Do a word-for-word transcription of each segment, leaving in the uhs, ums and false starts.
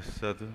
Satu.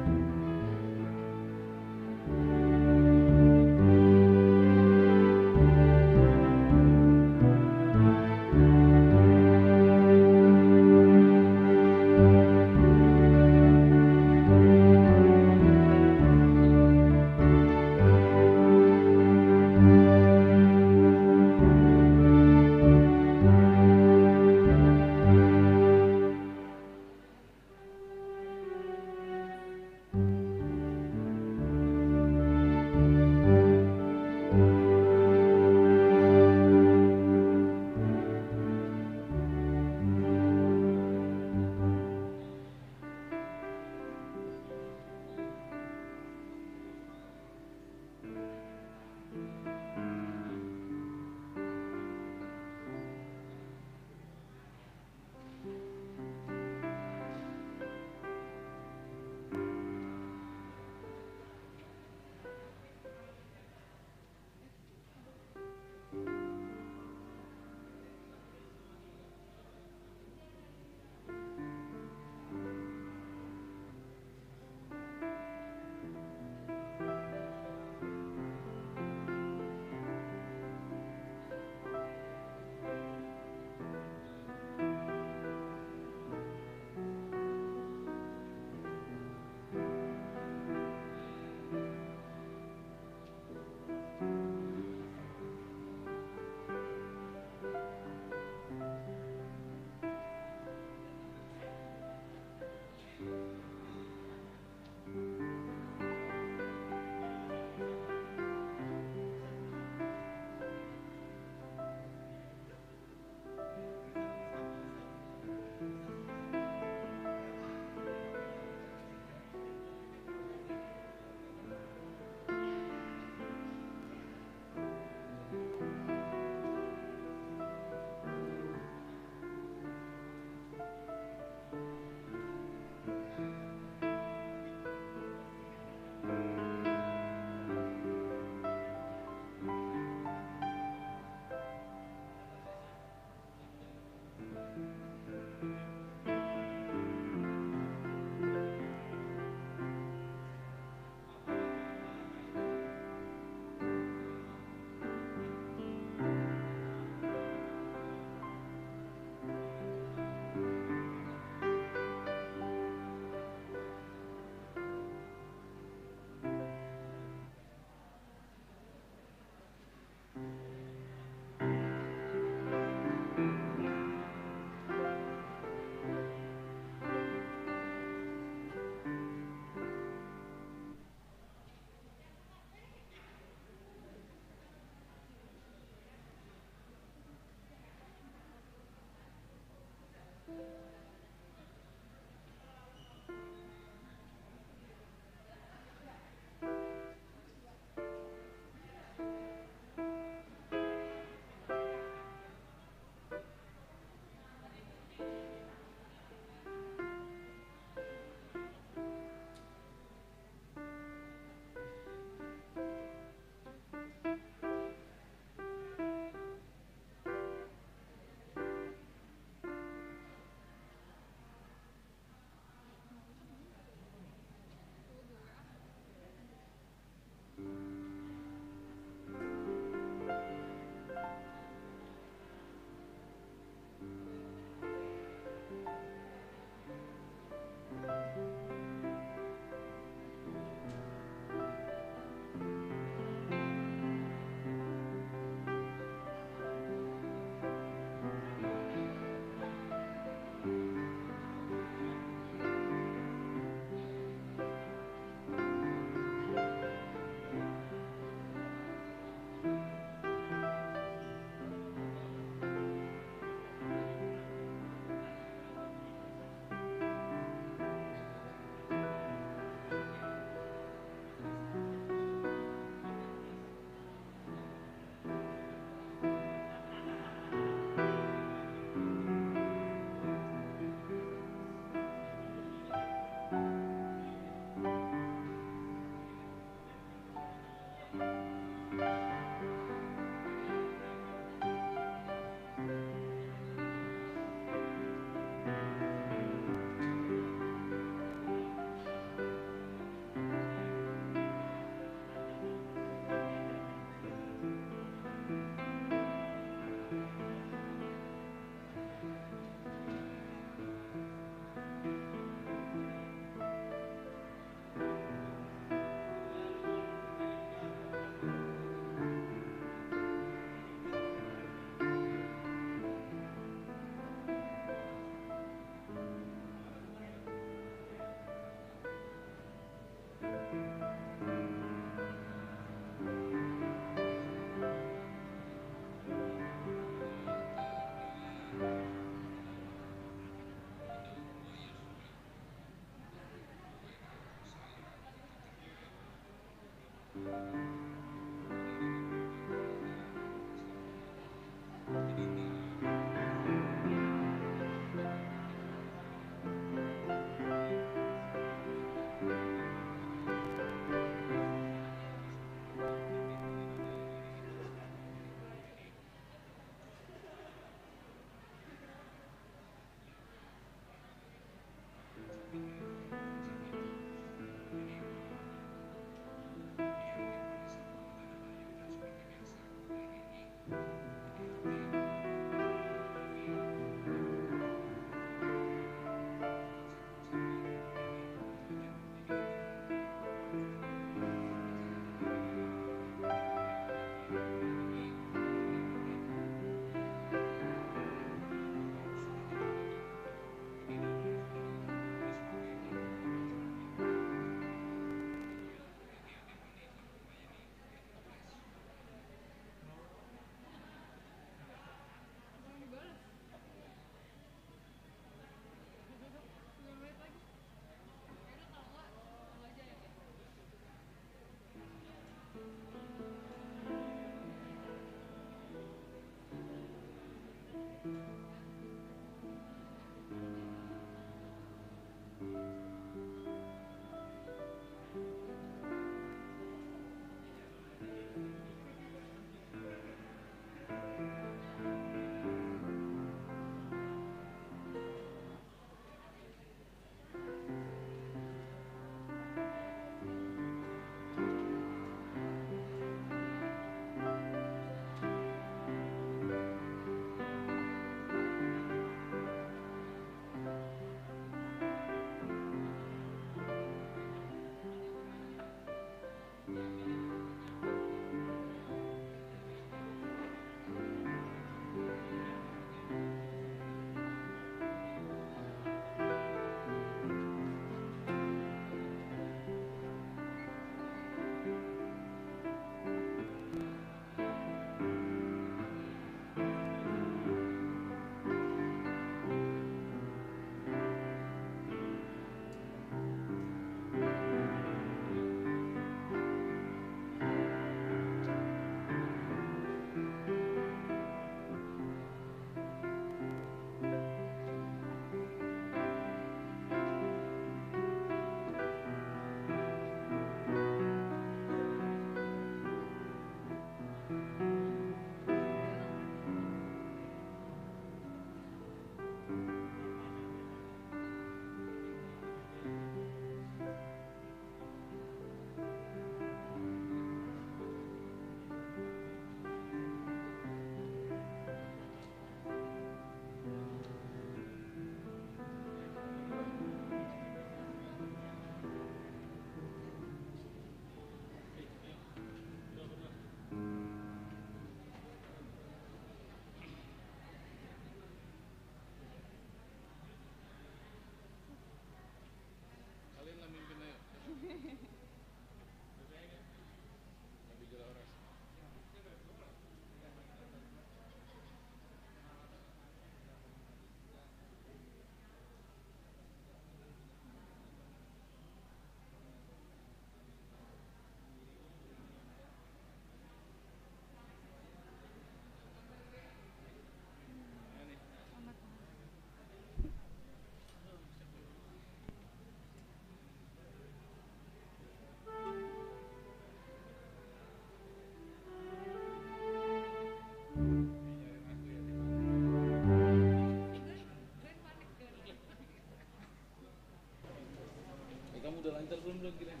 Udah lancar belum, belum kirim?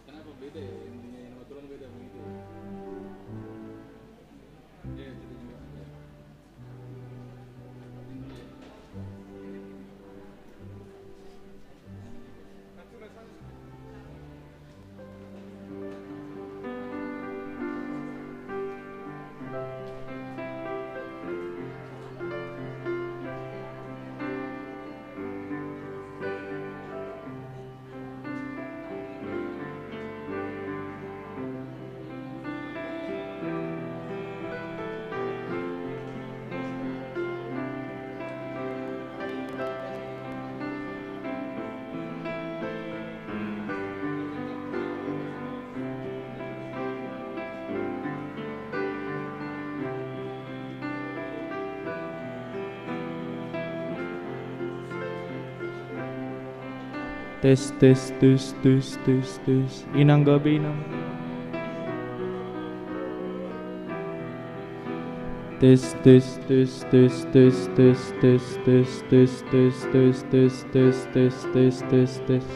Kenapa beda ya? Intinya yang aturan beda begitu. Ya, kita juga. Ya. Tes, tes, tes, tes, tes, tes. Inang gabe, inang. Tes, tes, tes, tes, tes.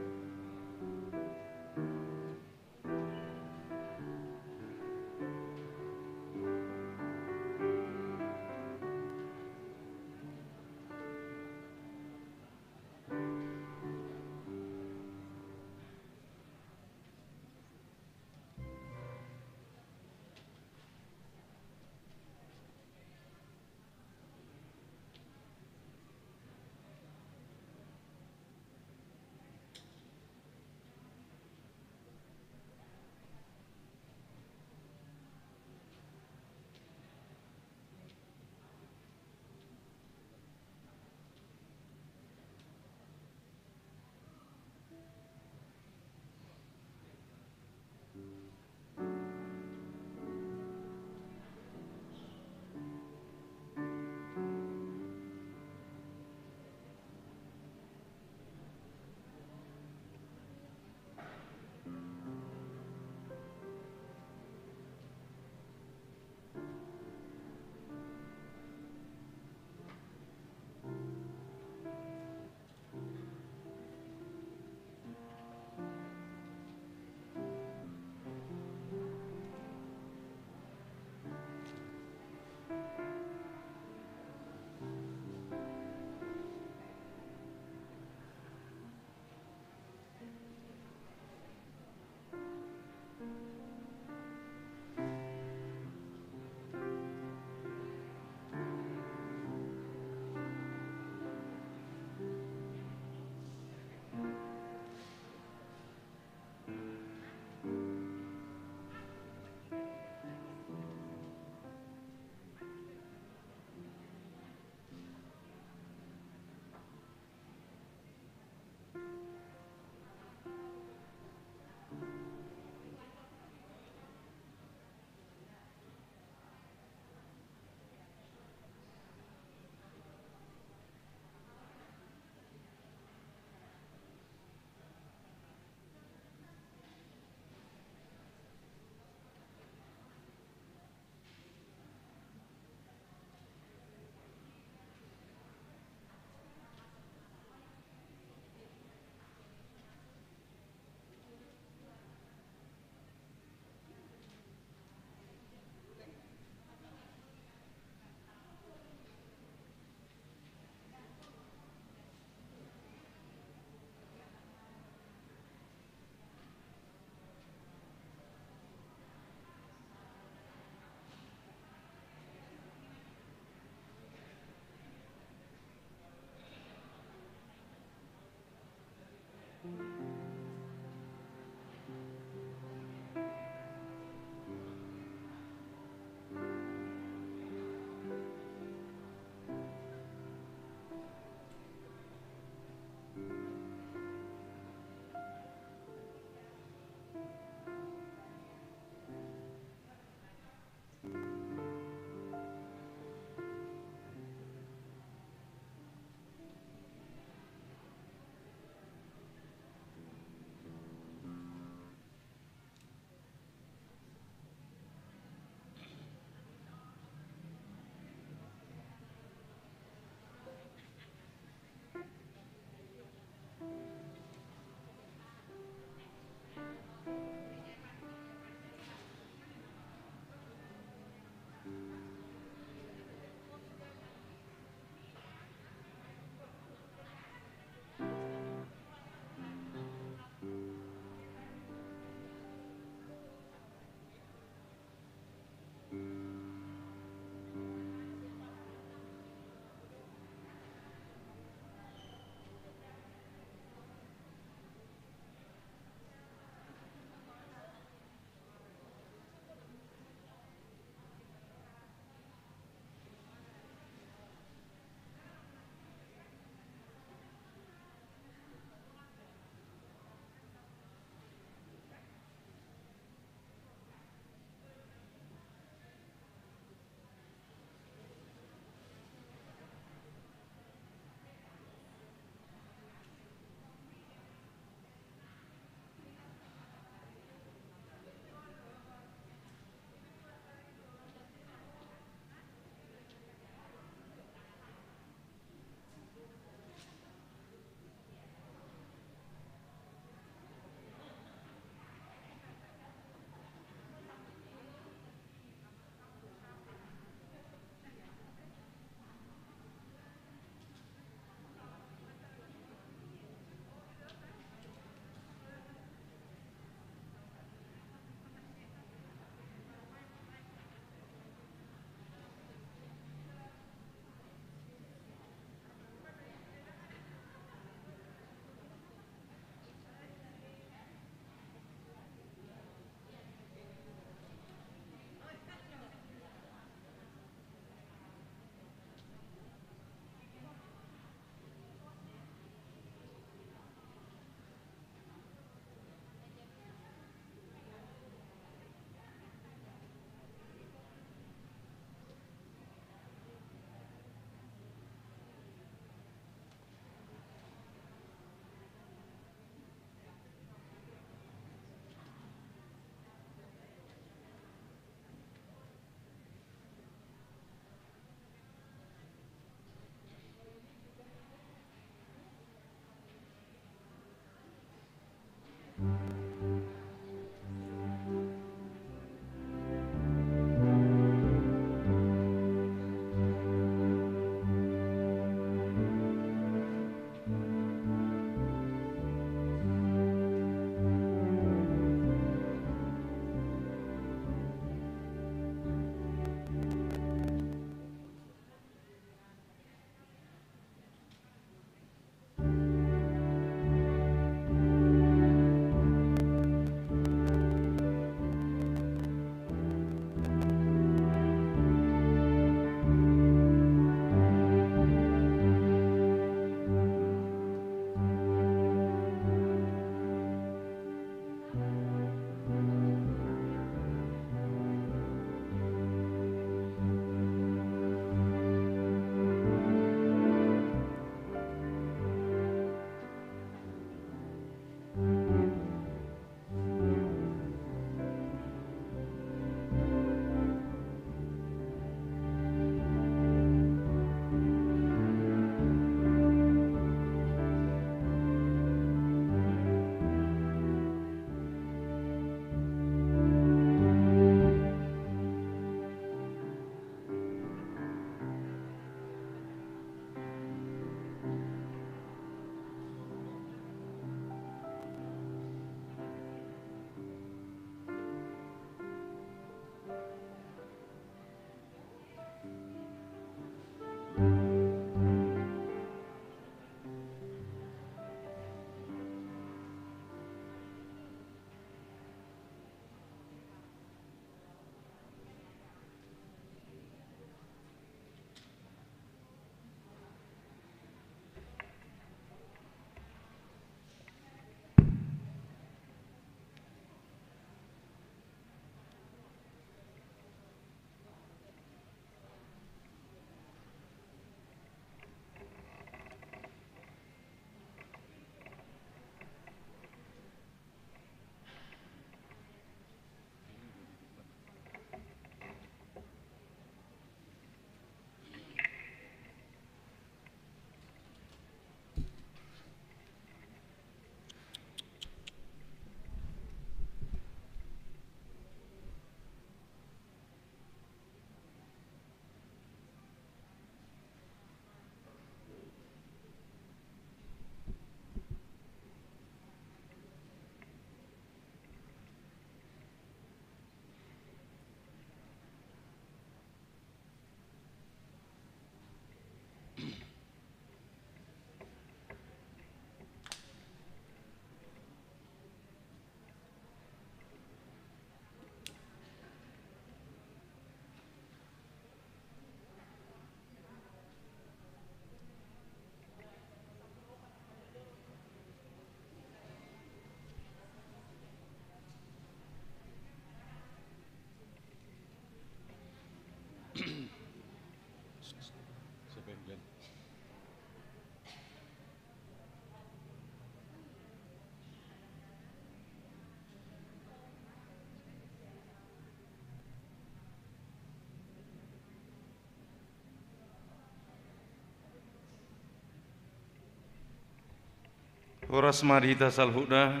Horas ma di hita saluhutna,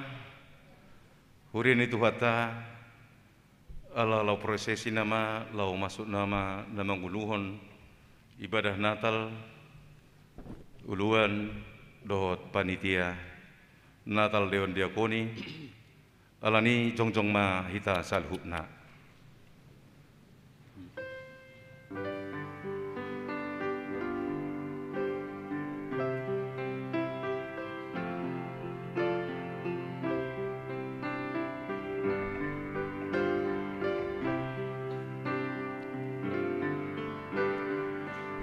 huria ni Tuhanta, ala laho prosesi nama, laho masuk nama na manguluhon ibadah Natal, uluan dohot panitia Natal Dewan Diakoni, alani jongjong ma hita saluhutna.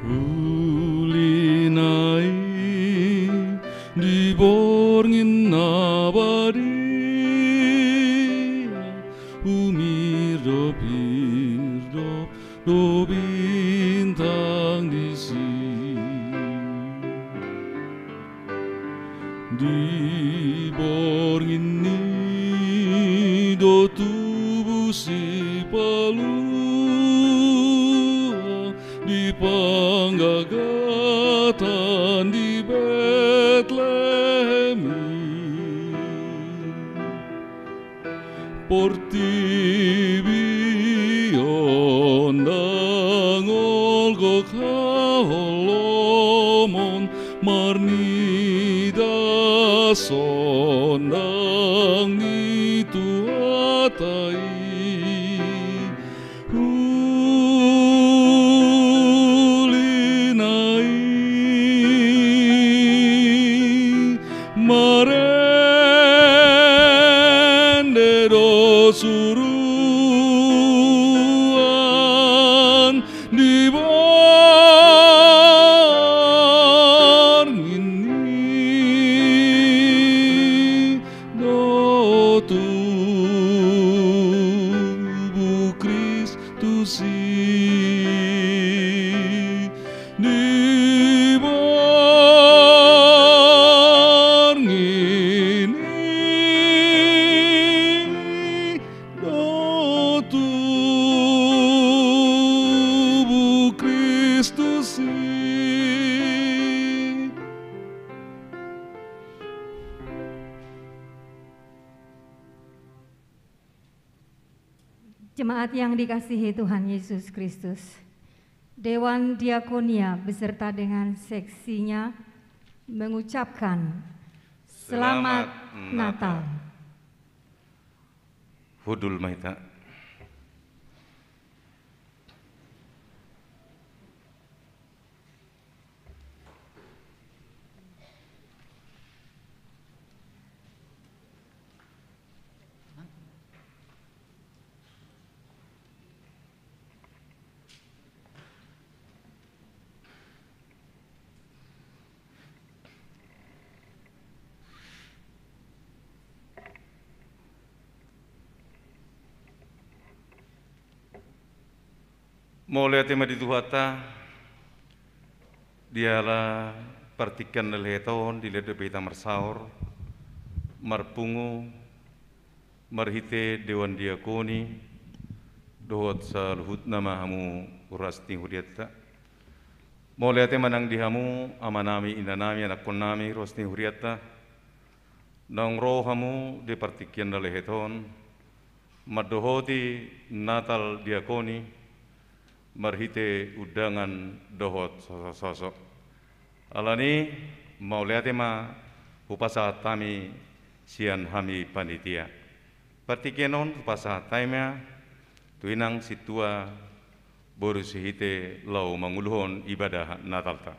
Uli na i di borngin na badia, humirdop-irdop do bintang disi. Di borngin i do tubu si Palua, di panggagatan di Betlehem i. Portibi on ndang olo gok haholomon, marnida sondang ni Tuhanta i. Uli na i marende do suruan di borngin i do tubu Kristus i. Di borngin i do tubu Kristus i. Jemaat yang dikasihi Tuhan Yesus Kristus, Dewan Diakonia beserta dengan seksinya mengucapkan Selamat Selamat Natal. Natal. Hundul ma hita. Mauliate ma di Tuhanta, diala partingkian na lehet on, dilehon dope hita marsaor, marpungu, marhite Dewan Diakoni, dohot saluhutna ma hamu ruas ni hurianta. Mauliate ma nang di hamu, amanami, inanami, anakkonnami, ruas ni hurianta, naung ro hamu di partingkian na lehet on, mandohoti Natal Diakoni, marhite undangan dohot sosok-sosok. Alani, mauliate ma hupasahat hami sian hami panitia. Partingkian on hupasahat hami ma tu inang sintua boru Sihite laho manguluhon ibadah Natalta.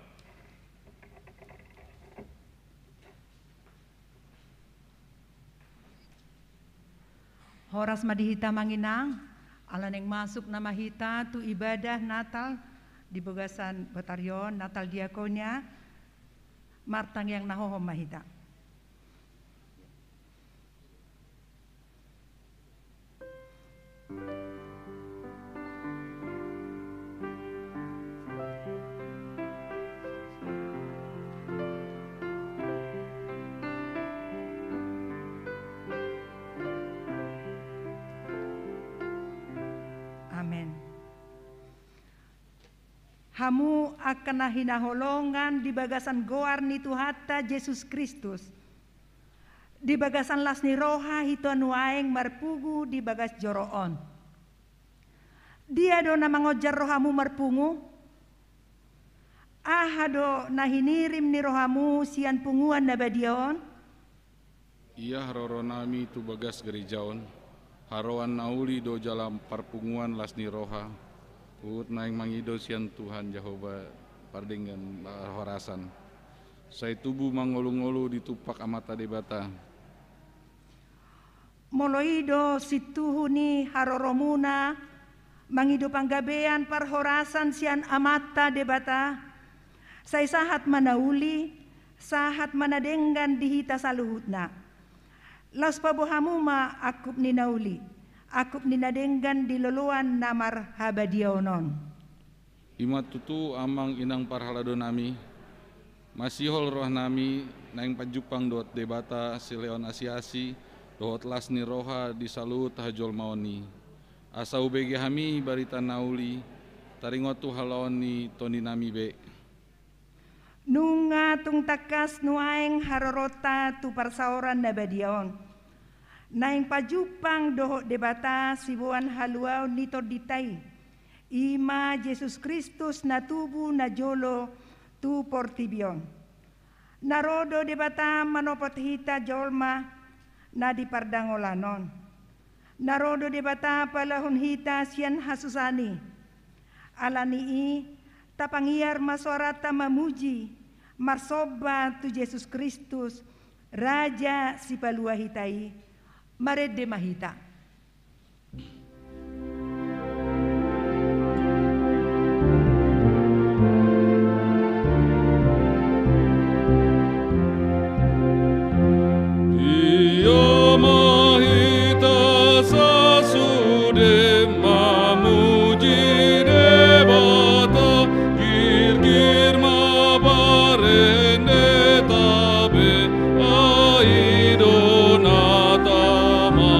Horas ma di hita amang inang, ala naeng masuk nama hita tu ibadah Natal di bagasan botari on, Natal Diakonia, martangiang na hohom ma hita. Amen. Hamu angka na hinaholongan di bagasan goar ni Tuhanta Jesus Kristus, Di bagasan las ni roha hita nuaeng marpungu di bagas joro on. Dia do na mangonjar rohamu marpungu? Aha do na hinirim ni rohamu sian punguan na badia on? Ia haroronami tu bagas gareja on, haroan na uli do jala parpunguan las ni roha, huhut naeng mangido sian Tuhan Jahowa pardenggan parhorasan. Sai tubu mangolungolu di tumpak Amanta Debata. Molo i do sintuhu ni haroromuna mangido panggabean parhorasan sian Amanta Debata, sai sahat ma na uli, sahat ma na denggan di hita saluhutna. Laos paboa hamu ma angkup ni na uli, angkup ni na denggan di loloan na marhabadiaon on. I ma tutu, amang inang parhaladonami, masihol rohanami naeng pajumpang dohot Debata silehon asiasi dohot las ni roha di saluhut hajolmaon i. Asa hubege hami barita na uli, taringot tu halaon ni tondinami be. Nunga tung tangkas nuaeng haroronta tu parsaoran na badia on. Naeng pajumpang dohot Debata siboan haluaon ni tondinta i. I ma Jesus Kristus na tubu na jolo tu portibi on. Na ro do Debata manopot hita jolma na di pardangolan on. Na ro do Debata palahon hita sian hasusaan i. Ala ni i, tapangiar ma soaranta mamuji, marsomba tu Jesus Kristus, Raja sipalua hita i. Marende ma hita. Dia ma hita sasude mamuji Debata, girgir ma parendeta be. Ai do na tama,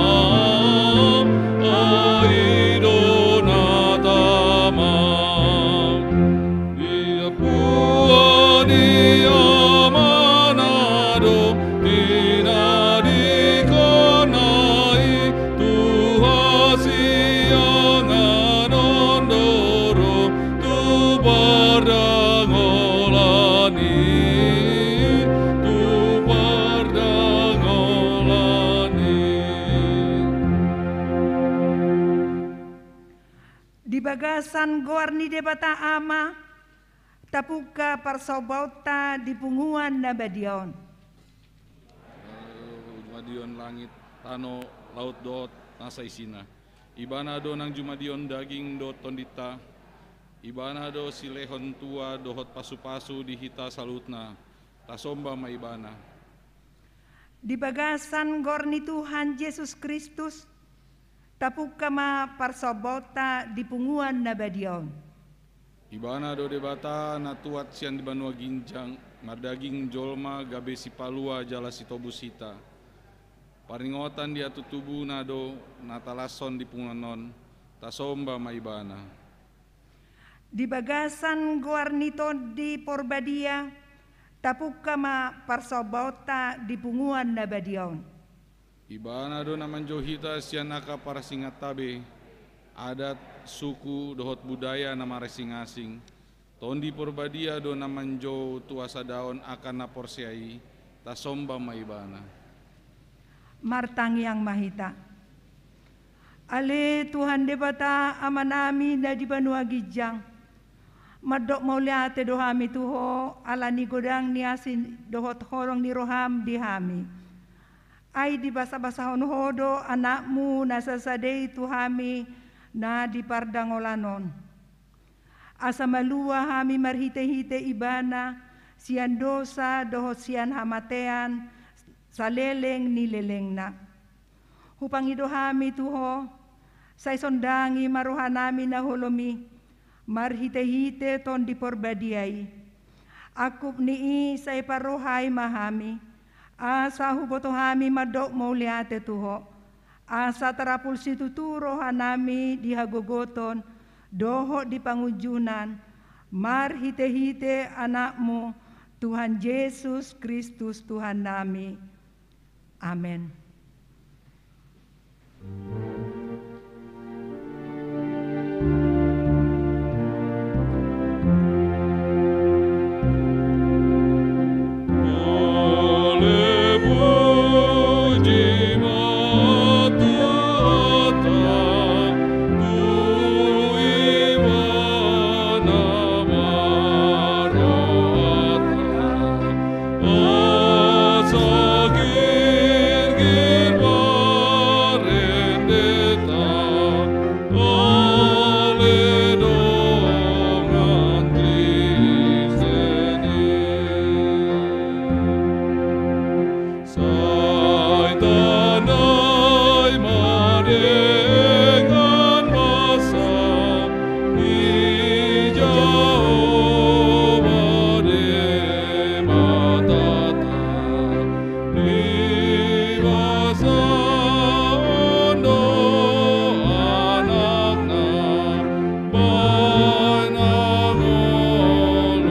ai do na tama. Di ampua ni Amana do tinadingkonna i, tu hasiangan on do ro tu pardangolan i, tu pardangolan i. Di bagasan goar ni Debata Ama, tapungka parsombaonta di punguan na badia on. Jumadion langit, tano, laut dohot nasa isina. Ibana do nang jumadion daging dohot tondinta. Ibana do silehon tua dohot pasupasu di hita saluhutna. Tasomba ma Ibana. Di bagasan goar ni Tuhan Jesus Kristus, tapungka ma parsombaonta di punguan na badia on. Ibana do Debata na tuat sian di banua ginjang, mardaging jolma gabe sipalua jala sitobus hita. Paringotan di hatutubuna do na talashon di punguan on, tasomba ma Ibana. Di bagasan goar ni Tondi Porbadia, tapungka ma parsombaonta di punguan na badia on. Ibana do na manjou hita sian angka parasinganta be, adat, suku, dohot budaya na marasing-asing. Tondi Porbadia do na manjou tu hasadaon angka na porsea i, tasomba ma Ibana. Martangiang ma hita. Ale Tuhan Debata Amanami na di banua ginjang, mandok mauliate do hami tu Ho ala ni godang ni asi dohot holong ni roham di hami. Ai dibasabasahon Ho do Anakmu na sasada i tu hami na di pardangolan on. Asa malua hami marhitehite Ibana sian dosa dohot sian hamatean saleleng ni lelengna. Hupangido hami tu Ho, sai sondangi ma rohanami na holom i, marhitehite Tondi Porbadia i. Angkup ni i sai parrohai ma hami, asa huboto hami mandok mauliate tu Ho, asa tarapul situtu rohanami di hagogoton dohot di pangunjunan, marhitehite Anakmu, Tuhan Jesus Kristus Tuhannami. Amen. Sai tandai ma dengan basa ni Jahowa Debatata, dibasahon do anakna bahen hangoluan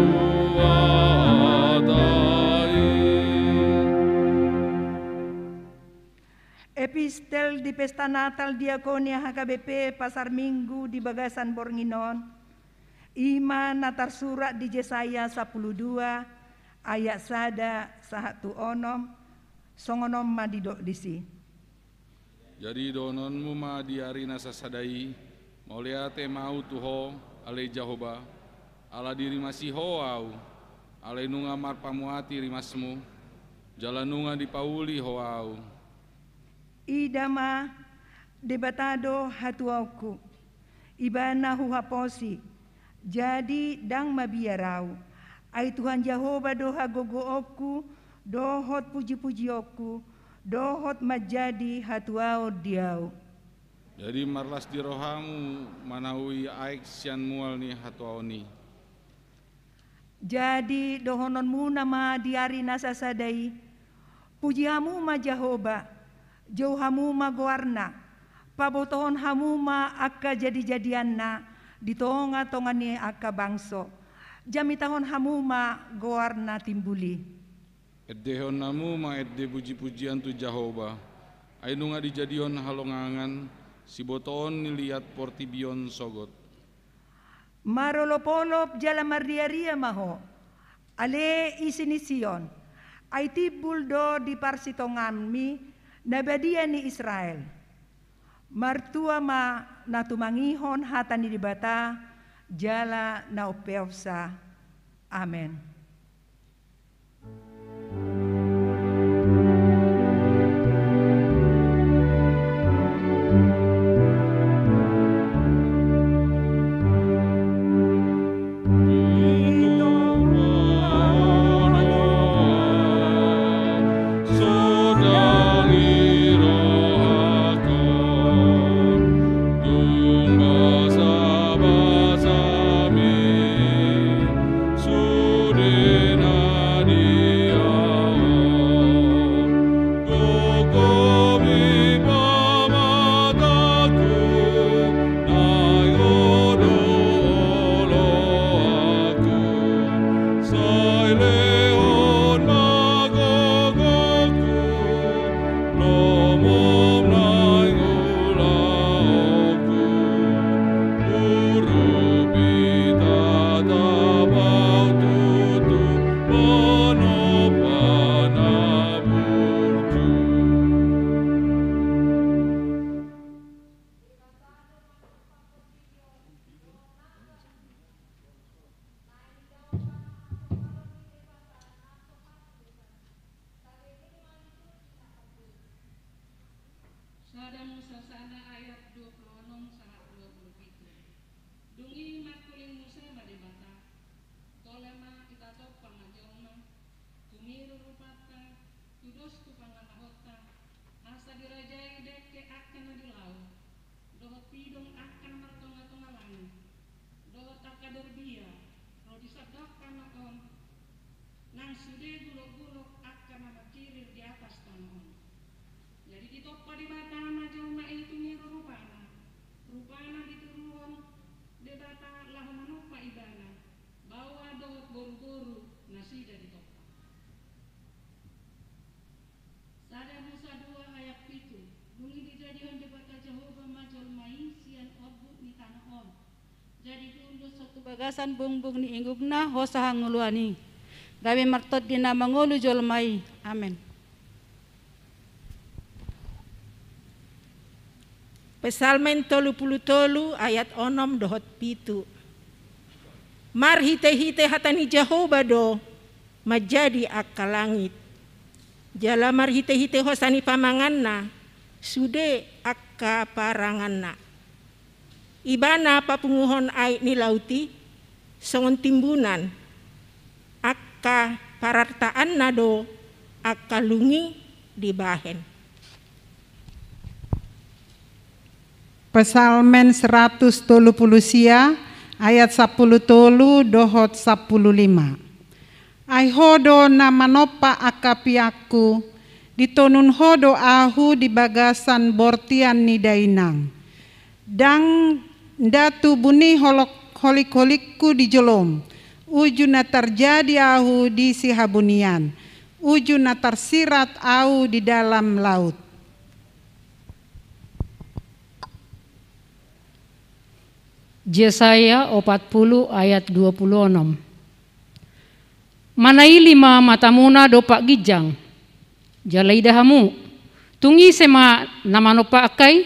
i. Epistel di pesta Natal diakonia H K B P Pasar Minggu di bagasan borngin on, i ma na tarsurat di Jesaya sampulu dua ayat sada sahat tu onom, songon on ma didok disi. Jadi dohononmu ma di ari na sasada i, mauliate ma ahu tu Ho, ale Jahowa, ala dirimasi Ho ahu, alai nunga marpamuati rimasmu, jala nunga dipauli Ho ahu. Ida ma, Debata do hatuaonku, Ibana huhaposi, jadi ndang mabiar ahu. Ai Tuhan Jahowa do hagogoonku dohot pujipujionku, dohot manjadi hatuaon di ahu. Jadi marlas di rohamu manaui aek sian mual ni hatuaon i. Jadi dohononmuna ma di ari na sasada i, puji hamu ma Jahowa, jou hamu ma goarna, pabotohon hamu ma angka jadijadianna di tongatonga ni angka bangso, jamitahon hamu ma goarna timbul i. Endehon hamu ma ende pujipujian tu Jahowa, ai nunga dijadihon halongangan sibotoon ni liat portibi on sogot. Marolopolop jala marriaria ma ho, ale isi ni Sion, ai timbul do di parsitonganmi na badia ni Israel. Martua ma na tumangihon hata ni Debata jala na umpeopsa. Amen. Dung basabasami sude na di ahu, gogomi pamatangku, naeng ho do oloanku, sai lehon ma gogongku. Lomo naeng ulaonku, urupi tatap ahu tutu, panompa na burju. Sada Musa sada ayat dua pulu onom sahat dua pulu pitu. Dung i marpaling Musa ma Debata: Tole ma, ita tompa ma jolma, tumiru rupanta, tudos tu pangalahonta, asa dirajai dengke angka na di laut, dohot pidong angka na martongatonga langit, dohot angka dorbia ro di sandok tano on, nang sude gulokgulok angka na mangkirir di atas tano on. Jadi ditompa Debata ma jolma i tumiru rupana, rupana ditiruhon Debata laho manompa ibana, baoa dohot boruboru nasida ditompa. Sada Musa Jadi diundushon tu bagasan bungbung ni inggukna hosa hangoluan i, gabe martondi na mangolu jolma i. Amen. Psalmen tolu pulu tolu ayat onom dohot pitu. Marhitehite hata ni Jahowa do manjadi angka langit, jala marhitehite hosa ni pamanganna sude angka paranganna. Ibana papunguhon aek ni laut i songon timbunan, angka parartaanna do angka lungi dibahen. Psalmen seratus tolu pulu sia ayat sampulu tolu dohot sampulu lima. Ai Ho do na manompa angka piangku, ditonun Ho do ahu di bagasan bortian ni dainang. Ndang nda tubuni holok-, holik-holikku di jolom, uju na tarjadi ahu di sihabunian, uju na tarsirat ahu di dalam laut. Jesaya opat pulu ayat dua pulu onom. Manaili ma matamuna dompak ginjang, jala ida hamu, tung ise ma na manompa angka i?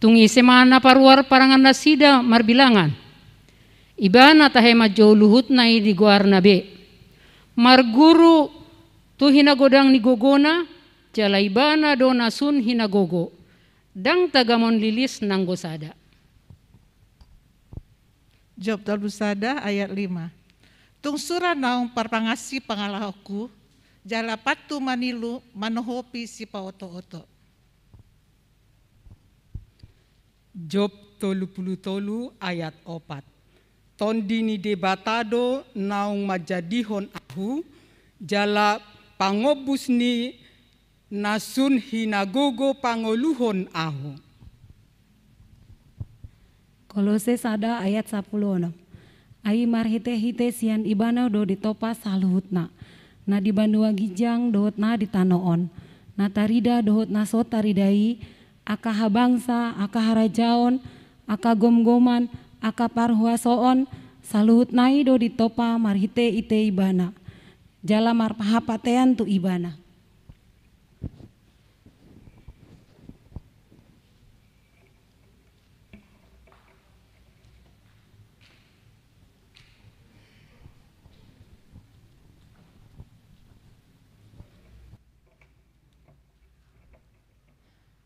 Tung ise ma na paruar parangannasida marbilangan? Ibana tahe manjou luhutna i di goarna be. Marguru tu hinagodang ni gogona, jala ibana do na sun hinagogo. Ndang tagamon lilis nanggo sada. Job tolu sada ayat lima. Tung sura naung parpangasi pangalahonku, jala pantu manilu manohopi sipaotooto. Job tolu pulu tolu ayat opat. Tondi ni Debata do naung manjadihon ahu, jala pangombus ni na sun hinagogo pangoluhon ahu. Kolose sada ayat sampulu onom. Ai marhitehite sian ibana do ditompa saluhutna, na di banua ginjang dohot na di tano on, na tarida dohot na so tarida i, angka habangsa, angka harajaon, angka gomgoman, angka parhuasoon, saluhutna i do ditompa marhitehite ibana, jala marhapatean tu ibana.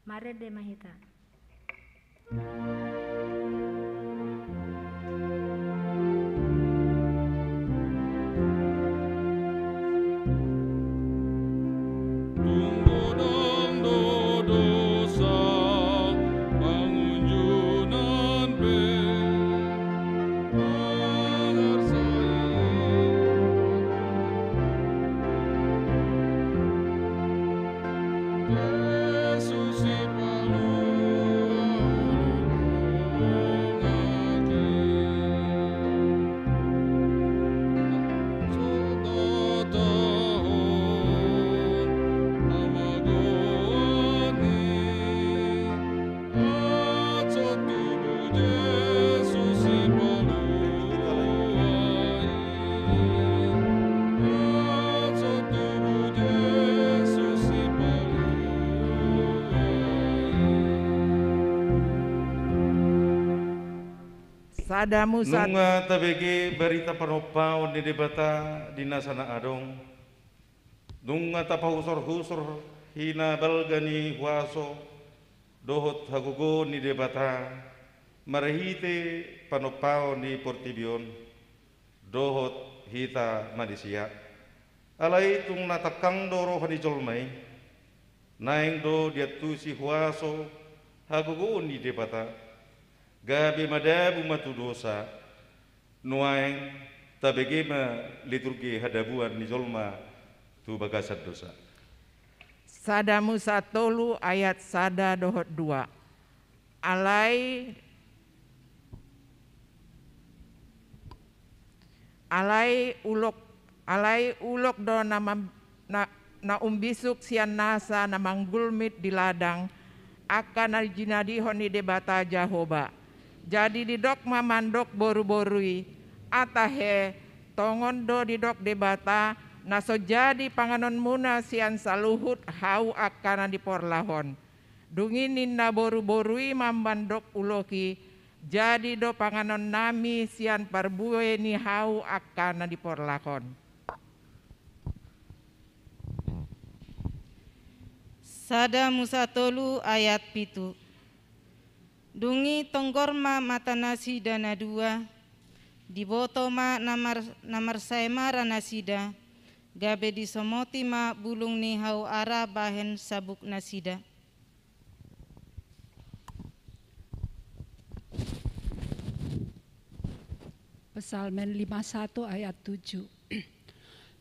Marende ma hita. Sada Musa. Nunga tabege barita panompaon ni Debata di nasa na adong. Nunga tapahusorhusor hinabalga ni huaso dohot hagogoon ni Debata marhite panompaon ni portibi on dohot hita manisia. Alai tung na tangkang do roha ni jolma i, naeng do diantusi huaso hagogoon ni Debata, gabe madabu ma tu dosa. Nuaeng tabege ma liturgi hadabuan ni jolma tu bagasan dosa. Sada Musa tolu ayat sada dohot dua. Alai, alai ulok, alai ulok do na mam-, na, na umbisuk sian nasa na manggulmit di ladang, angka na jinadihon ni Debata Jahowa. Jadi didok ma mandok boruboru i, "Atahe, tongon do didok Debata, na so jadi panganonmuna sian saluhut hau angka na diporlak on." Dung i ninna boruboru i ma mandok ulok i, "Jadi do panganonnami sian parbue ni hau angka na diporlak on." Sada Musa tolu ayat pitu. Dung i tonggor ma mata nasida na dua, diboto ma na mar-, na marsaemaran nasida, gabe disomoti ma bulung ni hau Ara bahen sabuk nasida. Psalmen lima satu ayat tujuh.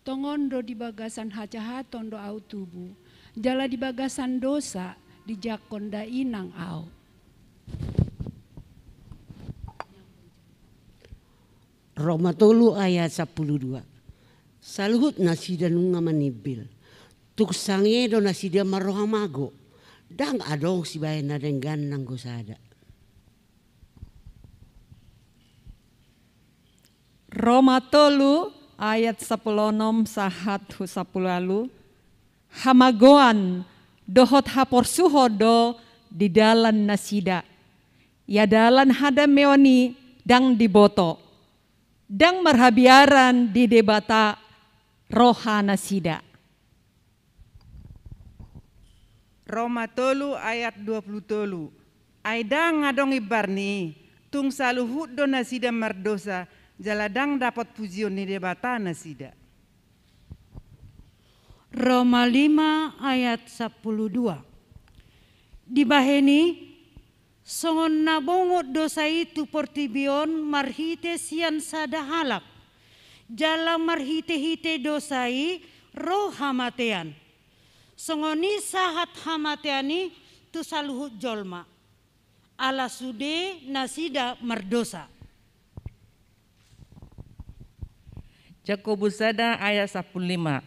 Tongon do di bagasan hajahaton do ahu tubu, jala di bagasan dosa dijangkon dainang ahu. Roma tolu ayat sampulu dua. Saluhut nasida nunga manimbil. Tung sangap do nasida marroha mago. Ndang adong sibahen na denggan nanggo sada. Roma tolu ayat sampulu onom sahat tu sampulu ualu. Hamagoan dohot haporsuhon do di dalan nasida. Ia dalan hadameon i ndang diboto. Ndang marhabiaran di Debata roha nasida. Roma tolu ayat dua pulu tolu. Ai ndang adong imbarni i, tung saluhut do nasida mardosa, jala ndang dapot pujion ni Debata nasida. Roma lima ayat sampulu dua. Dibahen i, songon na bongot dosa i tu portibi on marhite sian sada halak, jala marhitehite dosa i ro hamatean. Songon i sahat hamatean i tu saluhut jolma, ala sude nasida mardosa. Jakobus sada ayat sampulu lima.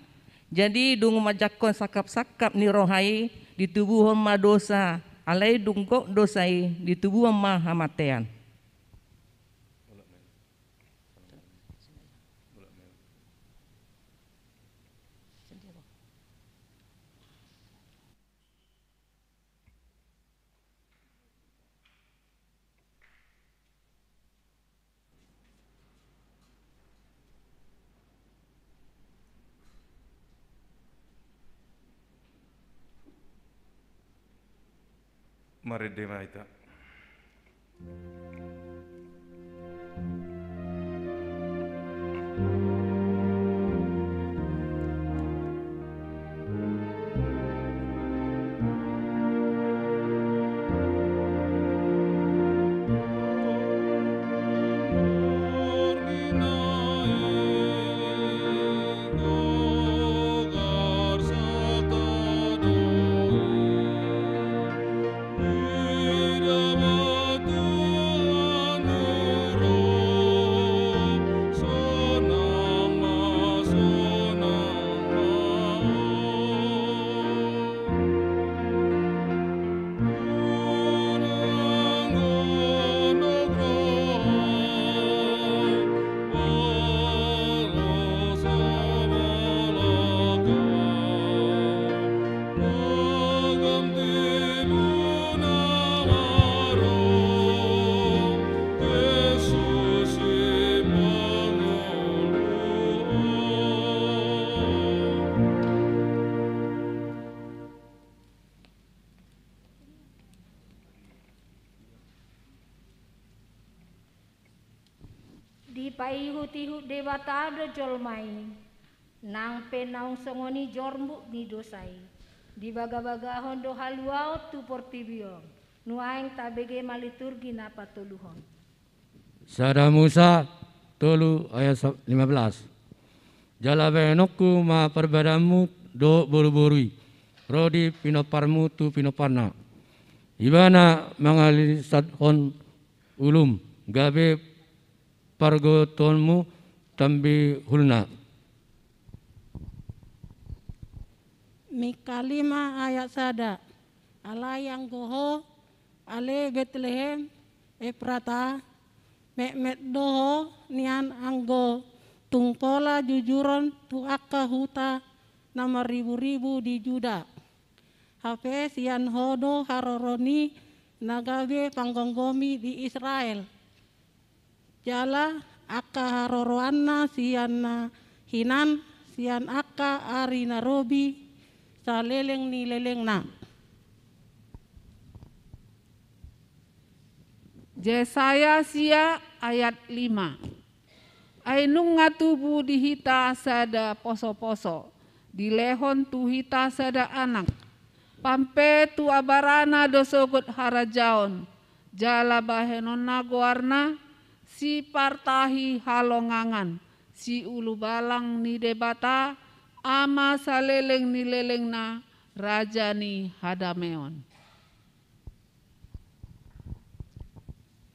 Jadi dung manjangkon sangkapsangkap ni roha i, ditubuhon ma dosa, alai dung gok dosa i, ditubuhon ma hamatean. Marende ma hita. Dipaihutihut Debata do jolma i, nang pe naung songon i jorbut ni dosa i. Dibagabagahon do haluaon tu portibi on. Nuaeng tabege ma liturgi na patoluhon. Sada Musa tolu ayat sa-, lima belas. Jala bahenonku ma parbadanmu dohot boruboru i ro di pinomparmu tu pinomparna. Ibana mangalisathon ulum, gabe pargotonmu tambihulna. Mika lima ayat sada. Alai anggo ho, ale Betlehem, Efrata, metmet do ho nian anggo tung pola jujuron tu angka huta na marriburibu di Juda. Hape sian ho do haroro ni na gabe panggomgomi di Israel. Jala angka haroroanna sian na hinan sian angka ari na robi saleleng ni lelengna. Jesaya sia ayat lima. Ai nunga tubu di hita sada posoposo, dilehon tu hita sada anak. Pampe tu abarana do sogot harajaon, jala bahenonna goarna, Sipartahi Halongangan, Siulubalang ni Debata, Ama saleleng ni lelengna, Raja ni Hadameon.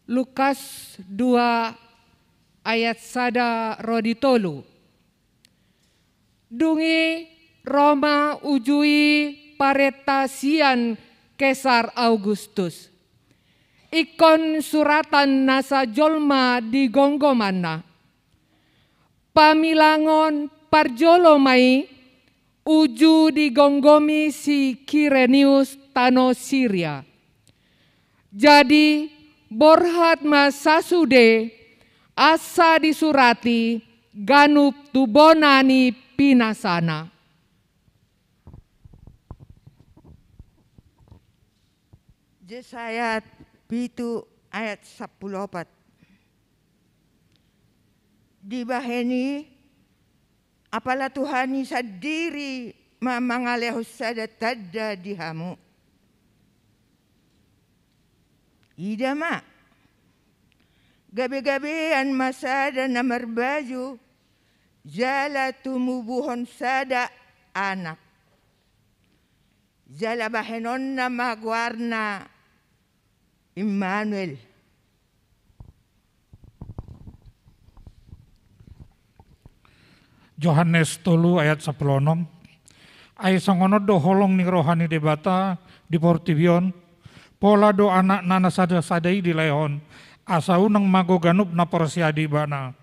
Lukas dua ayat sada ro di tolu. Dung i ro ma uju i parenta sian Kesar Augustus. Ingkon suratan nasa jolma di gomgomanna. Pamilangon parjolo ma i uju digomgomi si Kirenius tano Siria. Jadi borhat ma sasude asa disurati ganup tu bona ni pinasana. Jesaya pitu ayat sampulu opat. Dibahen i, apala Tuhan i sandiri ma mangalehon sada tanda di hamu. Ida ma, gabegabean ma sada na marbaju, jala tumubuhon sada anak. Jala bahenonna ma goarna Immanuel. Johannes tolu ayat sampulu onom. Ai songon on do holong ni roha ni Debata di portibi on, pola do Anakna na sadasada i dilehon, asa unang mago ganup na porsea di Ibana,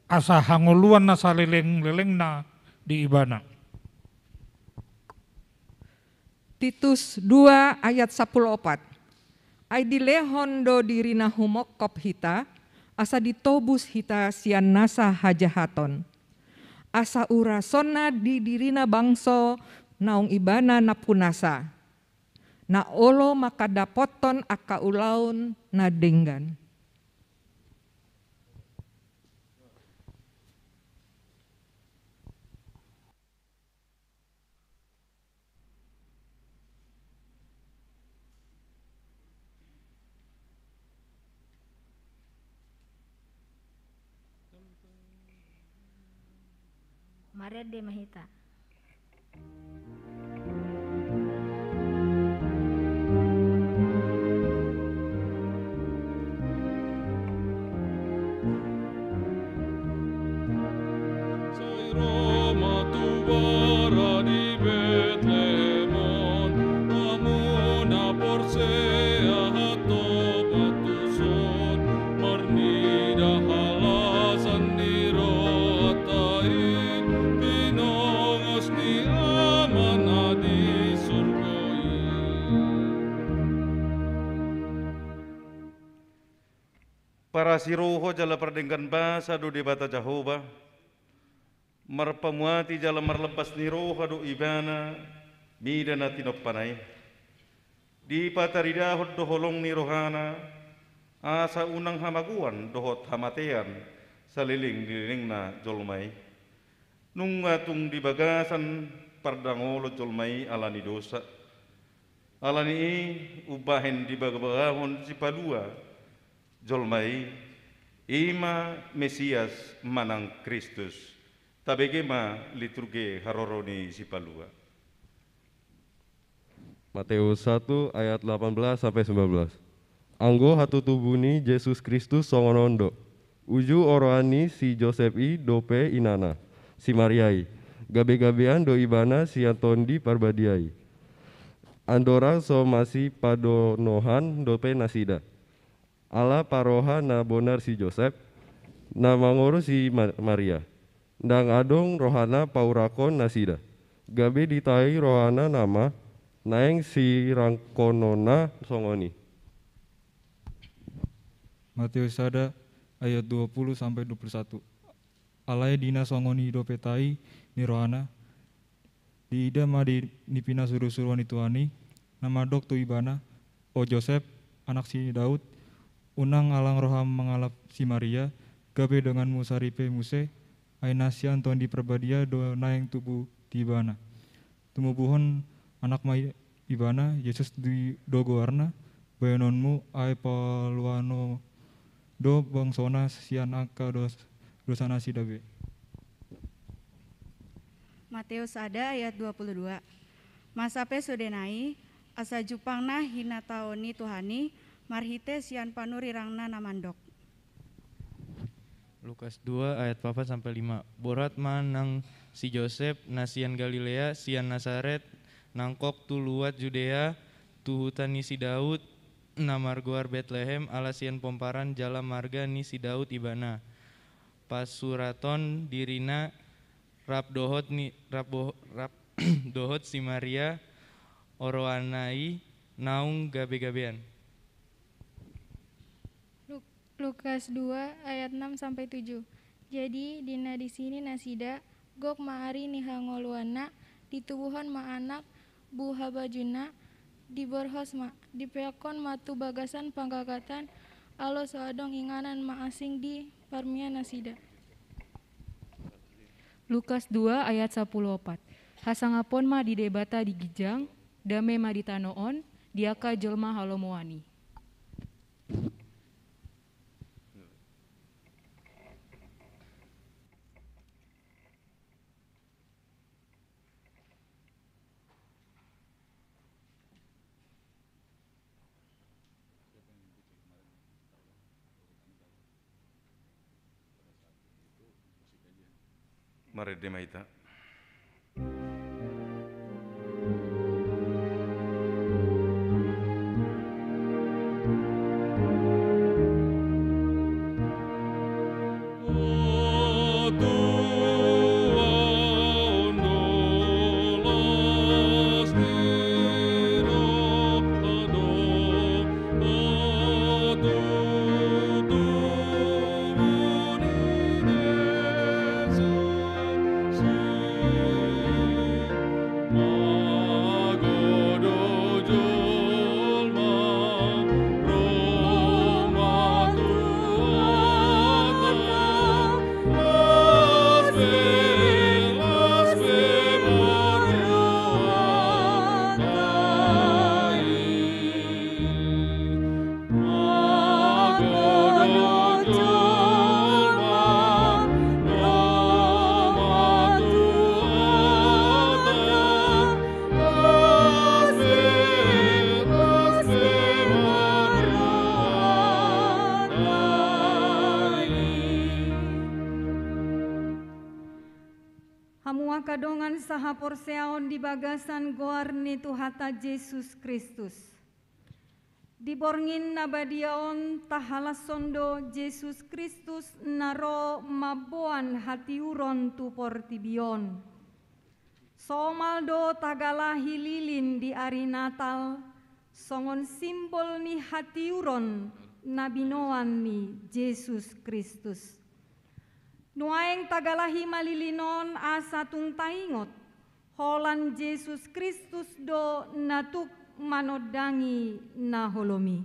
asa hangoluan na salelenglelengna di Ibana. Titus dua ayat sampulu opat. Ai dilehon do diriNa humongkop hita, asa ditobus hita sian nasa hajahaton, asa urasonna di diriNa bangso naung Ibana nampunasa, na olo mangkadapothon angka ulaon na denggan. Marende ma hita. Sai ro ma tu bara di Betlehem on, hamu na porsea hatop tu son, marnida halasan ni rohanta i, pinongos ni Amana di surgo i. Parasi roha jala pardenggan basa do Debata Jahowa, marpamuati jala marlambas ni roha do Ibana, mida na tinompana i. Dipataridahon do holong ni rohana, asa unang hamagoan dohot hamatean saleleng ni lelengna jolma i. Nunga tung di bagasan pardangolon jolma i ala ni dosa. Ala ni i umbahen dibagabagahon Sipalua jolma i, i ma Mesias manang Kristus. Tabege ma liturgi haroro ni Sipalua. Mateus satu ayat delapan belas sampai sembilan belas. Anggo hatutubu ni Jesus Kristus songon on do. Uju oroan ni si Josep i dope inana, si Maria i. Gabegabean do ibana sian Tondi Parbadia i. Andorang so masipadonohan dope nasida. ala paroha na bonar si Josep, na mangorusi Ma-, Maria. Ndang adong rohana paurangkon nasida. Gabe ditahi rohana nama, naeng sirangkononna songon i. Mateus sada ayat dua puluh sampai dua puluh satu. Alai di na songon i dope tahi ni rohana, diida ma di, ni pinasurusuruan ni Tuhan i, na mandok tu ibana, "O Josep, anak si Daud, unang alang roham mangalap si Maria, gabe donganmu saripe muse, ai na sian Tondi Parbadia do naeng tubu di ibana. Tumubuhon anak ma i-, ibana, Jesus di do goarna, bahenonmu, ai paluahon do bangsona sian angka dos-, dosanasida be." Mateus sada ayat dua puluh dua. Masa pe sude nai, asa jumpang na hinatahon ni Tuhan i, marhite sian panurirangna na mandok. Lukas dua ayat papat sampai lima. Borhat ma nang si Josep, na sian Galilea, sian Nasaret, nangkok tu luat Judea, tu huta ni si Daud, na margoar Betlehem, ala sian pomparan jala marga ni si Daud ibana. Pasuraton dirina rap dohot ni, rap boh-, rap dohot si Maria, oroanna i naung gabegabean. Luk-, Lukas dua ayat enam sampai tujuh. Jadi, di na disi nasida, gok ma ari ni hangoluanna, ditubuhon ma anak, bu habajunna, diborhos ma, dipeakkon ma tu bagasan panggagatan, alo so adong inganan maasing di parmianasida. Lukas dua ayat sapuluh opat. Hasangapon ma di Debata di ginjang, dame ma di tano on, di angka jolma halomoan i. Marende ma hita. Hamu angka dongan sahaporseaon di bagasan goar ni Tuhanta Jesus Kristus. Di borngin na badia on tahalashon do Jesus Kristus na ro mamboan hatiuron tu portibi on. Somal do tagalahi lilin di ari Natal, songon simbol ni hatiuron na binoan ni Jesus Kristus. Nuaeng tagalahi ma lilin on asa tung taingot, holan Jesus Kristus do na tuk manondangi na holom i.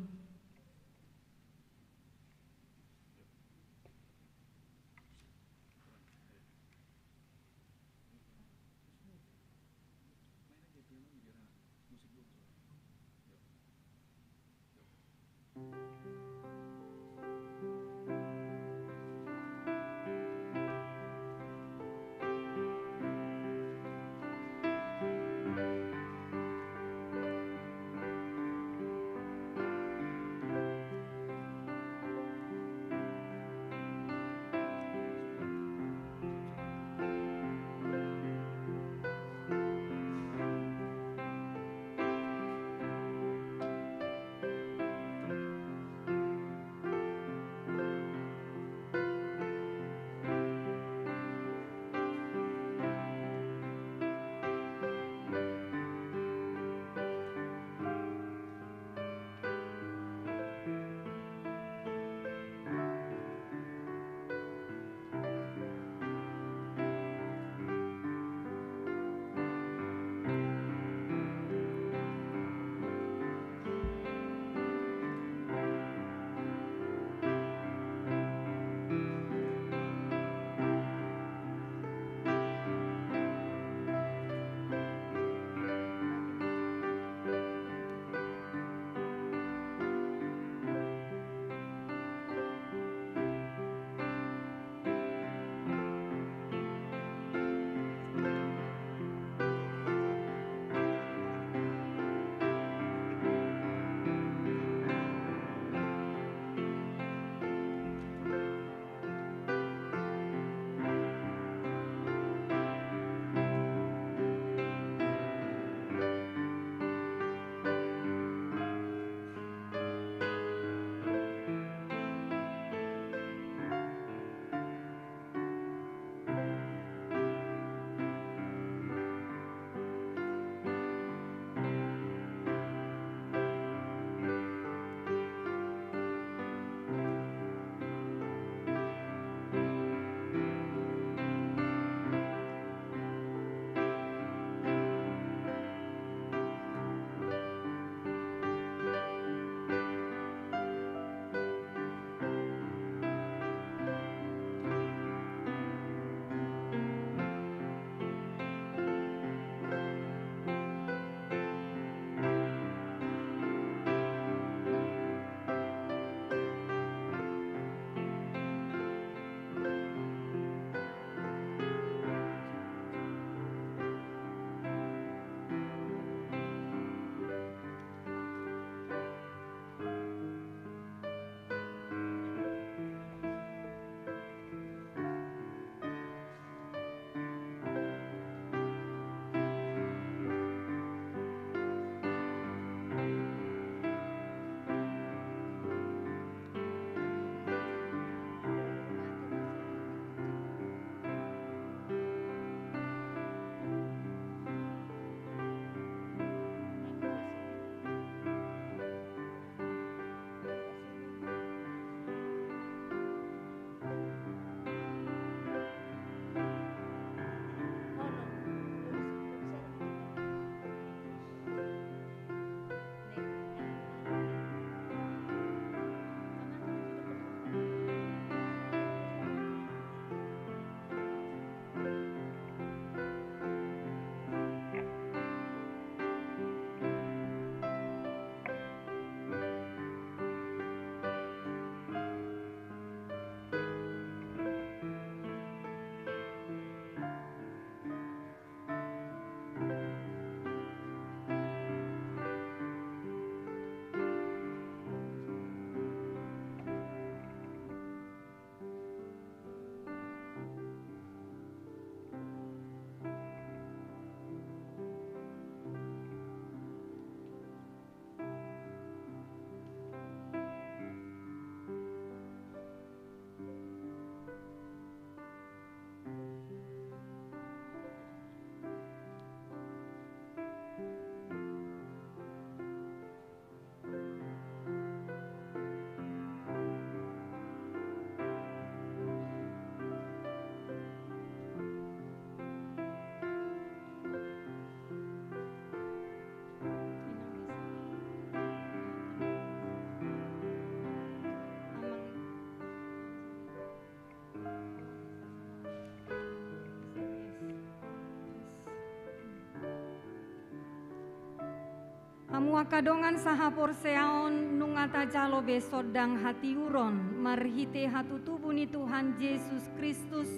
Angka dongan sahaporseaon, nunga tajalo be sondang hatiuron marhite hatutubu ni Tuhan Jesus Kristus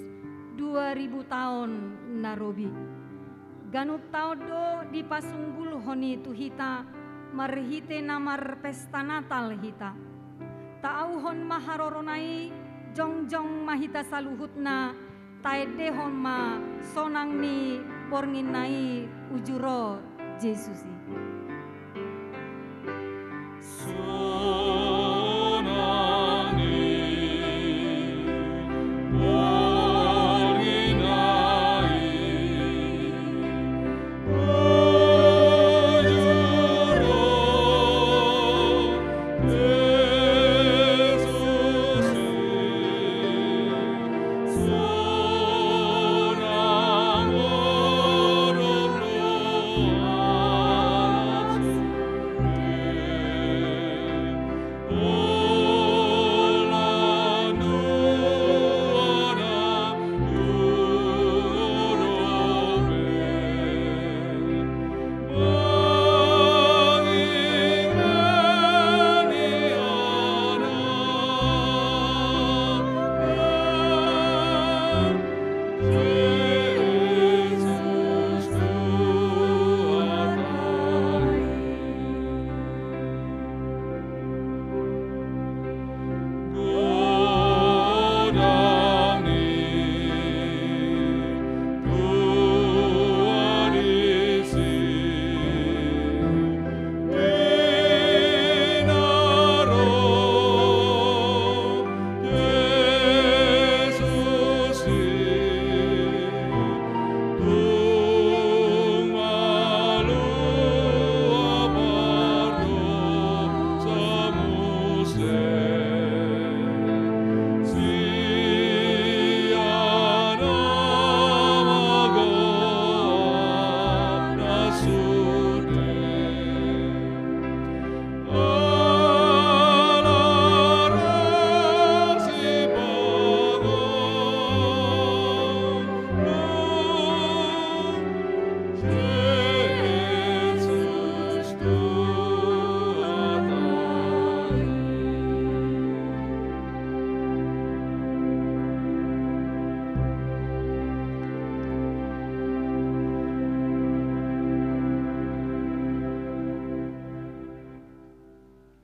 dua ribu taon na robi. Ganup taon do dipasunggulhon i tu hita marhite na marpesta Natal hita. Taauhon ma harorona i, jongjong ma hita saluhutna, taendehon ma sonang ni borngin na i uju ro Jesus i.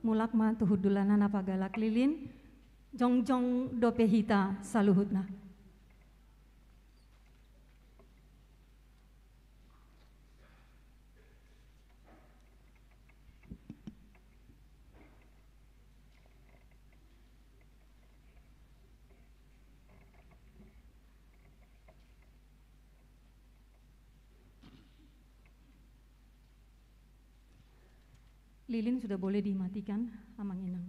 Mulak ma tu hundulana na pagalak, Lilin, jongjong dope hita saluhutna. Lilin sudah boleh dimatikan, Amang Inang.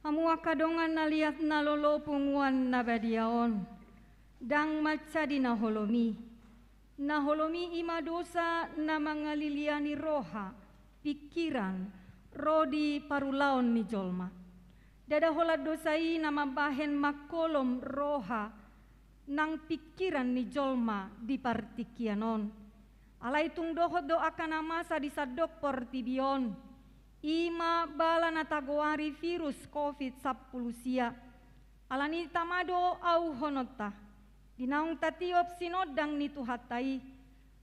Hamu angka dongan na liat na lolo, punguan na badia on, ndang mansadi na holom i. Na holom i ima dosa na mangaliliani roha, pingkiran, ro di parulaon ni jolma. Ndada holan dosa i na mambahen mangkolom roha nang pingkiran ni jolma di partingkian on. Alai tung dohot do angka na masa di sandok portibi on, ima bala na tagoari virus covid sampulu sia. Alani i tama do auhononta, di naung tatiop sinondang ni Tuhanta i,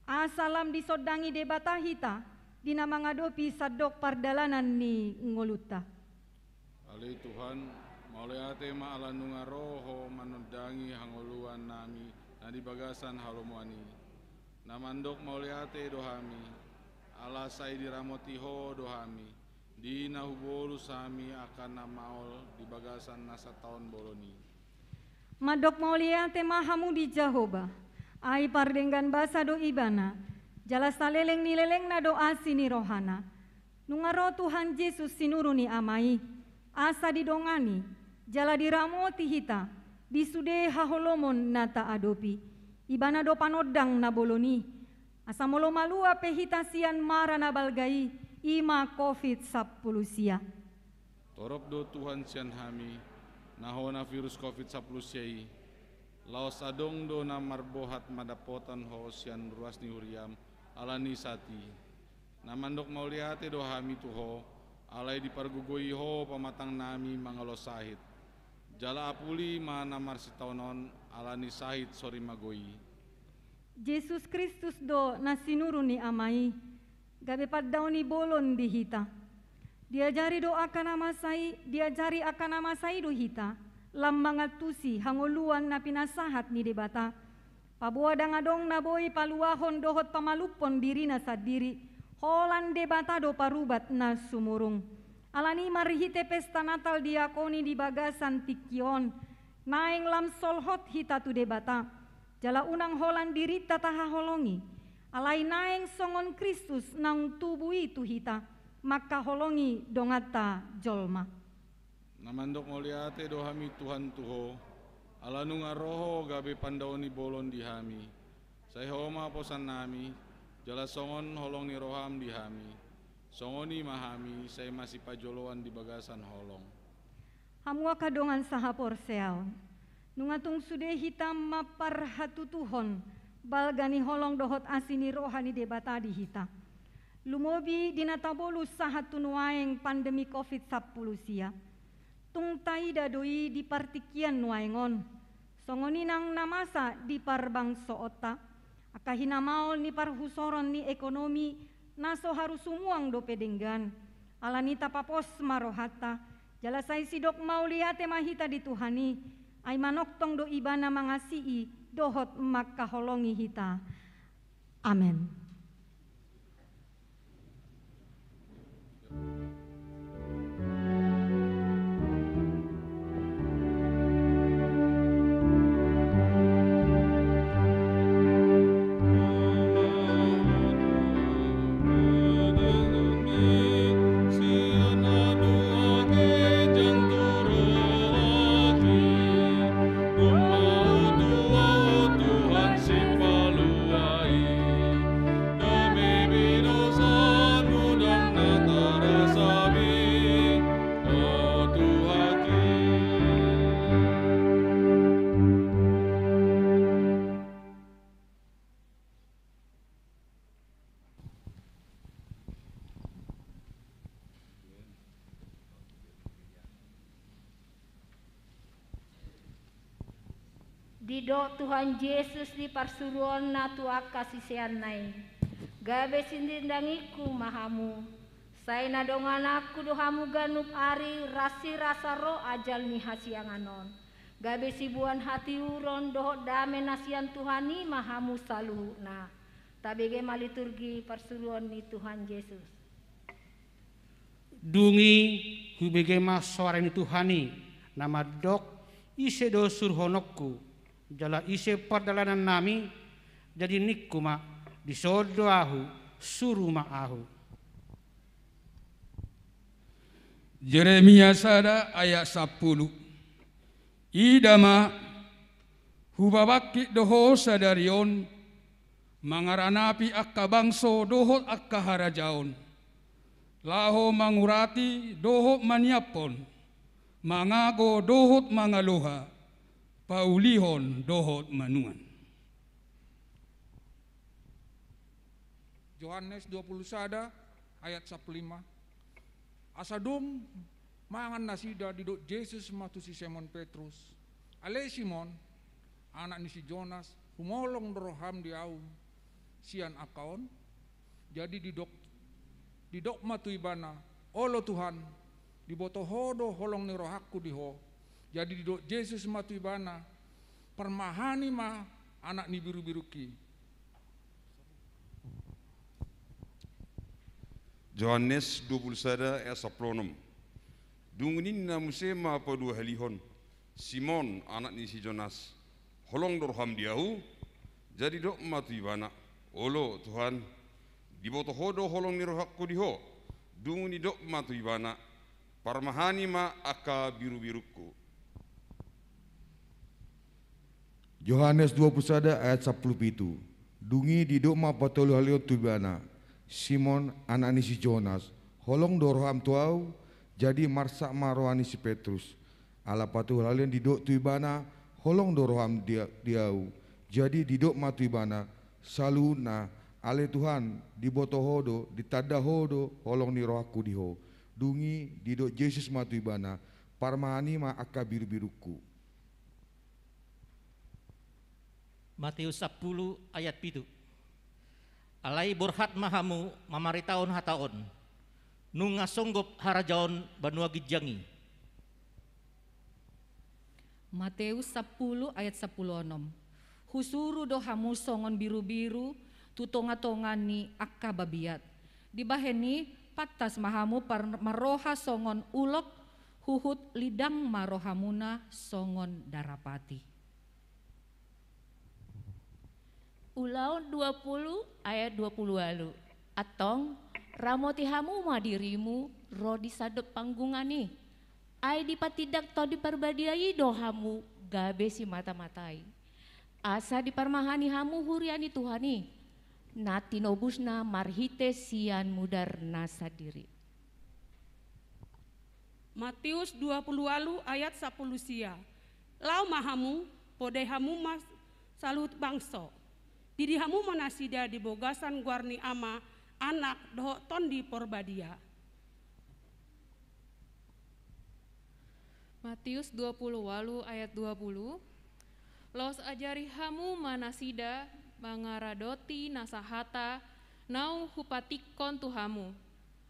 asa lam disondangi Debata hita di na mangadopi sandok pardalanan ni ngolunta. Ale Tuhan, mauliate ma ala nunga ro Ho manondangi hangoluan nami na di bagasan halomoan i. Na mandok mauliate do hami, ala sai diramoti Ho do hami, di na hubolus hami angka na maol di bagasan na sataon bolon i. Mandok mauliate ma hamu di Jahowa, ai pardenggan basa do Ibana, jala saleleng ni lelengna do asi ni rohana. Nunga ro Tuhan Jesus sinuru ni Ama i, asa didongani, jala diramoti hita, di sude haholomon na taadopi. Ibana do panondang na bolon i, asa molo malua pe hita sian mara na balga i, ima covid sampulu sia. Torop do Tuhan sian hami, na hona virus covid sampulu sia i, laos adong do na marbohat mandapothon ho sian ruas ni huriam ala ni sahat i. Na mandok mauliate do hami tu ho, alai dipargogoi ho pamatangnami mangalo sahit. Jala apuli ma na marsitaonon ala ni sahit sorimago i. Jesus Kristus do na sinuru ni Ama i, gabe pandaon ni bolon di hita. Diajari do angka na masa i, diajari angka na masa i do hita, lam mangantusi hangoluan na pinasahat ni Debata. Paboa ndang adong na boi paluahon dohot pamalumhon dirina sandiri, holan Debata do parubat na sumurung. Alani marhite pesta Natal diakoni di bagasan tingki on, naeng lam solhot hita tu Debata, jala unang holan dirinta tahaholongi, alai naeng songon Kristus naung tubu i tu hita, mangkaholongi donganta jolma. Na mandok mauliate do hami Tuhan tu ho, ala nunga ro ho gabe pandaon ni bolon di hami. Sai ho ma posannami, jala songon holong ni roham di hami. Songon i ma hami, sai masipajoloan di bagasan holong. Hamu angka dongan sahaporseaon, nunga tung sude hita mamparhatutuhon balga ni holong dohot asi ni roha ni Debata di hita. Lumobi di na tabolus sahat tu nuaeng pandemi covid sampulu sia. Tung taida do i di partingkian nuaeng on. Songon i nang na masa di parbangsoonta, angka hinamaol ni parhusoron ni ekonomi na so haru sumuang dope denggan. Alani tapapos ma rohanta, jala sai sidok mauliate ma hita di Tuhan i, ai manongtong do Ibana mangasii dohot mangkaholongi hita. Amen. Didok Tuhan Jesus di parsuruonna tu angka siseanna i, gabe sinindangingku ma hamu, sai na dongananku do hamu ganup ari, rasirasa ro ajal ni hasiangan on, gabe siboan hatiuron dohot dame na sian Tuhan i ma hamu saluhutna. Tabege ma liturgi parsuruon ni Tuhan Jesus. Dung i hubege ma soara ni Tuhan i na mandok, ise do suruhononku, jala ise pardalanannami, jadi ningku ma, dison do ahu, suru ma ahu. Jeremia sada ayat sampulu. Ida ma, hubabangkit do ho sadari on, mangaranapi angka bangso dohot angka harajaon, laho mangurati dohot maniaphon, mangago dohot mangaloha, paulihon dohot manuan. Johannes dua puluh sada ayat sampulu lima. Asa dung mangan nasida, didok Jesus ma tu si Simon Petrus, ale Simon, anak ni si Jonas, humolong do roham di ahu sian angka on? Jadi didok, didok ma tu ibana, olo Tuhan, diboto ho do holong ni rohangku di ho. Jadi didok Jesus ma tu ibana, parmahani ma anak ni birubirungki. Johannes dua puluh sada ayat sampulu onom. Dung ninna muse ma paduahalihon, Simon, anak ni si Jonas, holong do roham di ahu? Jadi didok ma tu ibana, olo Tuhan, diboto ho do holong ni rohangku di ho. Dung i didok ma tu ibana, parmahani ma angka birubirungku. Johannes dua puluh sada ayat sampulu pitu. Dung i didok ma patoluhalihon tu ibana, Simon, anak ni si Jonas, holong do roham tu ahu? Jadi marsak ma roha ni si Petrus, Ala patuhulalian didok tu ibana, holong do roham di, di ahu. Jadi didok ma tu ibana, saluhutna, ale Tuhan, diboto ho do, ditanda ho do holong ni rohangku di ho. Dung i didok Jesus ma tu ibana, parmahan i ma angka birubirungku. Mateus sampulu ayat pitu. Alai borhat ma hamu mamaritahon hata on, nunga songgop harajaon banua ginjang i. Mateus sampulu ayat sampulu onom. Husuru do hamu songon birubiru tu tongatonga ni angka babiat. Dibahen i, pantas ma hamu par-, marroha songon ulok, huhut lidang ma rohamuna songon darapati. Ulaon dua pulu ayat dua pulu ualu. Antong, ramoti hamu ma dirimu ro di sandok panggungan i. Ai dipatindak Tondi Parbadia i do hamu gabe simatamatai. Asa diparmahani hamu huria ni Tuhan i, na tinobusna marhite sian mudarna sandiri. Mateus dua pulu ualu ayat sampulu sia. Laho ma hamu, podai hamu ma saluhut bangso. Didi hamu ma nasida di bagasan goar ni Ama, Anak, dohot Tondi Parbadia. Mateus dua pulu ualu ayat dua pulu. Laos ajari hamu ma nasida mangaradoti nasa hata naung hupatingkon tu hamu.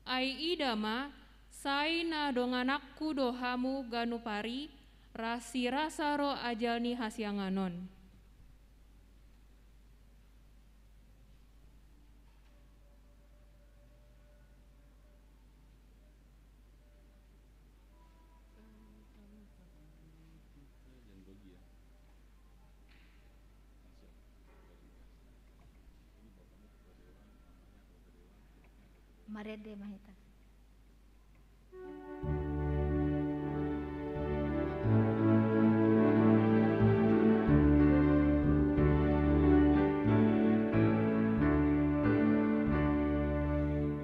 Ai ida ma, sai na dongananku do hamu ganup ari, rasirasa ro ajal ni hasiangan on. Marende ma hita.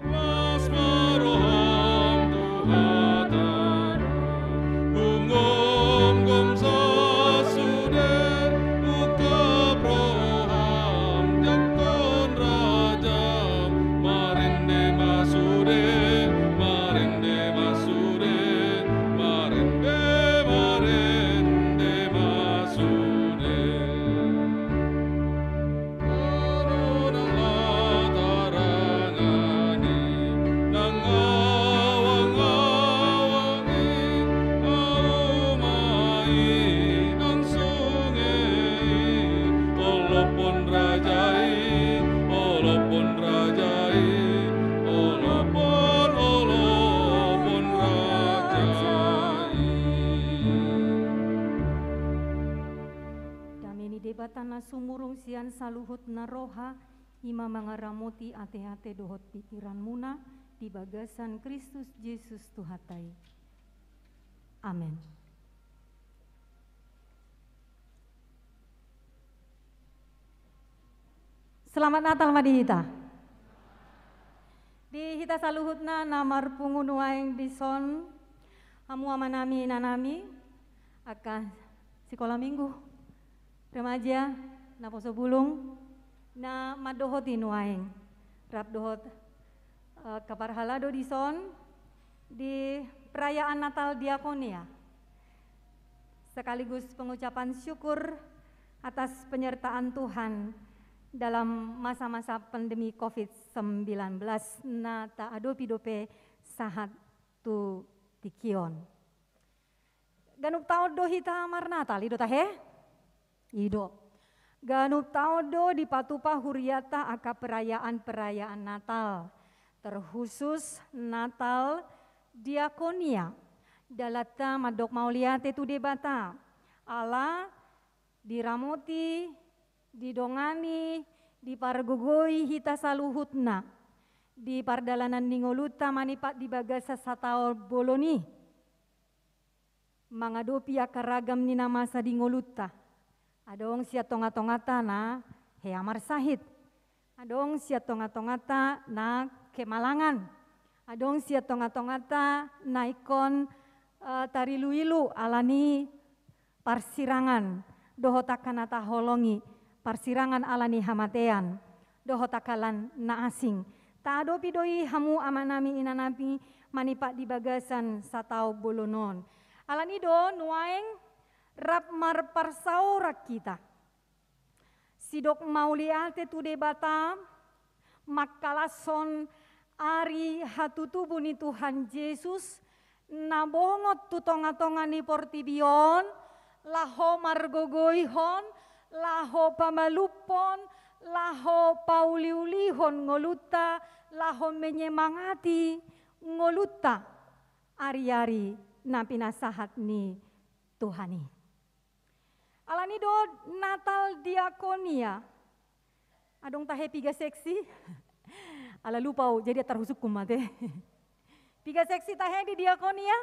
Las ma roham tu hata, gumgum sasude, ungkap roham jangkon rajam, marende ma sude, marende ma sude, marende, marende ma sude. Ahu nang latarangani, nang awangawang i, ahu ma i nang sunge i, olopon raja i, olopon raja i, olopon, olopon raja i. Dame ni Debata na sumurung sian saluhut na roha, i ma mangaramoti ateate dohot pingkiranmuna di bagasan Kristus Jesus Tuhanta i. Amen. Selamat Natal ma di hita. Di hita saluhutna na marpungu nuaeng dison, hamu amanami inanami, angka sikola minggu, remaja, naposo bulung, na mandohoti nuaeng, rap dohot, eh, angka parhalado dison di perayaan Natal Diakonia, sekaligus pengucapan syukur atas penyertaan Tuhan dalam masa-masa pandemi covid sembilan belas na taadopi dope sahat tu tingki on. Ganup taon do hita marnatal, i do tahe? I do. Ganup taon do dipatupa hurianta angka perayaan-perayaan Natal, terkhusus Natal Diakonia. Dalanta mandok mauliate tu Debata, ala diramoti, didongani, dipargogoi hita saluhutna di pardalanan ni ngolunta manipat di bagasan sataon bolon i, mangadopi angka ragam ni na masa di ngolunta. Adong sian tongatonganta na hea marsahit, adong sian tongatonganta na kemalangan, adong sian tongatonganta na ingkon Eh, tarilu-ilu alani parsirangan dohot angka na taholongi, parsirangan alani hamatean dohot angka lan na asing. Taadopi do i hamu amanami inanami manipat di bagasan sataon bolon on. Alani do nuaeng rap marparsaoran hita. Sidok mauliate tu Debata, mangkalashon ari hatutubu ni Tuhan Jesus, na bongot tu tonga-tonga ni portibi on, laho margogoihon, laho pamalumhon, laho pauliulihon ngolunta, laho menyemangati ngolunta ari-ari na pinasahat ni Tuhan i. Alani do Natal Diakonia. Adong tahe piga seksi? Ala lupa au, jadi atar husungkun ma te. Piga seksi tahe di Diakonia?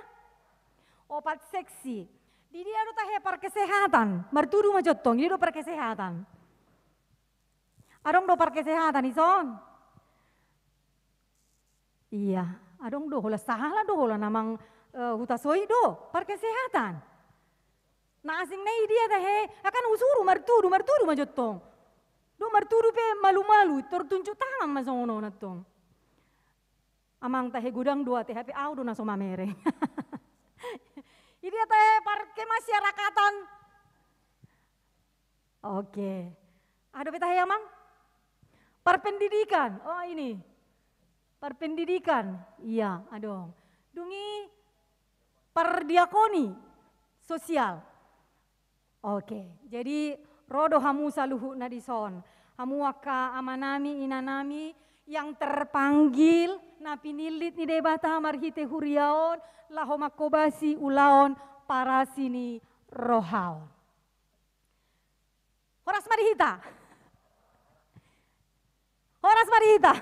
Opat seksi. Di dia do tahe parkesehatan? Martudu ma jo tong, di dia do parkesehatan? Adong do parkesehatan dison? Iya, adong do holan sahala do holan amang, eh, huta soi do parkesehatan. Na asing na i dia tahe, akan husuru martudu, martudu ma jo tong. Do martudu pe malu-malu, tor tunjuk tangan ma songon on antong. Amang tahe godang do ate, hape au do na so mamereng. I dia tahe parkemasyarakatan. Oke. Adong pe tahe amang? Parpendidikan. Oh, ini. Parpendidikan. Iya, adong. Dung i pardiakoni sosial. Oke, jadi ro do hamu saluhutna dison. Hamu angka amanami, inanami yang terpanggil, na pinillit ni Debata marhite huria on, laho manghobasi ulaon parasi ni roha on. Horas ma di hita. Horas ma di hita.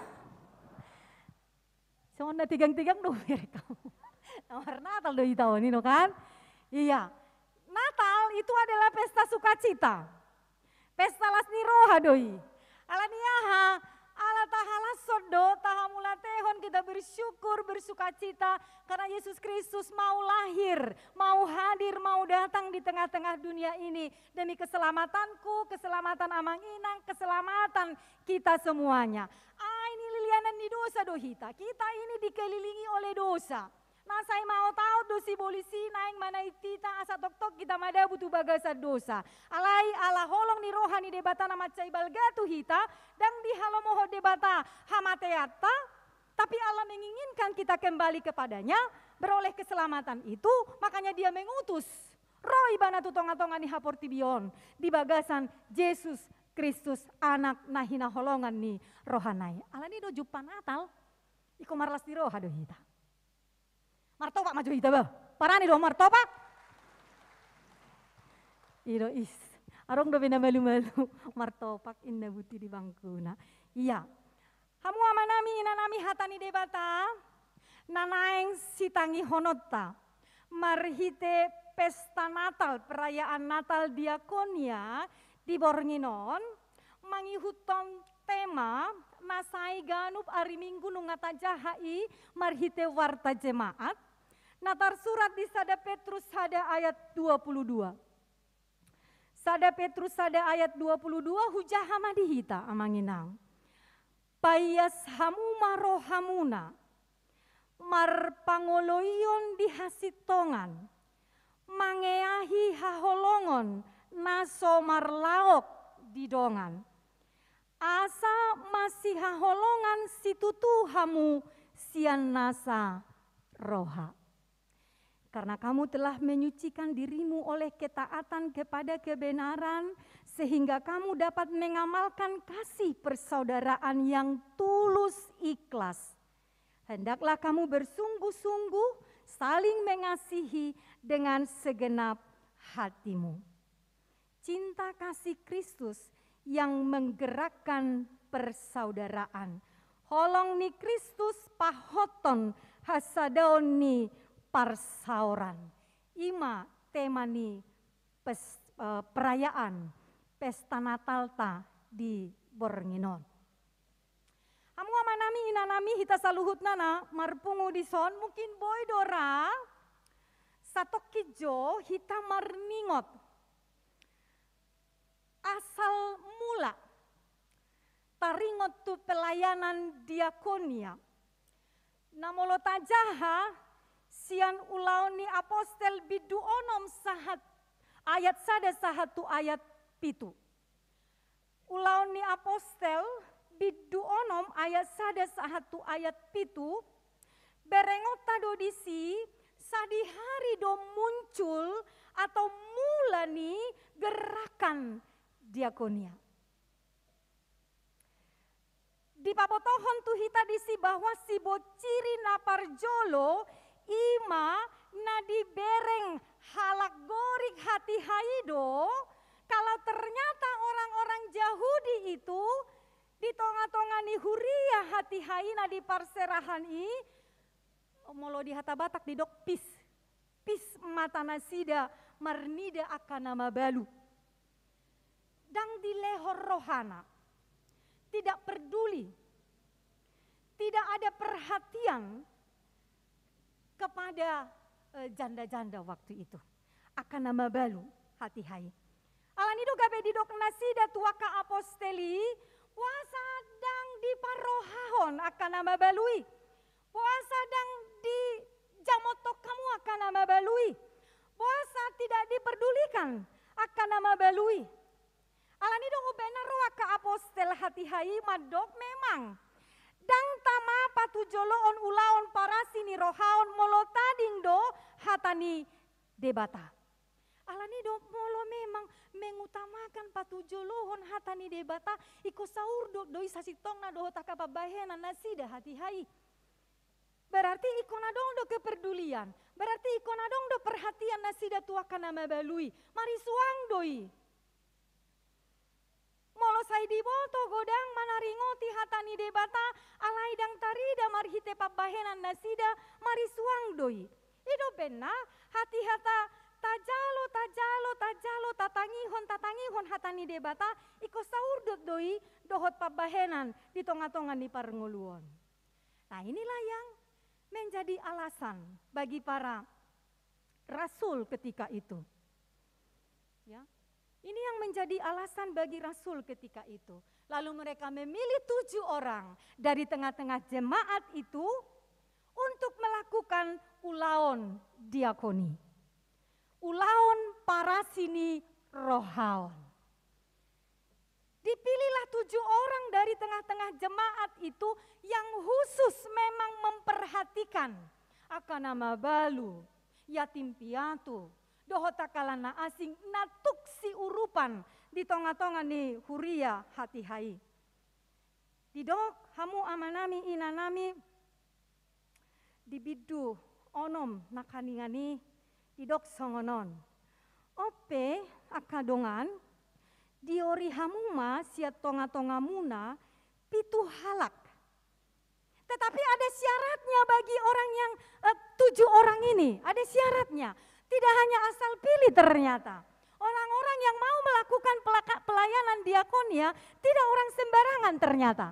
Songon na tigang-tigang do merek hamu. Na marnatal do hita on, i do kan? Iya. Natal itu adalah pesta sukacita. Pesta las ni roha do i. Alani aha? Ala tahalashon do, tahamauliatehon, kita bersyukur, bersukacita karena Yesus Kristus mau lahir, mau hadir, mau datang di tengah-tengah dunia ini demi keselamatanku, keselamatan amang inang, keselamatan kita semuanya. Ai ni lilianan ni dosa do hita. Kita ini dikelilingi oleh dosa. Na sai maotaot do sibolis i naeng manaiti hita asa tongtong hita madabu tu bagasan dosa. Alai ala holong ni roha ni Debata na mansai balga tu hita, ndang dihalomohon Debata hamateanta, tapi Allah menginginkan kita kembali kepada-Nya, beroleh keselamatan itu, makanya Dia mengutus Ro Ibana tu tonga-tonga ni haportibion, di bagasan Jesus Kristus, Anak na hinaholongan ni rohana i. Alani do jumpa Natal, ingkon marlas ni roha do hita. Martopak ma jo hita, bah. Parani do martopak. I do is. Adong dope na malu-malu martopak, inna buti di bangkuna. Iya. Hamu amanami, inanami, hata ni Debata na naeng sitangihononta marhite pesta Natal, perayaan Natal Diakonia di borngin on, mangihuthon tema na sai ganup ari Minggu nunga tajaha i marhite Warta Jemaat, na tarsurat di sada Petrus sada ayat dua puluh dua. Sada Petrus sada ayat dua puluh dua, hujaha ma di hita, amang inang. Paias hamu ma rohamuna, marpangoloion di hasintongan, mangeahi haholongon na so marlaok di dongan. Asa masihaholongan situtu hamu sian nasa roha. Karena kamu telah menyucikan dirimu oleh ketaatan kepada kebenaran, sehingga kamu dapat mengamalkan kasih persaudaraan yang tulus ikhlas. Hendaklah kamu bersungguh-sungguh saling mengasihi dengan segenap hatimu. Cinta kasih Kristus yang menggerakkan persaudaraan. Holong ni Kristus pahothon hasadaon ni parsaoran. I ma tema ni pes-, eh, perayaan pesta Natalta di borngin on. Hamu amanami, inanami, hita saluhutna na marpungu dison, mungkin boi do ra Satongkin jo hita marningot asal mula taringot tu pelayanan diakonia. Na molo tajaha sian Ulaon ni Apostel bindu onom sahat ayat sada sahat tu ayat pitu. Ulaon ni Apostel bindu onom ayat sada sahat tu ayat pitu, berengonta do disi, sadihari do muncul atau mula ni gerakan diakonia. Dipabotohon tu hita disi bahwa sibociri na parjolo i ma na dibereng halak Gorik hatiha i do, kalau ternyata orang-orang Jahudi itu di tonga-tonga ni huria hatiha i na di parserahan i, molo di hata Batak didok pis. Pis mata nasida marnida angka na mabalu. Ndang dilehon rohana. Tidak peduli. Tidak ada perhatian kepada, eh, janda-janda waktu itu. Angka na mabalu hatiha i. Alani do gabe didok nasida tu angka apostel i, boasa ndang diparrohahon angka na mabalu i. Boasa ndang dijamothon hamu angka na mabalu i. Boasa tidak diperdulikan angka na mabalu i. Alani do umbahen na ro angka apostel hatiha i mandok memang. Ndang tama patujoloon ulaon parasi ni rohaon molo tading do hata ni Debata. Alani do molo memang mengutamakan patujolohon hata ni Debata, ingkon saurdot do i sasintongna dohot angka pambahenan nasida hatiha i. Berarti ingkon adong do keperdulian. Berarti ingkon adong do perhatian nasida tu angka na mabalu i. Marisuang do i. Molo sai diboto godang manaringoti hata ni Debata, alai ndang tarida marhite pambahenan nasida, marisuang do i. I do umbahen na, hatiha ta, tajalo, tajalo, tajalo, tatangihon, tatangihon hata ni Debata, ingkon saurdot do i dohot pambahenan di tonga-tonga ni parngoluon. Nah, inilah yang menjadi alasan bagi para rasul ketika itu. Ya. Ini yang menjadi alasan bagi rasul ketika itu. Lalu mereka memilih tujuh orang dari tengah-tengah jemaat itu untuk melakukan ulaon diakoni. Ulaon parasi ni rohaon. Dipilihlah tujuh orang dari tengah-tengah jemaat itu yang khusus memang memperhatikan angka na mabalu, yatim piatu, dohot angka na asing na tuk siurupan di tonga-tonga ni huria hatiha i. Didok hamu amanami, inanami, di bindu onom nangkiningan i didok songon on. On pe angka dongan, diori hamu ma sian tonga-tongamuna pitu halak. Tetapi ada syaratnya bagi orang yang, eh, tujuh orang ini. Ada syaratnya. Tidak hanya asal pilih ternyata. Orang-orang yang mau melakukan pelaka-, pelayanan diakonia tidak orang sembarangan ternyata.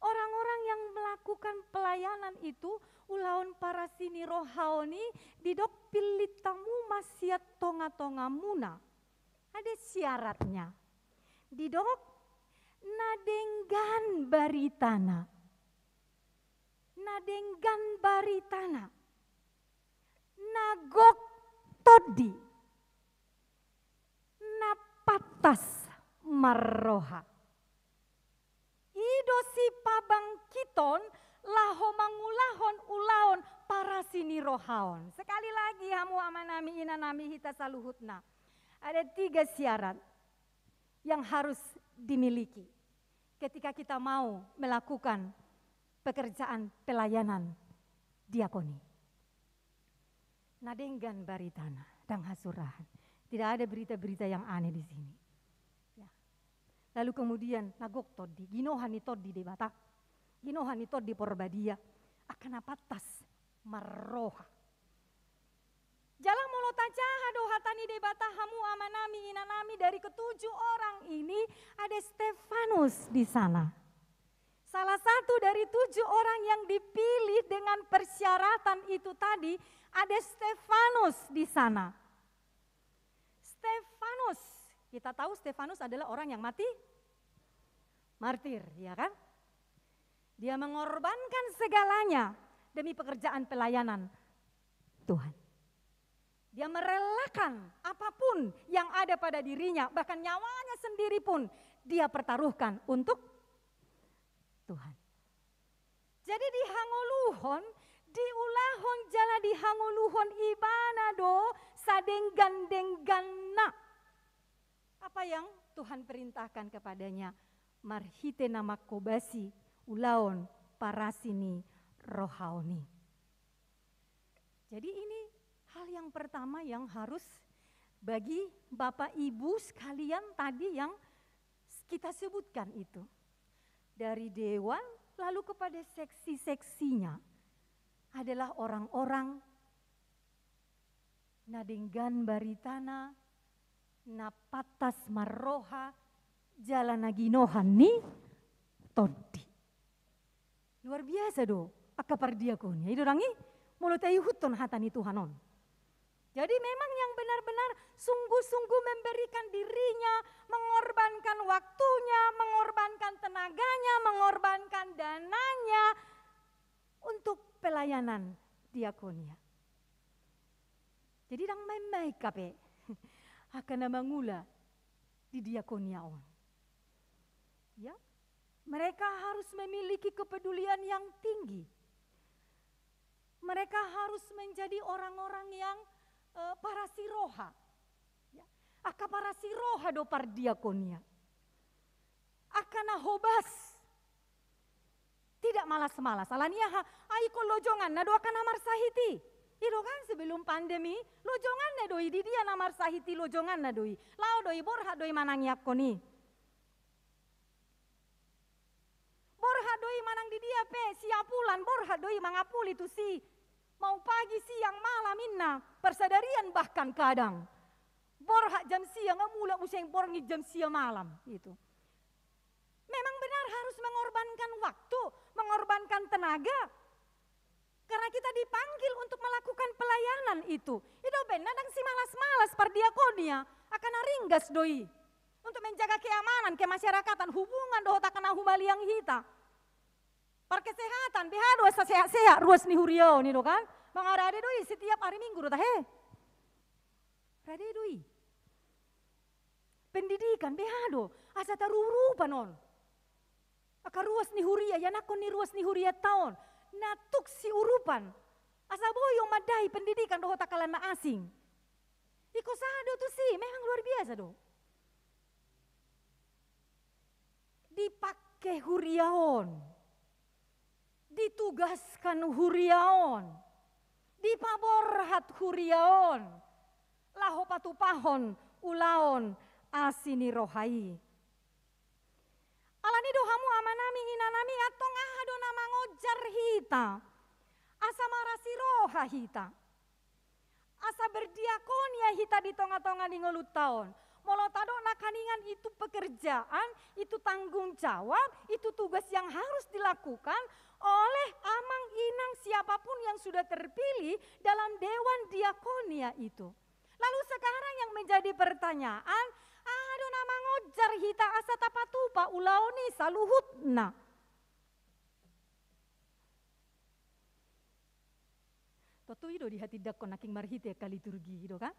Orang-orang yang melakukan pelayanan itu, ulaon parasi ni rohaon i, didok pillit hamu ma sian tonga-tongamuna. Ada syaratnya. Didok, na denggan baritana. Na denggan baritana. Na gok tondi. Na pantas marroha. I do sipabangkiton laho mangulahon ulaon parasi ni rohaon. Sekali lagi hamu amanami, inanami, hita saluhutna. Ada tiga syarat yang harus dimiliki ketika kita mau melakukan pekerjaan pelayanan diakoni. Na denggan baritana, ndang hasurahan. Tidak ada berita-berita yang aneh di sini. Ya. Lalu kemudian, na gok tondi, ginohan ni tondi Debata. Ginohan ni tondi Porbadia. Angka na pantas marroha. Jala molo tajaha do hata ni Debata hamu amanami, inanami, dari ketujuh orang ini ada Stefanus di sana. Salah satu Dari tujuh orang yang dipilih dengan persyaratan itu tadi, ada Stefanus di sana. Stefanus, kita tahu Stefanus adalah orang yang mati martir, ya kan? Dia mengorbankan segalanya demi pekerjaan pelayanan Tuhan. Dia merelakan apapun yang ada pada dirinya, bahkan nyawanya sendiri pun dia pertaruhkan untuk Tuhan. Jadi dihangoluhon, diulahon jala dihangoluhon ibana do sadenggan-dengganna. Apa yang Tuhan perintahkan kepadanya marhite na mangkobasi ulaon parasi ni roha on i. Jadi ini hal yang pertama yang harus bagi Bapak Ibu sekalian tadi yang kita sebutkan itu. Dari dewan lalu kepada seksi-seksinya adalah orang-orang na denggan baritana, na pantas marroha, jala na ginohan ni tondi. Luar biasa do angka pardiakonia, i do dang i, molo taihuthon hata ni Tuhan on. Jadi memang yang benar-benar sungguh-sungguh memberikan dirinya, mengorbankan waktunya, mengorbankan tenaganya, mengorbankan dananya untuk pelayanan diakonia. Jadi dang main-main hape angka na mangula di diakonia on. Ya, mereka harus memiliki kepedulian yang tinggi. Mereka harus menjadi orang-orang yang, eh, parasi roha. Ya. Angka parasi roha do pardiakonia. Angka na hobas. Tidak malas-malas. Alani aha? Ai ingkon lojonganna do angka na marsahit i. I do kan, sebelum pandemi, lojonganna do i, di dia na marsahit i lojonganna do i. Laho do i, borhat do i manangiangkon i. Borhat do i manang di dia pe, siapulan, borhat do i mangapuli tusi. Mau pagi, siang, malam inna, parsadarian bahkan kadang. Borhat jam sia, nga mulak muse borngin jam sia malam, gitu. Memang benar harus mengorbankan waktu, mengorbankan tenaga. Karena kita dipanggil untuk melakukan pelayanan itu. I do umbahen na dang simalas-malas pardiakonia, angka na ringgas do i. Untuk menjaga keamanan, kemasyarakatan, hubungan dohot angka na humaliang hita. Parkesehatan, beha do asa sehat-sehat ruas ni huria on, i do kan? Mangarade do i setiap hari Minggu do tahe. Rade do i. Pendidikan, beha do asa tarurupan on. Angka ruas ni huria, ianakhon ni ruas ni hurianta on. Na tuk siurupan. Asa boi on mandai pendidikan dohot angka na asing. Ingkon sahat do tusi, memang luar biasa do. Dipake huria on. Ditugaskan huria on. Dipaborhat huria on. Laho patupahon ulaon asi ni roha i. Alani do hamu amanami, inanami, antong aha do na mangonjar hita? Asa marasi roha hita. Asa berdiakonia hita di tonga-tonga ni ngolunta on. Molo tadok nangkiningan itu pekerjaan, itu tanggung jawab, itu tugas yang harus dilakukan oleh amang inang siapapun yang sudah terpilih dalam dewan diakonia itu. Lalu sekarang yang menjadi pertanyaan, aha do na mangonjar hita asa tapatupa ulaon i saluhutna? Tontu i do dihatindangkon nangkin marhite angka liturgi i do kan?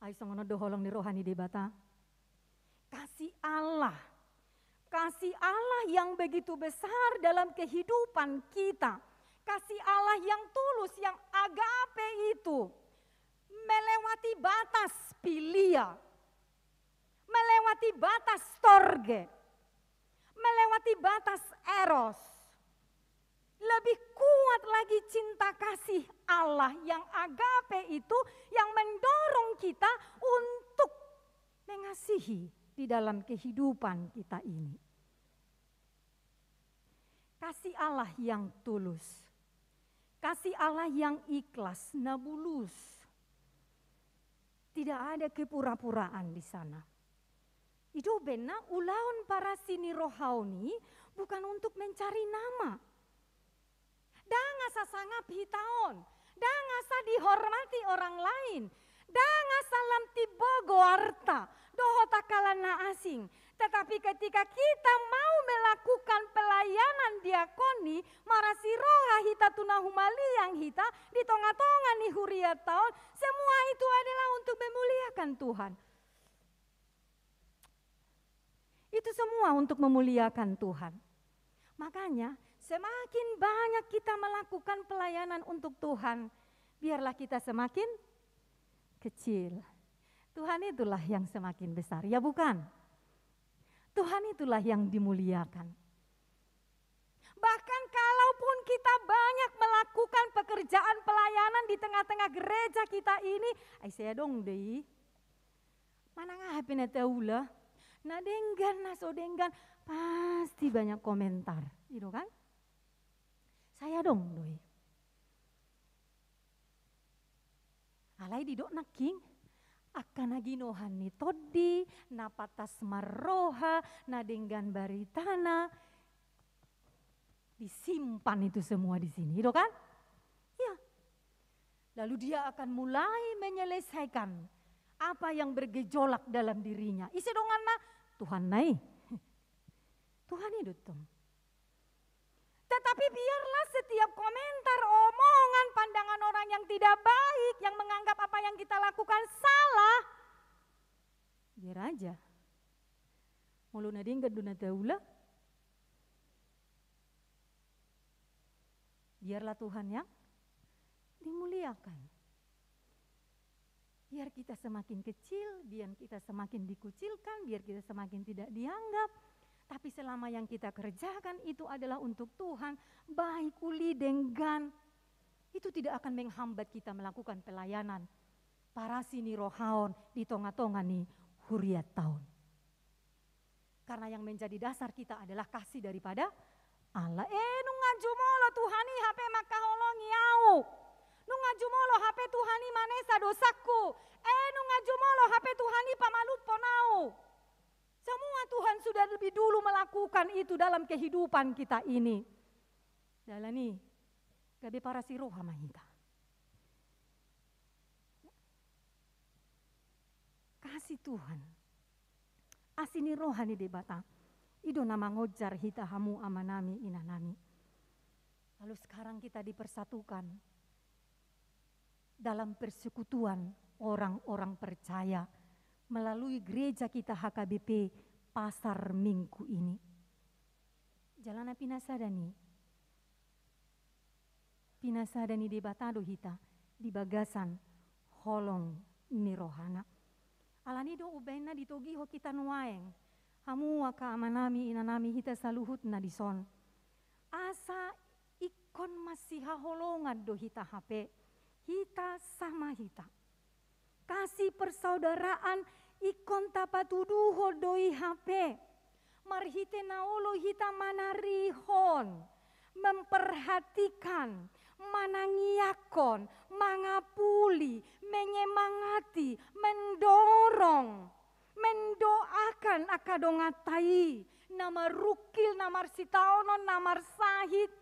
Ai songon on do holong ni roha ni Debata. Kasih Allah. Kasih Allah yang begitu besar dalam kehidupan kita. Kasih Allah yang tulus, yang agape itu melewati batas philia, melewati batas storge, melewati batas eros. Lebih kuat lagi cinta kasih Allah yang agape itu yang mendorong kita untuk mengasihi di dalam kehidupan kita ini. Kasih Allah yang tulus. Kasih Allah yang ikhlas, na bulus. Tidak ada kepura-puraan di sana. I do umbahen na ulaon parasi ni roha on i bukan untuk mencari nama. Ndang asa sangap hita on, ndang asa dihormati orang lain, ndang asa lam timbo goarta dohot angka na asing. Tetapi ketika kita mau melakukan pelayanan diakoni, marasi roha hita tu na humaliang hita di tonga-tonga ni hurianta on, semua itu adalah untuk memuliakan Tuhan. Itu semua untuk memuliakan Tuhan. Makanya, semakin banyak kita melakukan pelayanan untuk Tuhan, biarlah kita semakin kecil. Tuhan itulah yang semakin besar, ya bukan? Tuhan itulah yang dimuliakan. Bahkan kalaupun kita banyak melakukan pekerjaan pelayanan di tengah-tengah gereja kita ini, ai sai adong do i. Manang aha pe na taula, na denggan, na so denggan, pasti banyak komentar. I do kan? Sai adong do i. Alai didok nangkin, angka na ginohan ni tondi, na pantas marroha, na denggan baritana, disimpan itu semua di sini, i do kan? Ya. Lalu dia akan mulai menyelesaikan apa yang bergejolak dalam dirinya. Ise donganna? Tuhanna i. Tuhan i do tong. Tetapi biarlah setiap komentar, omongan, pandangan orang yang tidak baik, yang menganggap apa yang kita lakukan salah, biar aja. Molo na denggan do na taula, biarlah Tuhan yang dimuliakan. Biar kita semakin kecil, biar kita semakin dikucilkan, biar kita semakin tidak dianggap. Tapi selama yang kita kerjakan itu adalah untuk Tuhan, baik uli denggan, itu tidak akan menghambat kita melakukan pelayanan parasi ni roha on di tonga-tonga ni hurianta on. Karena yang menjadi dasar kita adalah kasih daripada Allah. Eh, nunga jumolo Tuhan i hape mangkaholongi au. Nunga jumolo hape Tuhan i manesa dosangku. Eh, nunga jumolo hape Tuhan i pamalumhon au. Semua Tuhan sudah lebih dulu melakukan itu dalam kehidupan kita ini. Dalan i, gabe parasi roha ma hita. Kasih Tuhan, asi ni roha ni Debata, i do na mangonjar hita hamu amanami, inanami. Lalu sekarang kita dipersatukan dalam persekutuan orang-orang percaya melalui gereja kita H K B P Pasar Minggu ini. Jala na pinasada ni, pinasada ni Debata do hita di bagasan holong ni rohana. Alani do umbahen na ditogihon hita nuaeng, hamu angka amanami, inanami, hita saluhutna dison. Asa ingkon masihaholongan do hita hape, hita sama hita. Kasih persaudaraan ingkon tapatuduhon do i hape. Marhite na olo hita manarihon, memperhatikan, manangiangkon, mangapuli, menyemangati, mendorong, mendoakan angka donganta i, na marungkil, na marsitaonon, na marsahit,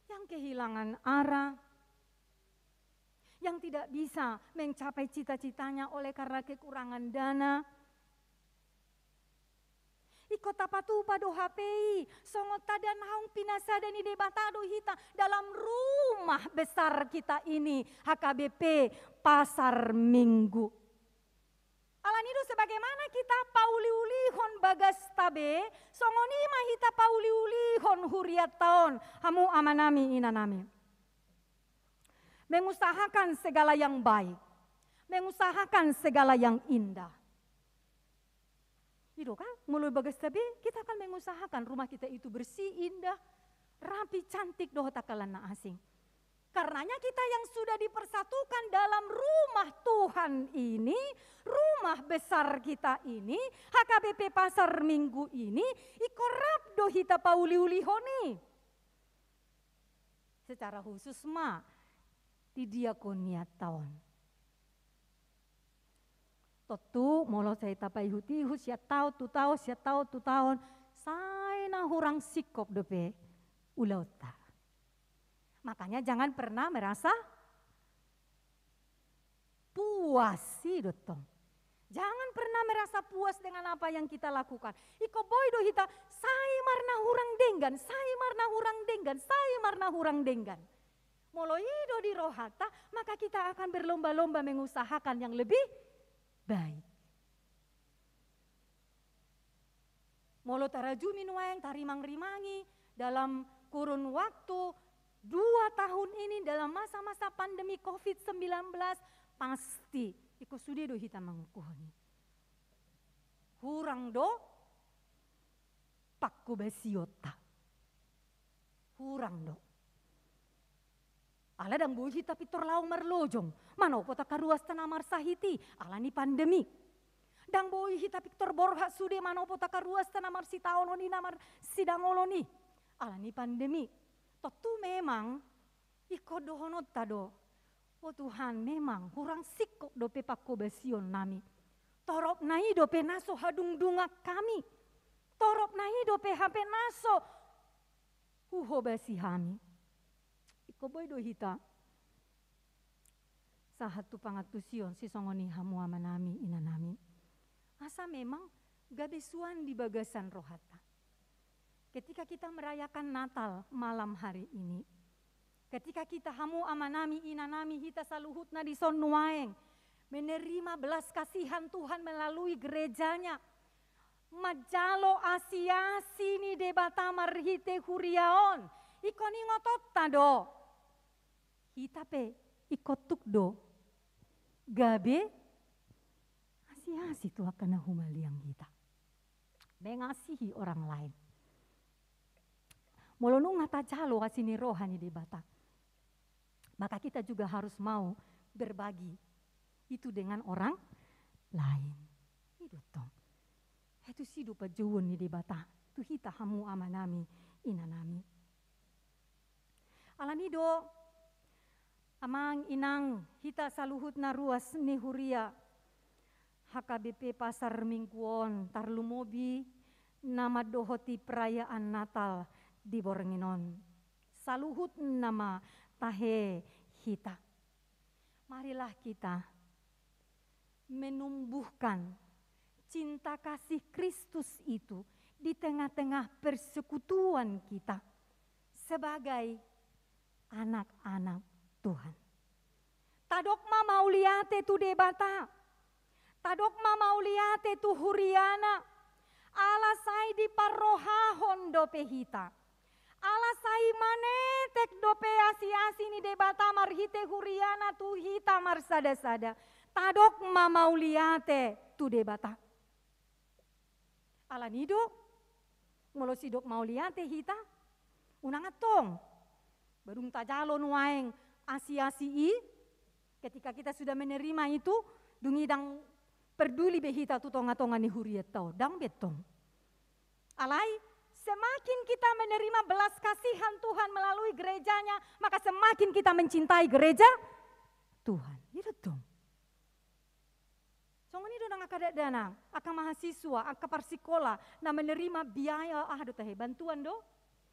yang kehilangan arah, yang tidak bisa mencapai cita-citanya oleh karena kekurangan dana. Ingkon tapatupa do hape i, songon tanda naung pinasada ni Debata do hita dalam rumah besar kita ini, H K B P Pasar Minggu. Alani do sebagaimana hita pauliulihon bagasta be, songon i ma hita pauliulihon hurianta on, hamu amanami, inanami. Mengusahakan segala yang baik, mengusahakan segala yang indah. I do kan, molo bagasta be, kita akan mengusahakan rumah kita itu bersih, indah, rapi, cantik, dohot angka na asing. Karenanya kita yang sudah dipersatukan dalam rumah Tuhan ini, rumah besar kita ini, H K B P Pasar Minggu ini, ingkon rap do hita pauliulihon i. Secara khusus ma di diakonianta on. Tontu, molo sai tapaihut-ihut sian taon tu taon, sian taon tu taon, sai na hurang singkop dope ulaonta. Makanya jangan pernah merasa puas, i do tong. Jangan pernah merasa puas dengan apa yang kita lakukan. Ingkon boi do hita, sai marna hurang denggan, sai marna hurang denggan, sai marna hurang denggan. Molo i do di rohanta, maka kita akan berlomba-lomba mengusahakan yang lebih baik. Molo tarajumi nuaeng, tarimang-rimangi dalam kurun waktu dua tahun ini, dalam masa-masa pandemi covid sembilan belas, pasti ingkon sude do hita mangukuhon i. Hurang do panghobasionta. Hurang do. Ala ndang boi hita pintor laho marlojong, manopot angka ruasta na marsahit i, ala ni pandemi. Ndang boi hita pintor borhat sude, manopot angka ruasta na marsitaonon i, na marsidangolon i, ala ni pandemi. Tontu memang, ingkon dohononta do, o Tuhan, memang hurang singkop dope panghobasionnami. Toropna i dope na so hadungdungan hami. Toropna i dope hape na so huhobasi hami. Ingkon boi do hita sahat tu pangantusion sisongon i hamu amanami, inanami. Asa memang gabe suan di bagasan rohanta. Ketika kita merayakan Natal malam hari ini, ketika kita hamu amanami, inanami, hita saluhutna dison nuaeng menerima belas kasihan Tuhan melalui gereja-Nya, manjalo asi-asi ni Debata marhite huria on, ingkon ingotonta do, hita pe ingkon tuk do gabe asi-asi tu angka na humaliang hita, mengasihi orang lain. Molo nunga tajalo asi ni roha ni Debata, maka kita juga harus mau berbagi itu dengan orang lain. I do tong. Ai tusi do panjouon ni Debata tu hita hamu amanami, inanami. Ala ni do, amang inang, hita saluhutna ruas ni huria H K B P Pasar Minggu on, tarlumobi na mandohoti perayaan Natal di borngin on. Saluhutna ma tahe hita. Marilah kita menumbuhkan cinta kasih Kristus itu di tengah-tengah persekutuan kita sebagai anak-anak Tuhan. Tadok ma mauliate tu Debata. Tadok ma mauliate tu huria-Na. Ala sai diparrohahon dope hita. Ala sai manetek dope asi-asi ni Debata marhite huria-Na tu hita marsada-sada. Tadok ma mauliate tu Debata. Ala ni do, molo sidok mauliate hita, unang antong. Ba dung tajalo nuaeng asi-asi i, ketika kita sudah menerima itu, dung i ndang perduli be hita tu tonga-tonga ni hurianta on, ndang be tong. Alai, semakin kita menerima belas kasihan Tuhan melalui gereja-Nya, maka semakin kita mencintai gereja Tuhan. I do tong. Songon i do nang angka dakdanak, angka mahasiswa, angka parsikola, na menerima biaya, aha do tahe, bantuan do?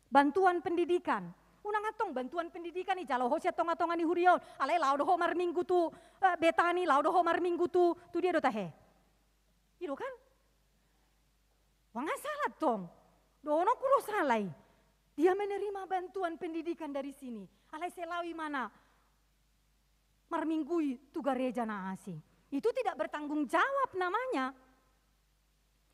Bantuan pendidikan. Unang antong bantuan pendidikan i jalo ho sian tonga-tonga ni huria on. Alai laho do ho marminggu tu, eh, Betani, laho do ho marminggu tu, tu dia do tahe. I do kan? Unang sala tong. Dohononku do sala i. Dia menerima bantuan pendidikan dari sini. Alai sai laho ibana marminggui tu gareja na asing. Itu tidak bertanggung jawab namanya.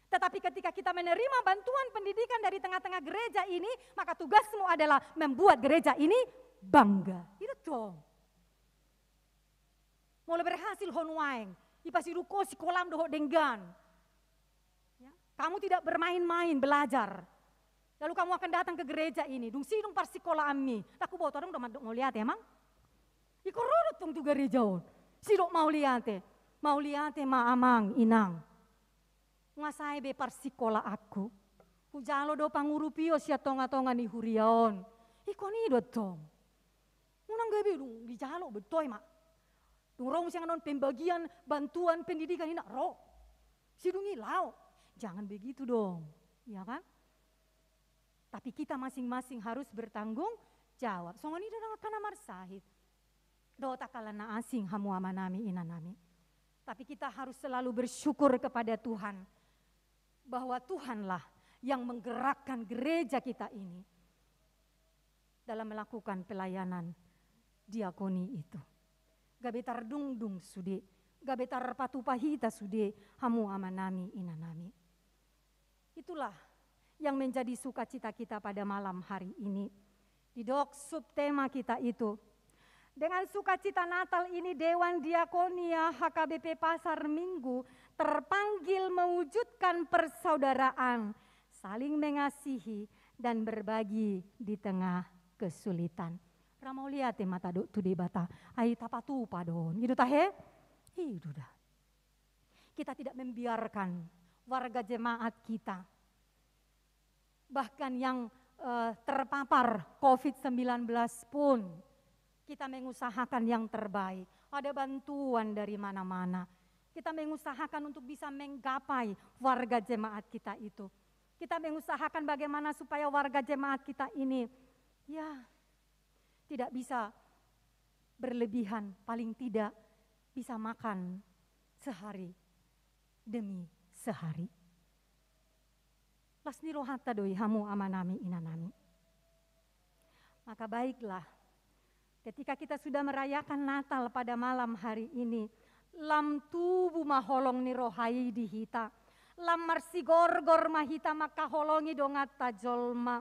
Tetapi ketika kita menerima bantuan pendidikan dari tengah-tengah gereja ini, maka tugasmu adalah membuat gereja ini bangga. I do tong. Molo berhasil ho nuaeng, dipasidung ho sikolam dohot denggan. Ya, kamu tidak bermain-main belajar. Lalu kamu akan datang ke gereja ini, dung sidung parsikolaan mi. Ndang huboto adong do mandok mauliate, amang? Ingkon ro do tong tu gareja on. Sidok mauliate. Mauliate ma amang, inang. Nunga sae be parsikolaanku. Hujalo do pangurupion sian tonga-tonga ni huria on. Ingkon i do tong. Unang gabe dung dijalo be toe ma. Dung ro muse annon pembagian bantuan pendidikan, ina ro. Sidung i laho. Jangan begitu dong. Ya kan? Tapi kita masing-masing harus bertanggung jawab. Songon i do nang angka na marsahit. Dohot angka na asing, hamu amanami, inanami. Tapi kita harus selalu bersyukur kepada Tuhan bahwa Tuhanlah yang menggerakkan gereja kita ini dalam melakukan pelayanan diakoni itu. Gabe tardungdung sude, gabe tarpatupa hita sude, hamu amanami, inanami. Itulah yang menjadi sukacita kita pada malam hari ini. Didok subtema kita itu, dengan sukacita Natal ini, Dewan Diakonia H K B P Pasar Minggu terpanggil mewujudkan persaudaraan, saling mengasihi, dan berbagi di tengah kesulitan. Ra mauliate ma tadok tu Debata, ai tapatupa do on. I do tahe? I do da. Kita tidak membiarkan warga jemaat kita, bahkan yang, eh, terpapar covid sembilan belas pun, kita mengusahakan yang terbaik. Ada bantuan dari mana-mana. Kita mengusahakan untuk bisa menggapai warga jemaat kita itu. Kita mengusahakan bagaimana supaya warga jemaat kita ini, ya, tidak bisa berlebihan, paling tidak bisa makan sehari demi sehari. Las ni rohanta do i, hamu amanami, inanami. Maka baiklah, ketika kita sudah merayakan Natal pada malam hari ini, lam tubu ma holong ni roha i di hita. Lam marsigorgor ma hita mangkaholongi donganta jolma.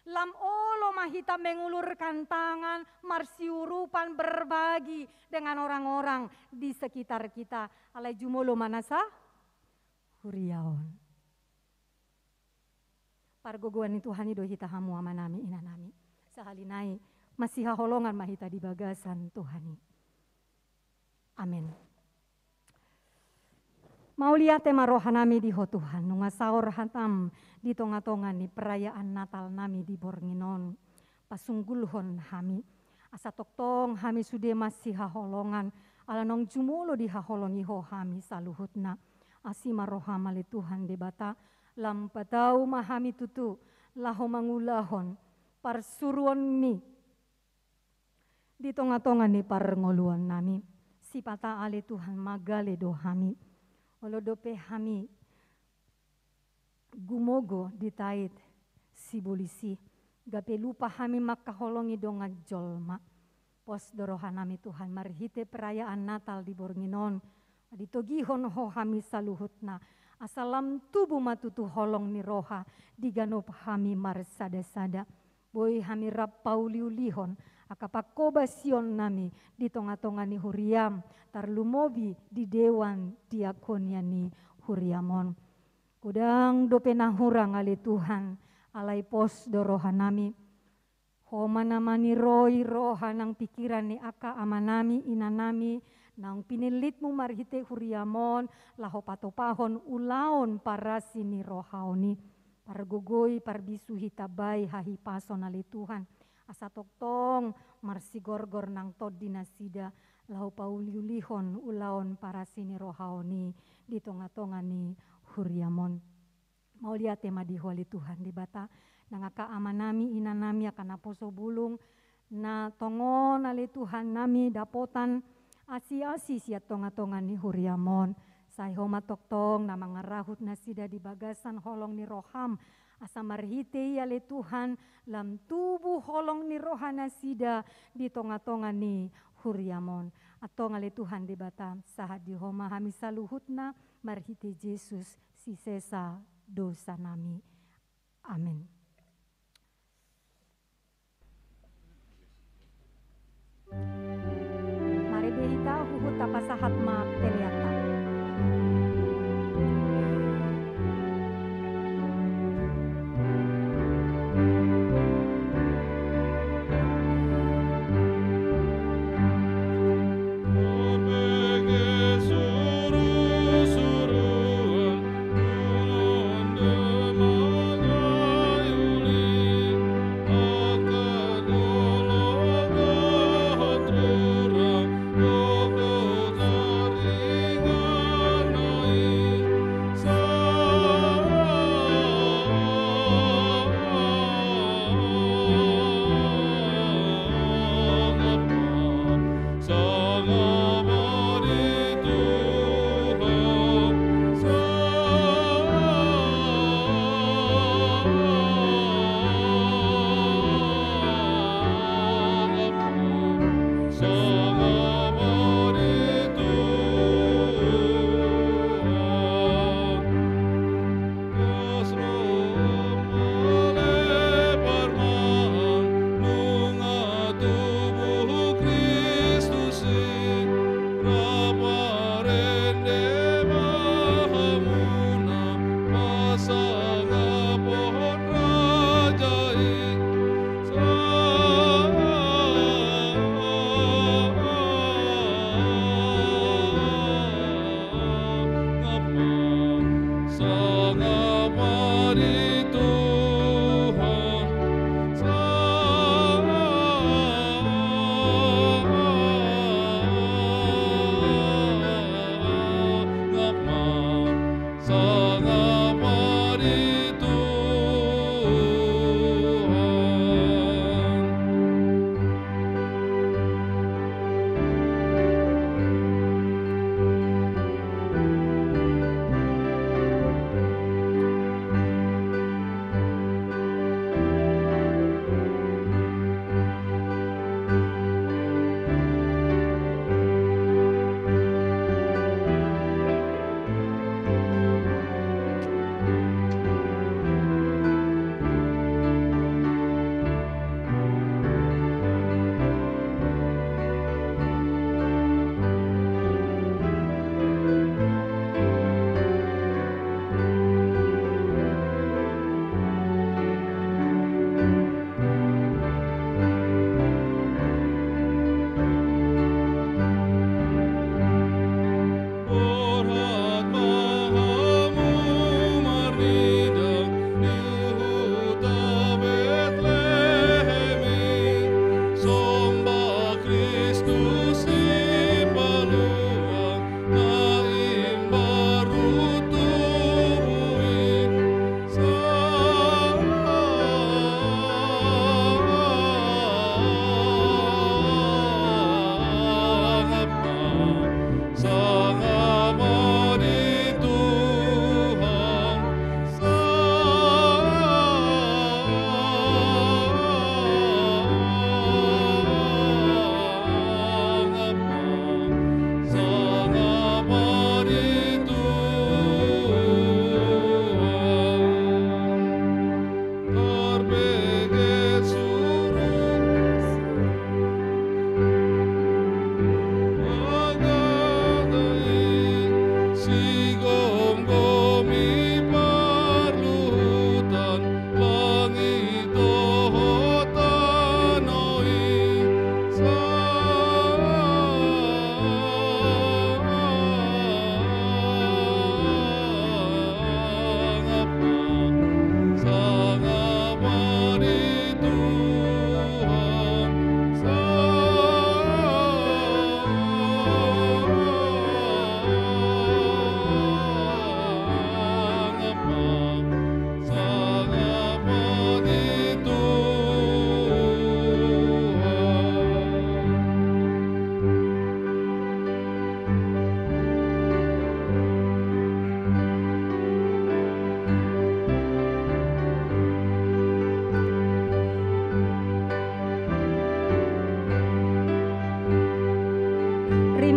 Lam olo ma hita mengulurkan tangan, marsiurupan, berbagi dengan orang-orang di sekitar kita. Alai jumolo ma na sahuria on. Pargogoan ni Tuhan i do hita, hamu amanami, inanami. Sahali nai masihaholongan ma hita di bagasan Tuhan i. Amen. Mauliate ma rohanami di Ho Tuhan, nunga saor hatam di tonga-tonga ni perayaan Natal nami di borngin on. Pasunggulhon hami, asa tongtong hami sude masihaholongan, ala naung jumolo dihaholongi Ho hami saluhutna. Asi ma roham ale Tuhan Debata, lam patau ma hami tutu laho mangulahon parsuruonmi di tonga-tonga ni parngoluon nami. Sipata ale Tuhan, magale do hami. Olo dope hami gumogo ditait sibolis i, gabe lupa hami mangkaholongi dongan jolma. Pos do rohanami Tuhan, marhite perayaan Natal di borngin on, ditogihon Ho hami saluhutna, asa lam tubu ma tutu holong ni roha di ganup hami marsada-sada. Boi hami rap pauli-ulihon angka pangkobasion nami di tonga-tonga ni huriam, tarlumobi di Dewan Diakonia ni huriam on. Godang dope na hurang ale Tuhan, alai pos do rohanami. Ho ma na maniroi roha nang pingkiran ni angka amanami, inanami, naung pinillitmu marhite huriam on, laho patupahon ulaon parasi ni roha on i. Pargogoi, parbisuhi, tambai hahipason ale Tuhan, asa tongtong marsigorgor nang tondi nasida, laho pauli-ulihon ulaon parasi ni roha on i di tonga-tonga ni huriam on. Mauliate ma di Ho ale Tuhan Debata, nang angka amanami, inanami, angka naposo bulung, na tongon ale Tuhan nami dapotan asi-asi sian tonga-tonga ni huriam on. Sai Ho ma tongtong na mangarahut nasida di bagasan holong ni roham, asa marhite i ale Tuhan, lam tubu holong ni roha nasida di tonga-tonga ni huriam on. Antong ale Tuhan Debata, sahat di Ho ma hami saluhutna, marhite Jesus, sisesa dosa nami. Amen. Marende hita, huhut tapasahat ma peleanta.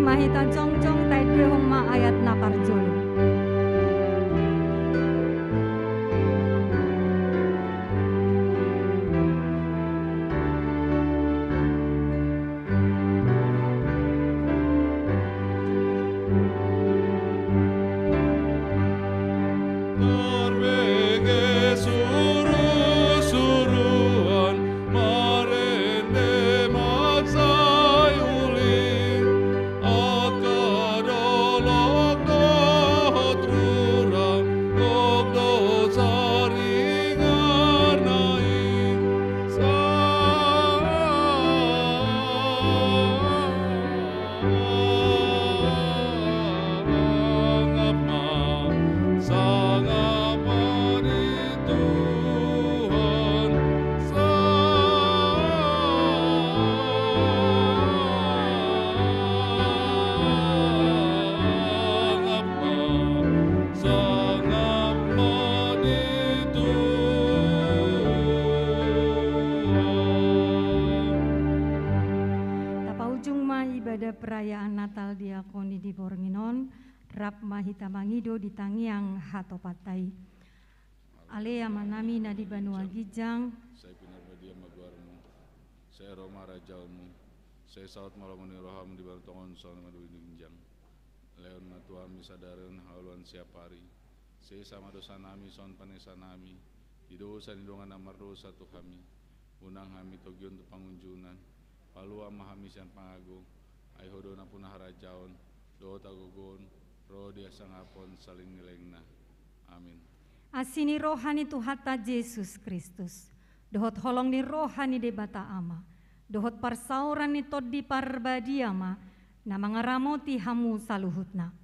Rap ma hita jongjong, taenduehon ma ayat na parjolo. Tapaujung ma ibadah perayaan Natal diakoni di borngin on, rap ma hita mangido di tangiang hatopanta i. Ale Amanami na di banua ginjang. Sai pinarbadia ma goarmu. Sai ro ma harajaonmu. Sai saut ma lomo ni rohamu di banua tonga on songon na di banua ginjang. Lehon ma tu hami sadari on hangoluan siapari. Sesa ma dosanami songon panesanami di dosa ni dongan na mardosa tu hami. Unang hami togihon tu pangunjunan. Palua ma hami sian pangago. Ai Ho do nampuna harajaon dohot hagogoon ro di hasangapon saleleng ni lelengna. Amin. Asi ni roha ni Tuhanta Jesus Kristus, dohot holong ni roha ni Debata Ama, dohot parsaoran ni Tondi Parbadia ma na mangaramoti hamu saluhutna.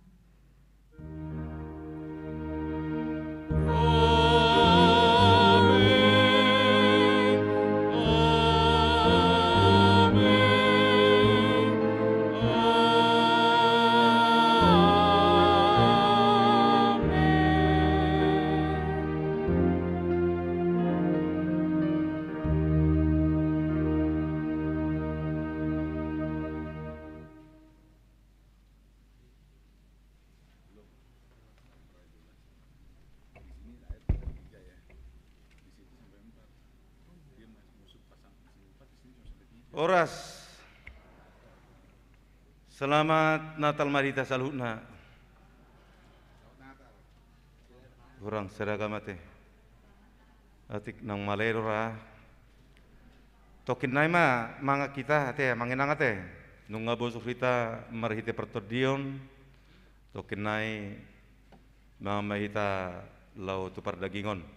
Horas. Selamat Natal ma di hita saluhutna. Hurang seragam ate. Atik naung male do ra. Tongkin nai ma mangan hita ate, mangan inang ate. Nunga bosur hita marhite partondion. Tongkin nai mangan ma hita laho tu pardagingon.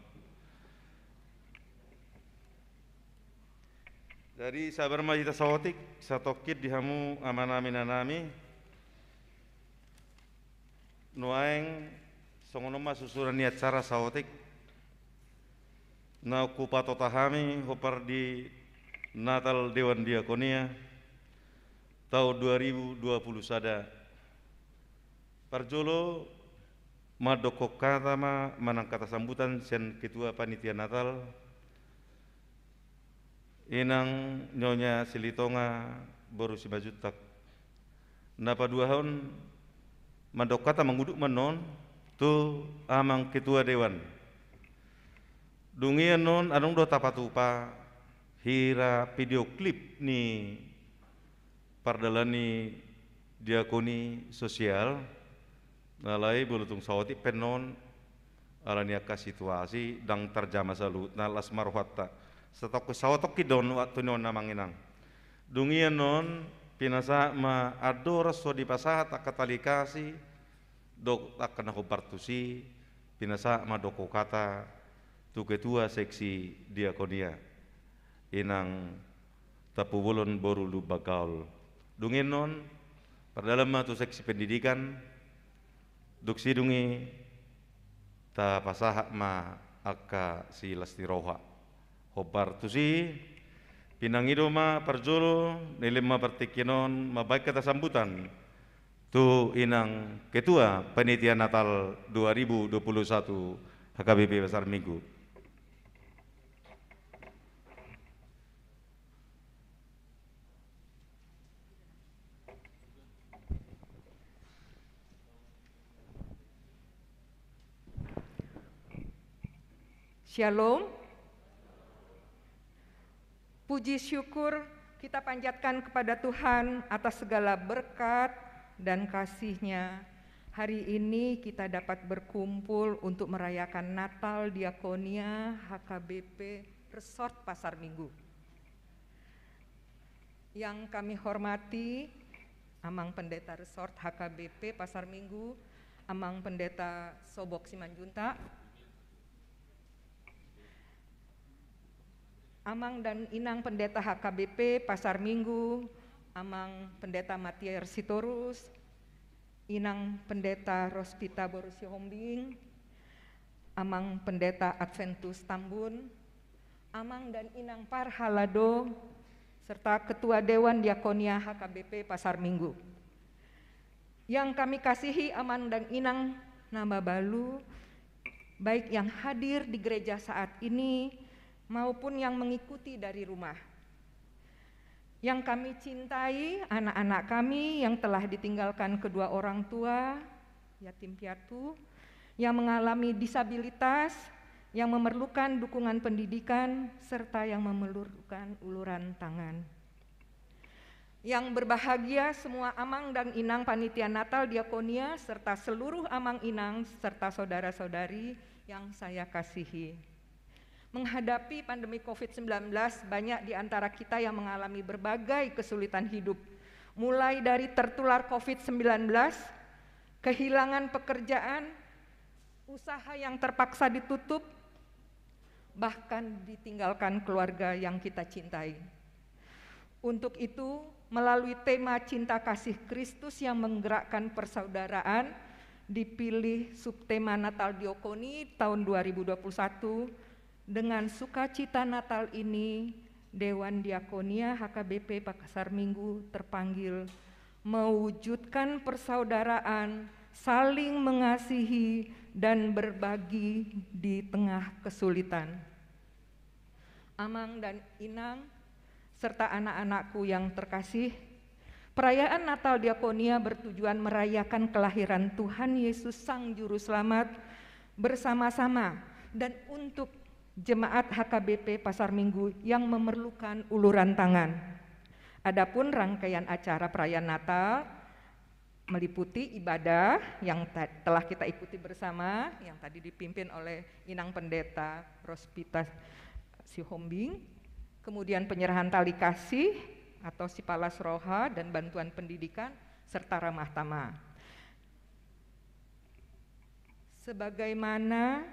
Jadi sabar ma hita saotik, satongkin di hamu amanami inanami. Nuaeng songon on ma susunan ni acara saotik. Na hupatota hami hombar di Natal Dewan Diakonia taon dua ribu dua puluh sada. Parjolo mandokkon hata ma manang hata sambutan sian Ketua Panitia Natal, Inang Nyonya Silitonga boru Simanjuntak. Na paduahon mandok hata mangudut ma annon tu Amang Ketua Dewan. Dung i annon adong do tapatupa hira video klip ni pardalanan ni diakoni sosial, alai molo tung saotik pe annon, alani angka situasi ndang tarjama saluhutna, las ma rohanta. Satongkin saotik i do on waktu ni on, amang inang. Dung i annon pinasahat ma andorang so dipasahat angka tali kasih dohot angka na hombar tusi, pinasahat ma dokok hata tu ketua seksi diakonia, Inang Tampubolon boru Lumban Gaol. Dung i annon pardalan ma tu seksi pendidikan, dung sidung i tapasahat ma angka silas ni roha. Hombar tusi, pinangido ma parjolo, leleng ma partingkian on mambahen hata sambutan tu Inang Ketua Panitia Natal dua ribu dua puluh satu H K B P Pasar Minggu. Syalom. Puji syukur kita panjatkan kepada Tuhan atas segala berkat dan kasih-Nya. Hari ini kita dapat berkumpul untuk merayakan Natal Diakonia H K B P Resort Pasar Minggu. Yang kami hormati Amang Pendeta Resort H K B P Pasar Minggu, Amang Pendeta Sobok Simanjuntak, Amang dan Inang Pendeta H K B P Pasar Minggu, Amang Pendeta Matiar Sitorus, Inang Pendeta Rospita boru Sihombing, Amang Pendeta Adventus Tambun, Amang dan Inang Parhalado, serta Ketua Dewan Diakonia H K B P Pasar Minggu. Yang kami kasihi Amang dan Inang na mabalu, baik yang hadir di gereja saat ini maupun yang mengikuti dari rumah. Yang kami cintai, anak-anak kami yang telah ditinggalkan kedua orang tua, yatim piatu, yang mengalami disabilitas, yang memerlukan dukungan pendidikan, serta yang memerlukan uluran tangan. Yang berbahagia semua Amang dan Inang Panitia Natal Diakonia serta seluruh Amang Inang serta saudara-saudari yang saya kasihi. Menghadapi pandemi covid sembilan belas, banyak di antara kita yang mengalami berbagai kesulitan hidup. Mulai dari tertular covid sembilan belas, kehilangan pekerjaan, usaha yang terpaksa ditutup, bahkan ditinggalkan keluarga yang kita cintai. Untuk itu, melalui tema Cinta Kasih Kristus yang Menggerakkan Persaudaraan, dipilih subtema Natal Diakoni tahun dua ribu dua puluh satu, dengan sukacita Natal ini, Dewan Diakonia H K B P Pasar Minggu terpanggil mewujudkan persaudaraan, saling mengasihi, dan berbagi di tengah kesulitan. Amang dan Inang, serta anak-anakku yang terkasih, perayaan Natal Diakonia bertujuan merayakan kelahiran Tuhan Yesus Sang Juru Selamat bersama-sama dan untuk jemaat H K B P Pasar Minggu yang memerlukan uluran tangan. Adapun rangkaian acara perayaan Natal meliputi ibadah yang ta-, telah kita ikuti bersama, yang tadi dipimpin oleh Inang Pendeta Rospita Sihombing, kemudian penyerahan tali kasih atau sipalas roha dan bantuan pendidikan, serta ramah tamah. Sebagaimana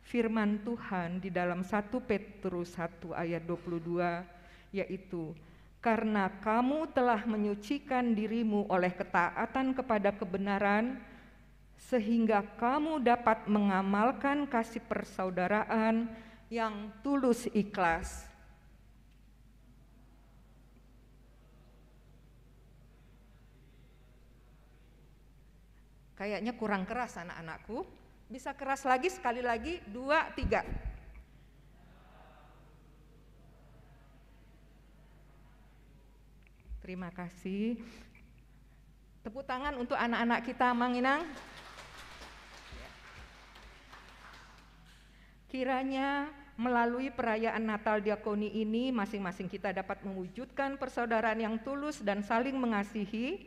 firman Tuhan di dalam satu Petrus satu ayat dua puluh dua, yaitu, "Karena kamu telah menyucikan dirimu oleh ketaatan kepada kebenaran, sehingga kamu dapat mengamalkan kasih persaudaraan yang tulus ikhlas." Kayaknya kurang keras, anak-anakku. Bisa keras lagi, sekali lagi, dua, tiga. Terima kasih. Tepuk tangan untuk anak-anak kita, Amang Inang. Kiranya Melalui perayaan Natal Diakoni ini, masing-masing kita dapat mewujudkan persaudaraan yang tulus dan saling mengasihi,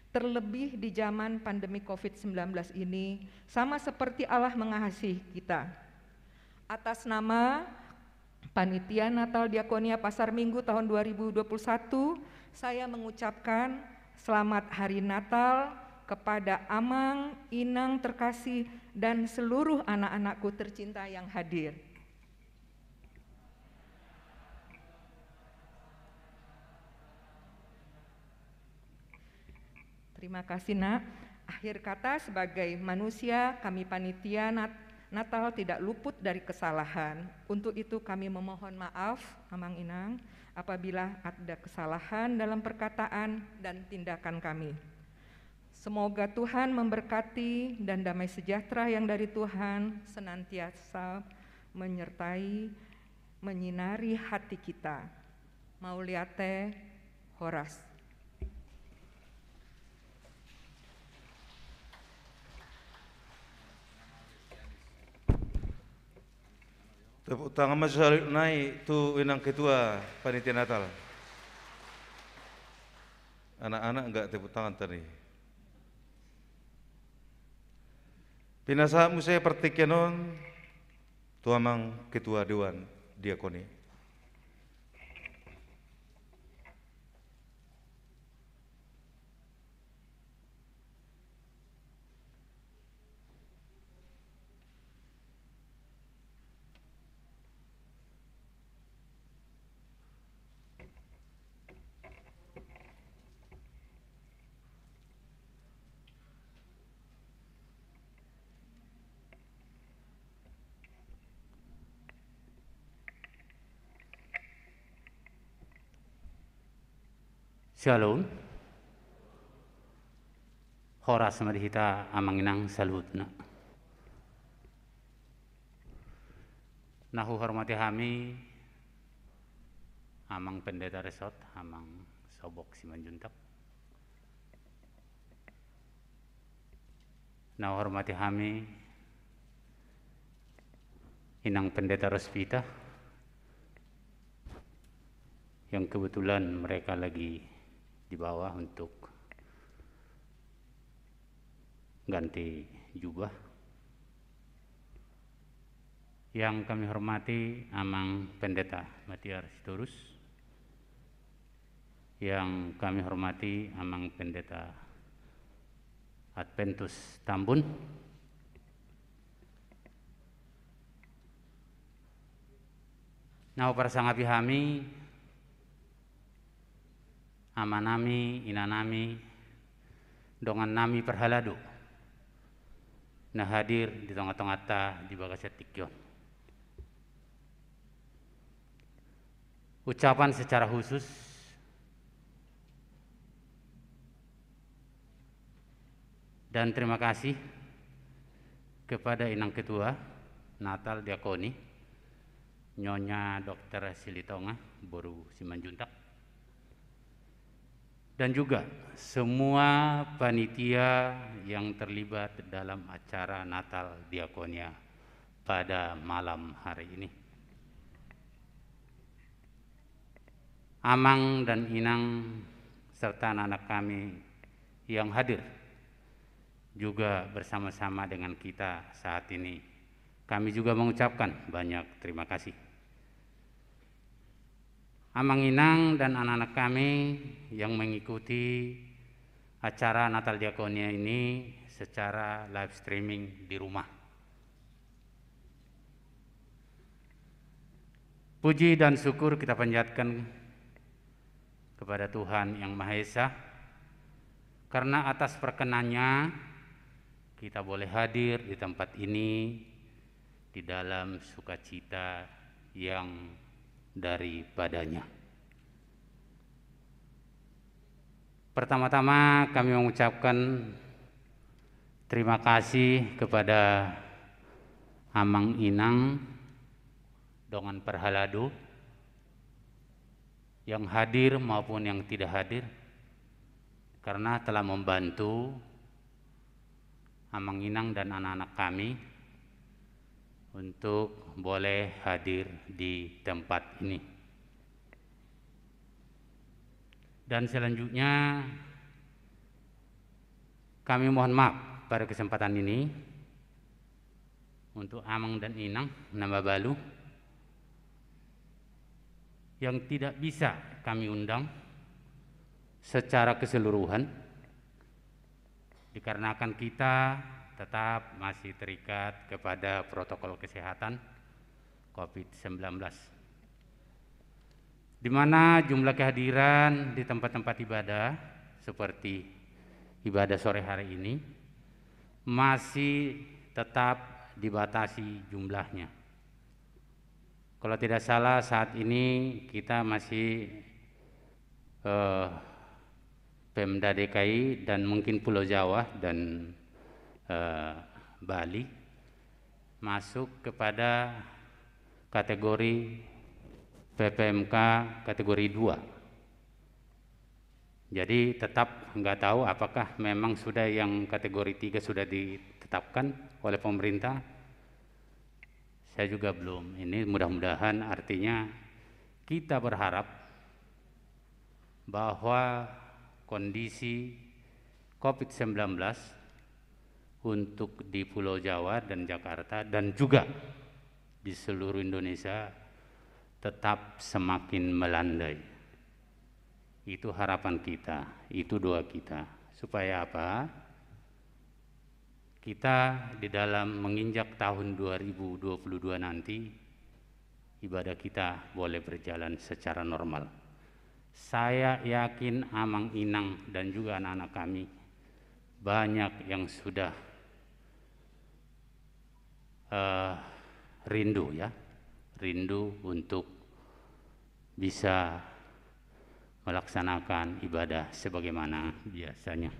terlebih di zaman pandemi covid sembilan belas ini, sama seperti Allah mengasihi kita. Atas nama Panitia Natal Diakonia Pasar Minggu tahun dua ribu dua puluh satu, saya mengucapkan selamat Hari Natal kepada Amang, Inang terkasih, dan seluruh anak-anakku tercinta yang hadir. Terima kasih, Nak. Akhir kata, sebagai manusia, kami panitia Nat-, Natal tidak luput dari kesalahan. Untuk itu, kami memohon maaf, Amang Inang, apabila ada kesalahan dalam perkataan dan tindakan kami. Semoga Tuhan memberkati dan damai sejahtera yang dari Tuhan senantiasa menyertai, menyinari hati kita. Mauliate, horas. Tepuk tangan ma saluhutna i tu Inang Ketua Panitia Natal. Anak-anak nggak tepuk tangan tadi. Pinasahat muse partingkian on tu Amang Ketua Dewan Diakoni. Syalom. Horas ma di hita Amang Inang saluhutna. Na huhormati hami Amang Pendeta Resort, Amang Sobok Simanjuntak. Na huhormati hami Inang Pendeta Rospita, yang kebetulan mereka lagi di bawah untuk ganti jubah. Yang kami hormati Amang Pendeta Matiar Sitorus, yang kami hormati Amang Pendeta Adventus Tambun. Na huparsangapi hami, amanami, inanami, dongannami parhalado, na hadir di tonga-tonganta di bagasan tingki on. Ucapan secara khusus dan terima kasih kepada Inang Ketua Natal Diakoni, Nyonya Dokter Silitonga, boru Simanjuntak, dan juga semua panitia yang terlibat dalam acara Natal Diakonia pada malam hari ini. Amang dan Inang serta anak-anak kami yang hadir juga bersama-sama dengan kita saat ini. Kami juga mengucapkan banyak terima kasih. Amang Inang dan anak-anak kami yang mengikuti acara Natal Diakonia ini secara live streaming di rumah. Puji dan syukur kita panjatkan kepada Tuhan Yang Maha Esa, karena atas perkenannya kita boleh hadir di tempat ini di dalam sukacita yang daripadanya. Pertama-tama kami mengucapkan terima kasih kepada Amang Inang, dongan parhalado, yang hadir maupun yang tidak hadir, karena telah membantu Amang Inang dan anak-anak kami untuk boleh hadir di tempat ini. Dan selanjutnya, kami mohon maaf pada kesempatan ini untuk amang dan inang na mabalu yang tidak bisa kami undang secara keseluruhan, dikarenakan kita tetap masih terikat kepada protokol kesehatan covid sembilan belas, di mana jumlah kehadiran di tempat-tempat ibadah seperti ibadah sore hari ini masih tetap dibatasi jumlahnya. Kalau tidak salah, saat ini kita masih, eh, Pemda D K I dan mungkin Pulau Jawa dan, eh, Bali masuk kepada kategori P P M K kategori dua. Jadi tetap nggak tahu apakah memang sudah yang kategori tiga sudah ditetapkan oleh pemerintah. Saya juga belum. Ini mudah-mudahan, artinya kita berharap bahwa kondisi covid sembilan belas untuk di Pulau Jawa dan Jakarta dan juga di seluruh Indonesia tetap semakin melandai. Itu harapan kita, itu doa kita. Supaya apa? Kita di dalam menginjak tahun dua ribu dua puluh dua nanti, ibadah kita boleh berjalan secara normal. Saya yakin amang inang dan juga anak-anak kami banyak yang sudah, eh, rindu, ya, rindu untuk bisa melaksanakan ibadah sebagaimana biasanya.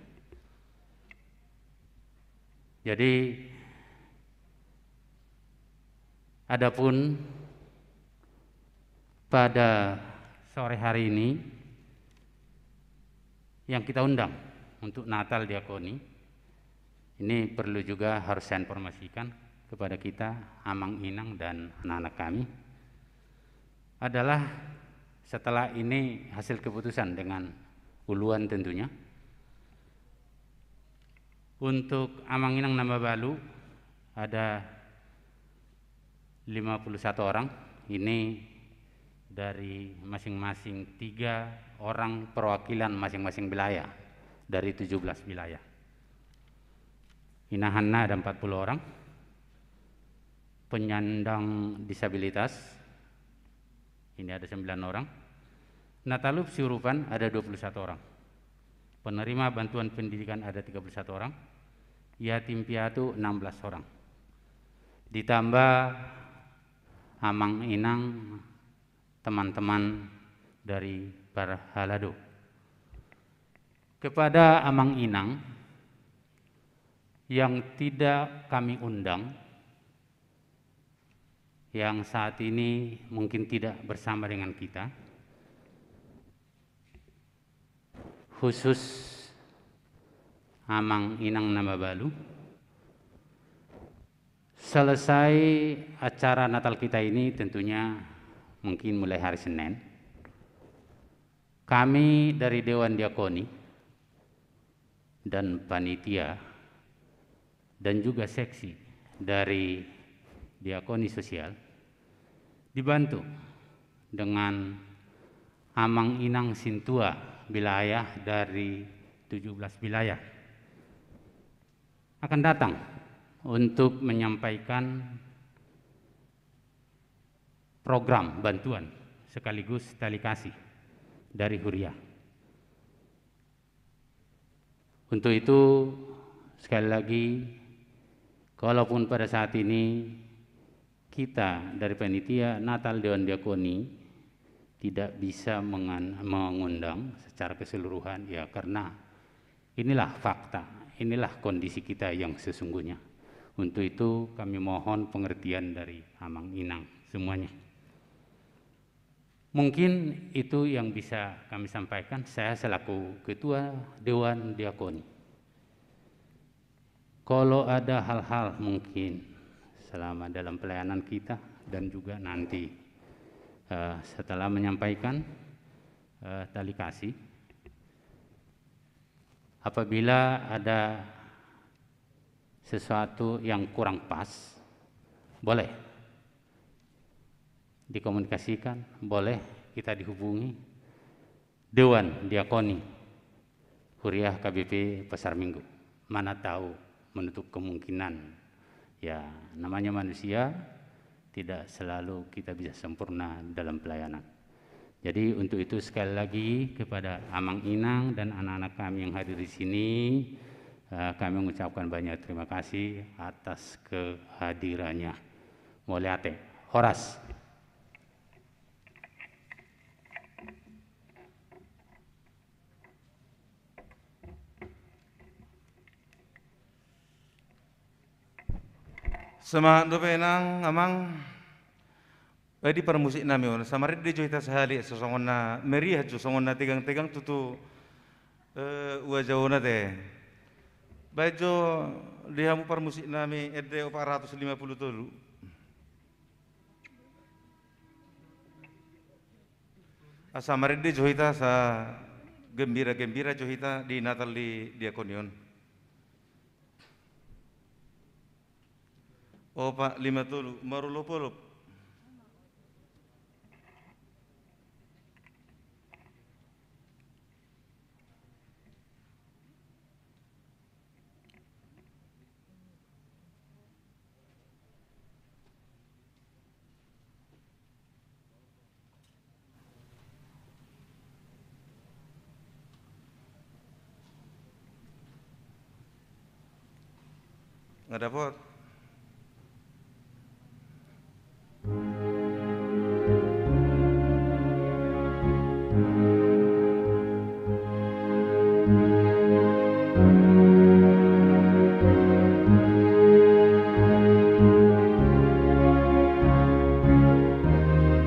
Jadi, adapun pada sore hari ini yang kita undang untuk Natal Diakoni, ini perlu juga harus saya informasikan kepada kita, amang inang dan anak-anak kami, adalah setelah ini hasil keputusan dengan uluan tentunya, untuk amang inang na mabalu ada lima puluh satu orang. Ini dari masing-masing tiga orang perwakilan masing-masing wilayah dari tujuh belas wilayah. Inahanna ada empat puluh orang. Penyandang disabilitas, ini ada sembilan orang. Na talup siurupan ada dua puluh satu orang. Penerima bantuan pendidikan ada tiga puluh satu orang. Yatim piatu enam belas orang. Ditambah amang inang, teman-teman dari parhalado. Kepada amang inang yang tidak kami undang, yang saat ini mungkin tidak bersama dengan kita, khusus amang inang na mabalu, selesai acara Natal kita ini, tentunya mungkin mulai hari Senin, kami dari Dewan Diakoni dan panitia dan juga seksi dari Diakoni Sosial dibantu dengan amang inang sintua wilayah dari tujuh belas wilayah akan datang untuk menyampaikan program bantuan sekaligus tali kasih dari Huria. Untuk itu, sekali lagi, kalaupun pada saat ini kita dari panitia Natal Dewan Diakoni tidak bisa mengan-, mengundang secara keseluruhan, ya, karena inilah fakta, inilah kondisi kita yang sesungguhnya. Untuk itu, kami mohon pengertian dari amang inang semuanya. Mungkin itu yang bisa kami sampaikan, saya selaku Ketua Dewan Diakoni. Kalau ada hal-hal mungkin selama dalam pelayanan kita dan juga nanti, eh, setelah menyampaikan, eh, tali kasih. Apabila ada sesuatu yang kurang pas, boleh dikomunikasikan, boleh kita dihubungi. Dewan Diakoni Huria K B P Pasar Minggu. Mana tahu, menutup kemungkinan. Ya, namanya manusia, tidak selalu kita bisa sempurna dalam pelayanan. Jadi, untuk itu, sekali lagi, kepada Amang Inang dan anak-anak kami yang hadir di sini, eh, kami mengucapkan banyak terima kasih atas kehadirannya. Mauliate. Horas. Semangat dope, Inang, Amang. Eh, di parmusik nami on, asa marende jo hita sahali, asa songon na meriah jo, songon na tegang-tegang tutu, eh, uajaona te. Baen jo di hamu parmusik nami, ende opat ratus lima puluh tolu. Asa marende jo hita, asa gembira-gembira jo hita di Natal di diakoni on. Opat lima tolu, marolop-olop. Nga dapot.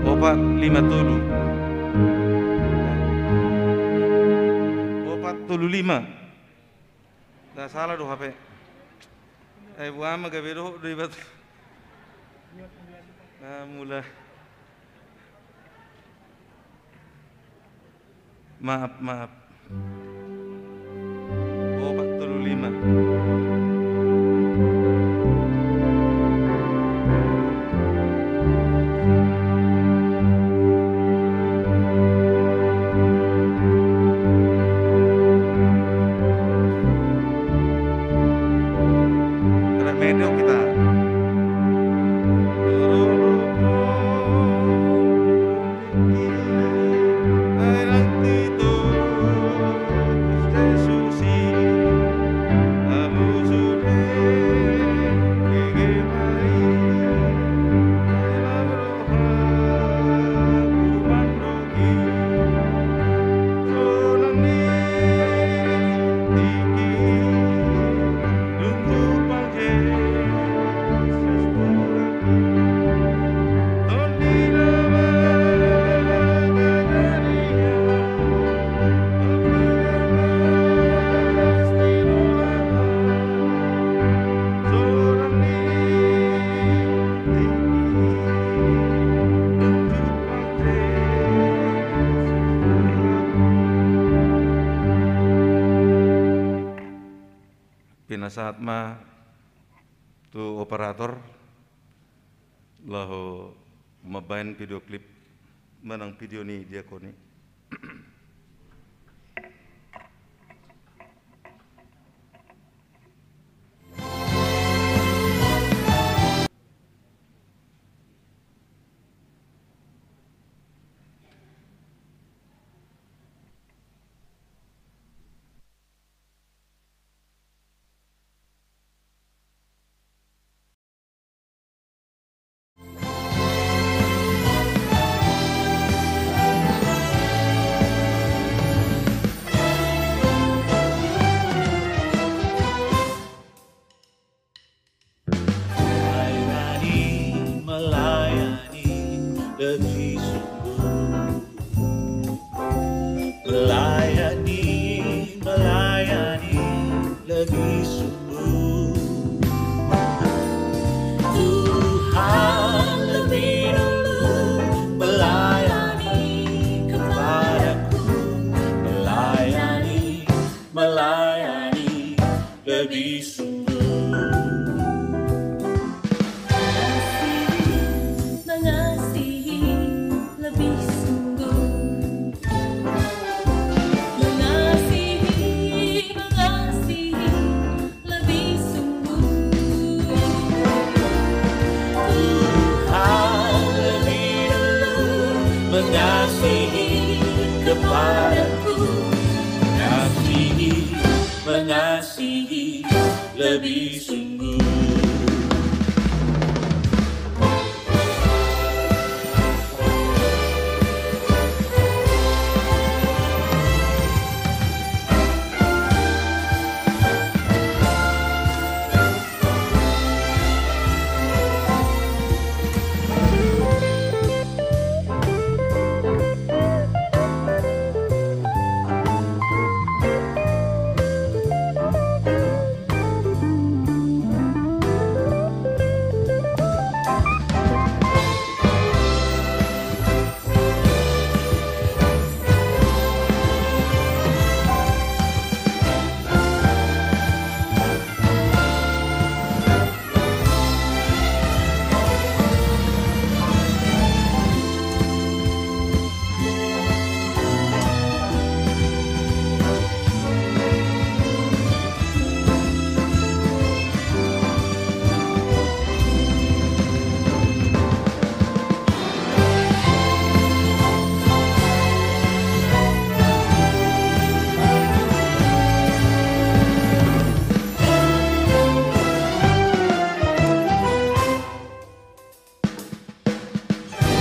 Opat lima tolu. Opat tolu lima. Nda sala do hape. Eh, buama gabe dohot do iba tu. Ah, mula. Maaf, maaf. Opat tolu lima. Remedo kita. Pinasahat ma tu operator laho mambaen video klip manang video ni diakoni. Kasihi kepadaku, kasihi, mengasihi lebih sungguh.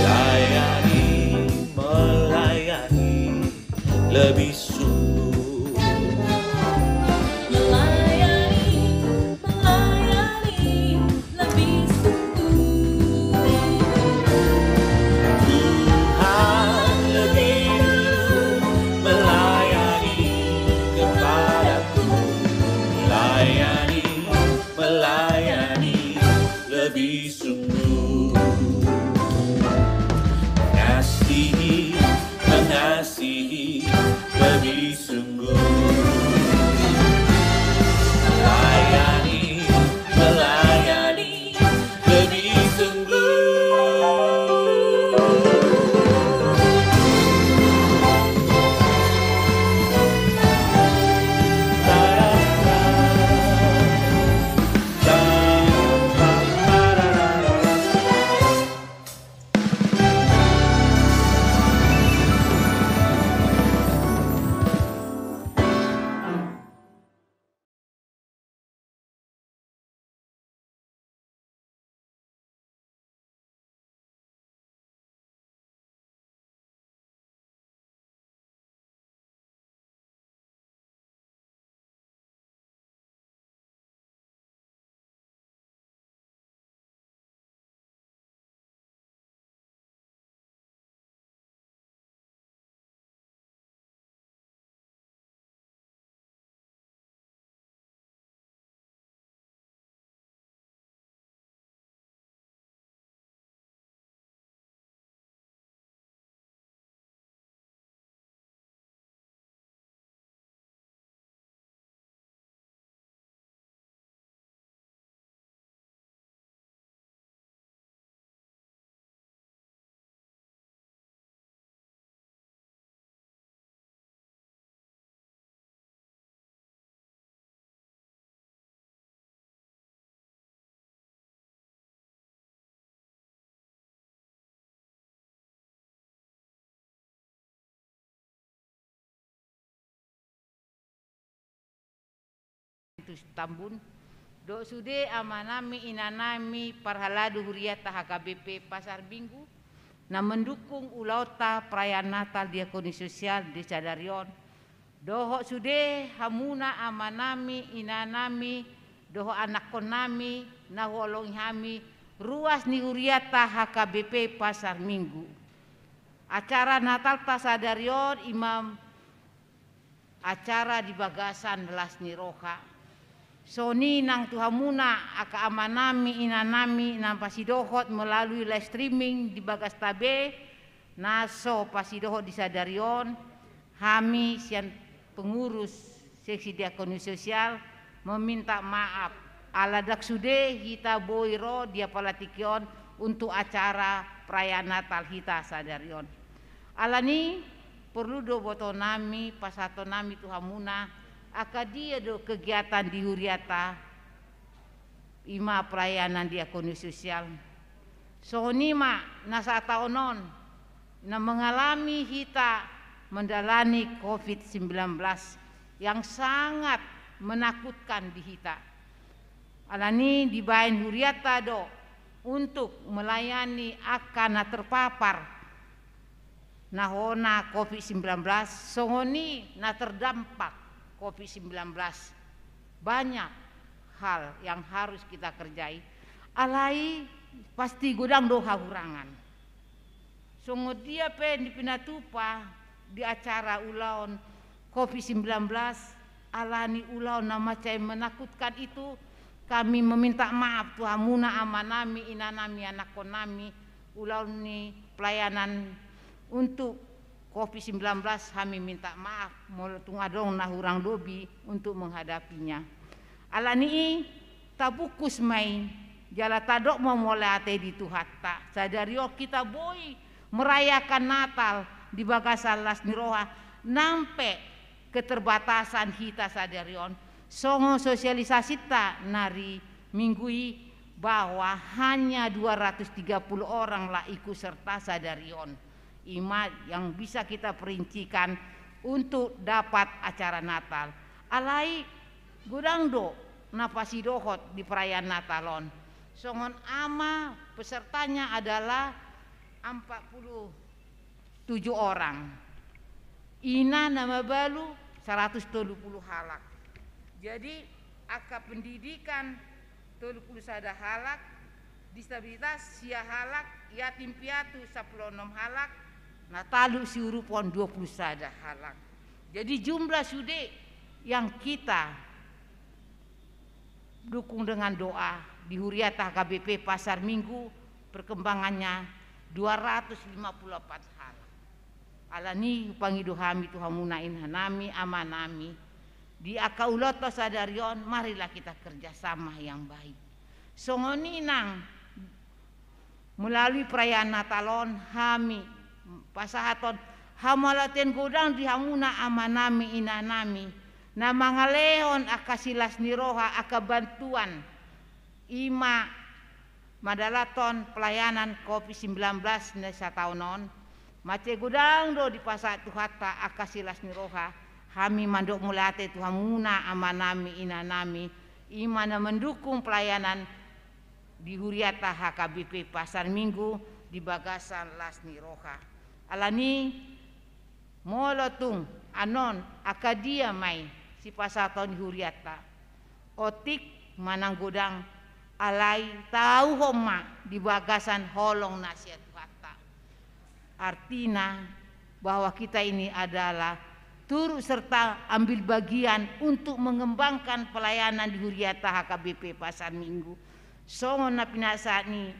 Layani, melayani lebih sungguh. Melayani, melayani lebih sungguh. Tuhan lebih dulu melayani kepadaku. Layani, melayani lebih sungguh. Mengasihi, mengasihi lebih sungguh. Melayani, melayani lebih sungguh. Situmambun, dohot sude amanami inanami parhalado huriata H K B P Pasar Minggu, na mendukung ulaonta perayaan Natal Diakonia Sosial di sadari on, dohot sude hamuna amanami inanami dohot anakkonnami na huolongi hami, ruas ni huriata H K B P Pasar Minggu. Acara Natalta sadari on ima acara di bagasan las ni roha. Songon i nang tu hamuna angka amanami inanami na pasidohot melalui live streaming di bagasta be, na so pasidohot di sadari on, hami sian pengurus seksi diakonia sosial meminta maaf ala ndang sude hita boi ro di apala tingki on untuk acara perayaan Natal hita sadari on. Alani i porlu do botoonnami pasahatonnami tu hamuna angka dia do kegiatan di huriata, ima pelayanan diakonia sosial. Songon i ma na sataon on na mengalami hita menjalani covid sembilan belas yang sangat menakutkan di hita. Alani dibaen hurianta do untuk melayani angka na terpapar na hona covid sembilan belas, songon i na terdampak covid sembilan belas. Banyak hal yang harus kita kerjai. Alai pasti godang do hahurangan. Songon dia pe di pinatupa di acara ulaon covid sembilan belas, alani ulaon na mansai menakutkan itu, kami meminta maaf tu hamuna amanami, inanami, anakkonnami, ulaon ni pelayanan untuk covid sembilan belas, kami minta maaf molo tung adong na hurang lobi untuk menghadapinya. Alani i, tabungkus ma i jala tadok ma mauliate di Tuhanta. Sadari on hita boi merayakan Natal di bagasan las ni roha, nang pe keterbatasan hita sadari on. Songon sosialisasinta na di Minggu i, bahwa hanya dua ratus tiga puluh orang lah ikut serta sadari on. I ma yang bisa kita perincikan untuk dapat acara Natal. Alai godang do na pasidohot di perayaan Natal on. Songon ama, pesertanya adalah empat puluh tujuh orang. Ina na mabalu seratus tolu puluh halak. Jadi angka pendidikan tolu puluh sada halak, disabilitas sia halak, yatim piatu sampulu onom halak, na talu siurupon dua puluh sada halak. Jadi jumlah sude yang kita dukung dengan doa di huriata H K B P Pasar Minggu, perkembangannya dua ratus lima puluh empat halak. Alani i hupangido hami tu hamuna inanami, amanami, di angka ulaonta sadari on, marilah kita kerjasama yang baik. Songon i nang melalui perayaan Natal on hami pasahathon hamauliateon godang di hamuna amanami, inanami, na mangalehon angka silas ni roha, angka bantuan, i ma mandalathon pelayanan covid sembilan belas na sataon on. Mansai godang do dipasahat Tuhanta angka silas ni roha. Hami mandok mauliate tu hamuna amanami, inanami, i ma na mendukung pelayanan di huriata H K B P Pasar Minggu di bagasan las ni roha. Alani i, molo tung annon angka dia ma i sipasahaton ni hurianta, otik manang godang, alai tauhon ma di bagasan holong na sian Tuhanta. Artina bahwa kita ini adalah turut serta ambil bagian untuk mengembangkan pelayanan di huriata H K B P Pasar Minggu. Songon na pinasahat ni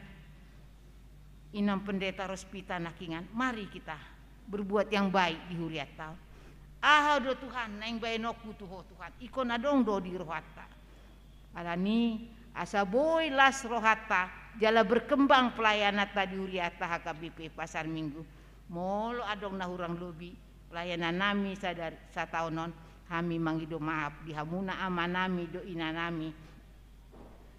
Inang Pendeta Rospita nangkiningan, mari kita berbuat yang baik di hurianta on. Aha do Tuhan naeng baenonku tu Ho Tuhan, ingkon adong do di rohanta. Alani i, asa boi las rohanta jala berkembang pelayananta di huriata H K B P Pasar Minggu. Molo adong na hurang lobi pelayanannami sadari sataon on, hami mangido maaf di hamuna amanami dohot inanami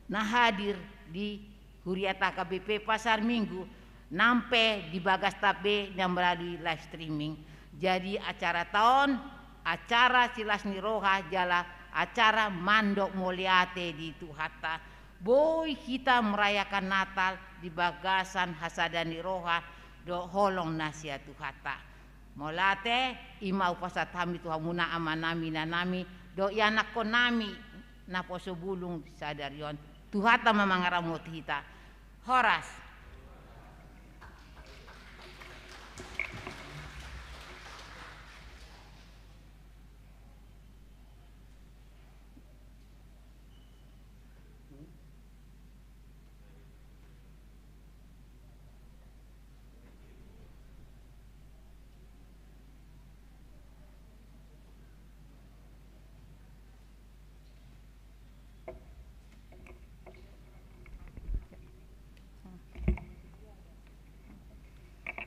na hadir di huriata H K B P Pasar Minggu, nang pe di bagasta be na melalui live streaming. Jadi acarata on acara silas ni roha jala acara mandok mauliate di Tuhanta. Boi hita merayakan Natal di bagasan hasada ni roha dohot holong na sian Tuhanta. Mauliate, i ma hupasahat hami tu hamuna amanami, inanami dohot ianakkonnami naposo bulung sadari on. Tuhanta ma mangaramoti hita. Horas.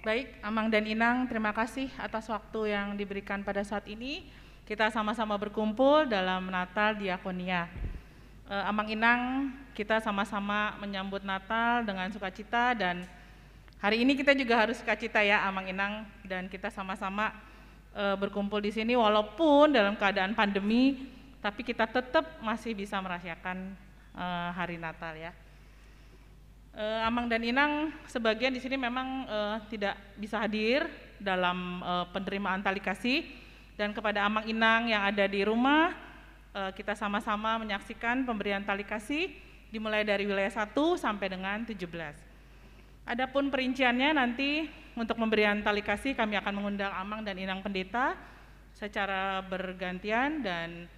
Baik, Amang dan Inang, terima kasih atas waktu yang diberikan pada saat ini. Kita sama-sama berkumpul dalam Natal Diakonia. Eh, Amang Inang, kita sama-sama menyambut Natal dengan sukacita dan Hari ini kita juga harus sukacita ya, Amang Inang, dan kita sama-sama, eh, berkumpul di sini walaupun dalam keadaan pandemi, tapi kita tetap masih bisa merayakan, eh, hari Natal ya. Eh, Amang dan Inang sebagian di sini memang, eh, tidak bisa hadir dalam, eh, penerimaan tali kasih, dan kepada Amang Inang yang ada di rumah, eh, kita sama-sama menyaksikan pemberian tali kasih dimulai dari wilayah satu sampai dengan tujuh belas. Adapun perinciannya nanti untuk pemberian tali kasih kami akan mengundang Amang dan Inang Pendeta secara bergantian dan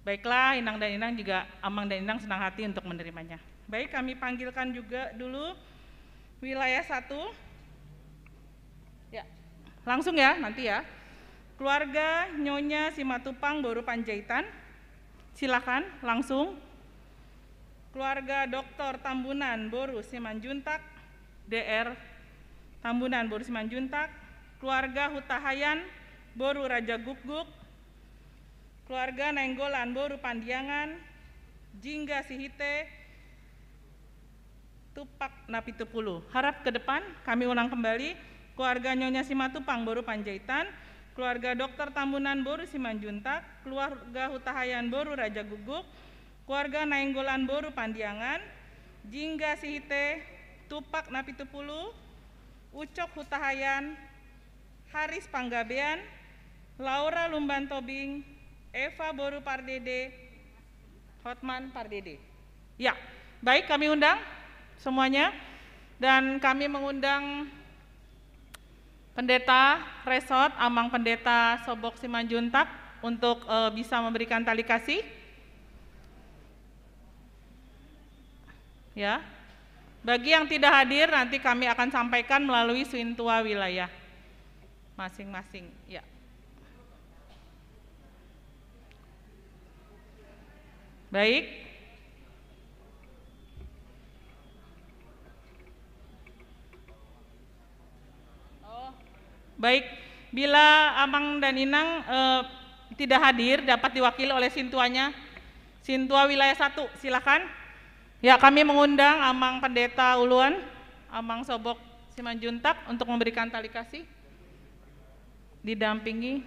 baiklah, Inang dan Inang juga, Amang dan Inang senang hati untuk menerimanya. Baik, kami panggilkan juga dulu wilayah satu. Ya, langsung ya nanti ya. Keluarga Nyonya Simatupang boru Panjaitan. Silakan langsung. Keluarga Doktor Tambunan boru Simanjuntak, D R Tambunan boru Simanjuntak. Keluarga Hutahayan boru Raja Gukguk. Keluarga Nainggolan boru Pandiangan, Jingga Sihite, Tumpak Napitupulu. Harap ke depan, kami ulang kembali. Keluarga Nyonya Simatupang boru Panjaitan, keluarga Doktor Tambunan boru Simanjuntak, keluarga Hutahayan boru Raja Guguk, keluarga Nainggolan boru Pandiangan, Jingga Sihite, Tumpak Napitupulu, Ucok Hutahayan, Haris Panggabean, Laura Lumban Tobing, Eva boru Pardede, Hotman Pardede. Ya, baik, kami undang semuanya dan kami mengundang Pendeta Resort, Amang Pendeta Sobok Simanjuntak untuk, eh, bisa memberikan tali kasih. Ya. Bagi yang tidak hadir, nanti kami akan sampaikan melalui sintua wilayah masing-masing. Ya. Baik. Oh. Baik, bila Amang dan Inang, eh, tidak hadir, dapat diwakili oleh sintuanya. Sintua wilayah satu, silakan. Ya, kami mengundang Amang Pendeta Uluan, Amang Sobok Simanjuntak untuk memberikan tali kasih. Didampingi.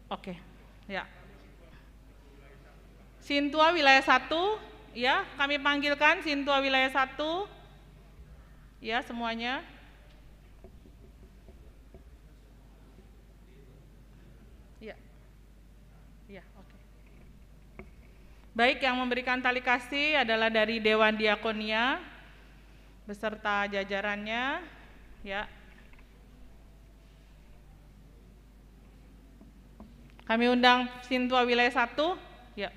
Oke, ya. Sintua wilayah satu, ya, kami panggilkan Sintua wilayah satu. Ya, semuanya. Ya. Ya, oke. Baik, yang memberikan tali kasih adalah dari Dewan Diakonia beserta jajarannya, ya. Kami undang Sintua wilayah satu, ya.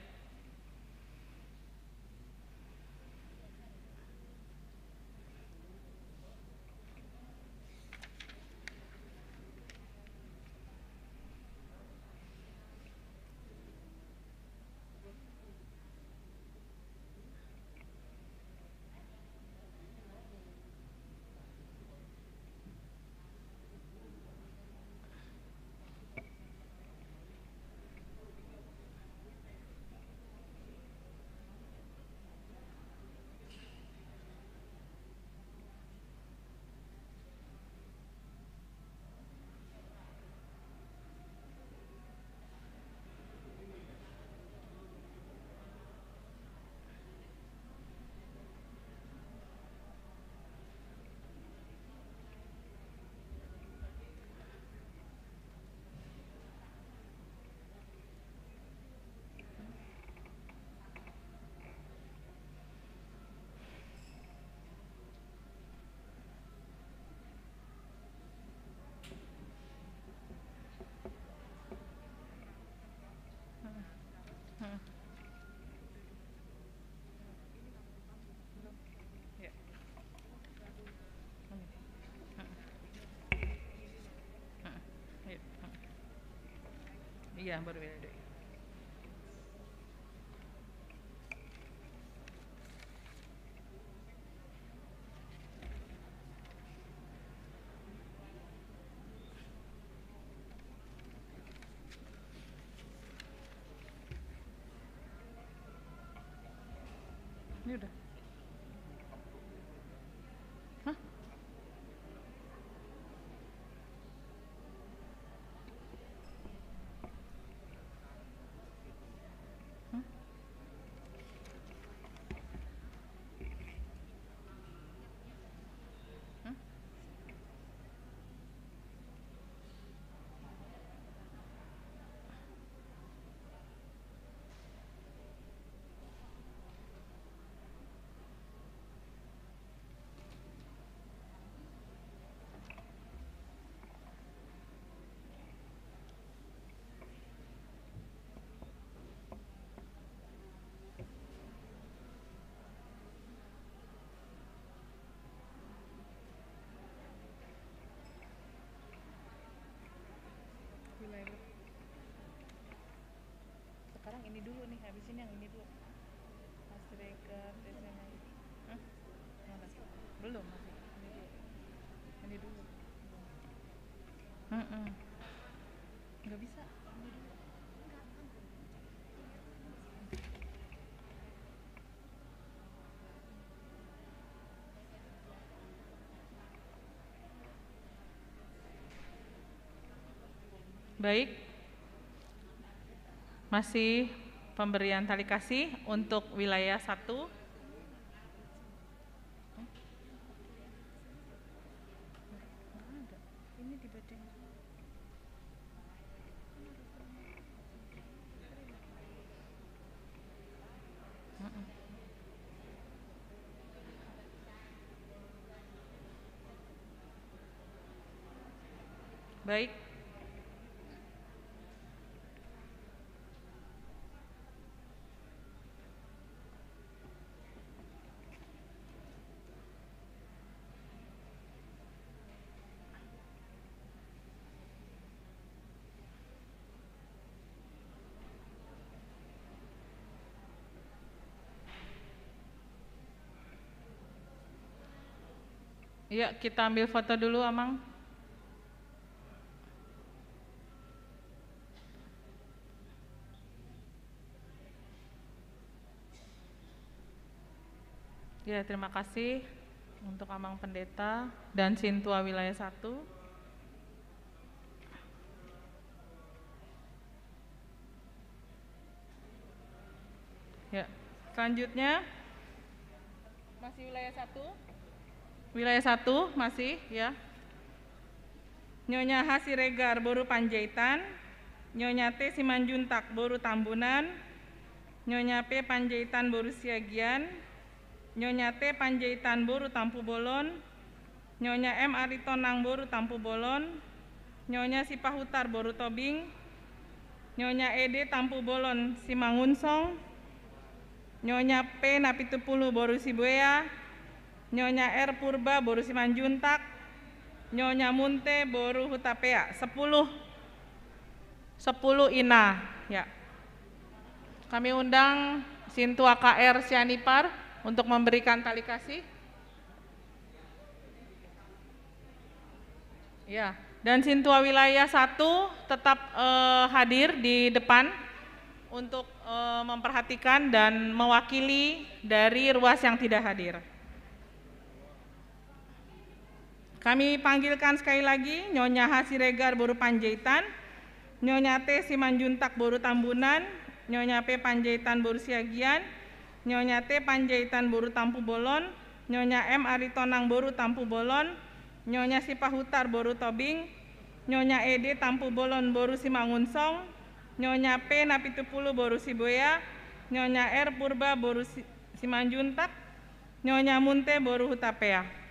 Iya, baru beda deh. Ini udah. Ini yang ini dulu. Mas Siregar, T C M I. Hah? Mana? Belum, masih. Ini dulu. Ini dulu. Mm-mm. Nggak bisa. Ini dulu. Baik. Masih pemberian tali kasih untuk wilayah satu. Ini di bedeng. Baik. Iya, kita ambil foto dulu, Amang. Ya, terima kasih untuk Amang Pendeta dan Sintua Wilayah satu. Ya, selanjutnya masih wilayah satu. Wilayah satu masih, ya. Nyonya H. Siregar boru Panjaitan, Nyonya T. Simanjuntak boru Tambunan, Nyonya P. Panjaitan boru Siagian, Nyonya T. Panjaitan boru Tampubolon, Nyonya M. Aritonang boru Tampubolon, Nyonya Sipahutar boru Tobing, Nyonya E. D. Tampubolon Simangunsong, Nyonya P. Napitupulu boru Sibuea, Nyonya R. Purba boru Simanjuntak, Nyonya Munte boru Hutapea. Sepuluh. Sepuluh ina, ya. Kami undang Sintua K R Sianipar untuk memberikan tali kasih. Ya, dan Sintua Wilayah satu tetap, eh, hadir di depan untuk, eh, memperhatikan dan mewakili dari ruas yang tidak hadir. Kami panggilkan sekali lagi Nyonya H. Siregar boru Panjaitan, Nyonya T. Simanjuntak boru Tambunan, Nyonya P. Panjaitan boru Siagian, Nyonya T. Panjaitan boru Tampubolon, Nyonya M. Aritonang boru Tampubolon, Nyonya Sipahutar boru Tobing, Nyonya E. D. Tampubolon boru Simangunsong, Nyonya P. Napitupulu boru Sibuea, Nyonya R. Purba boru Si-, Simanjuntak, Nyonya Munte boru Hutapea.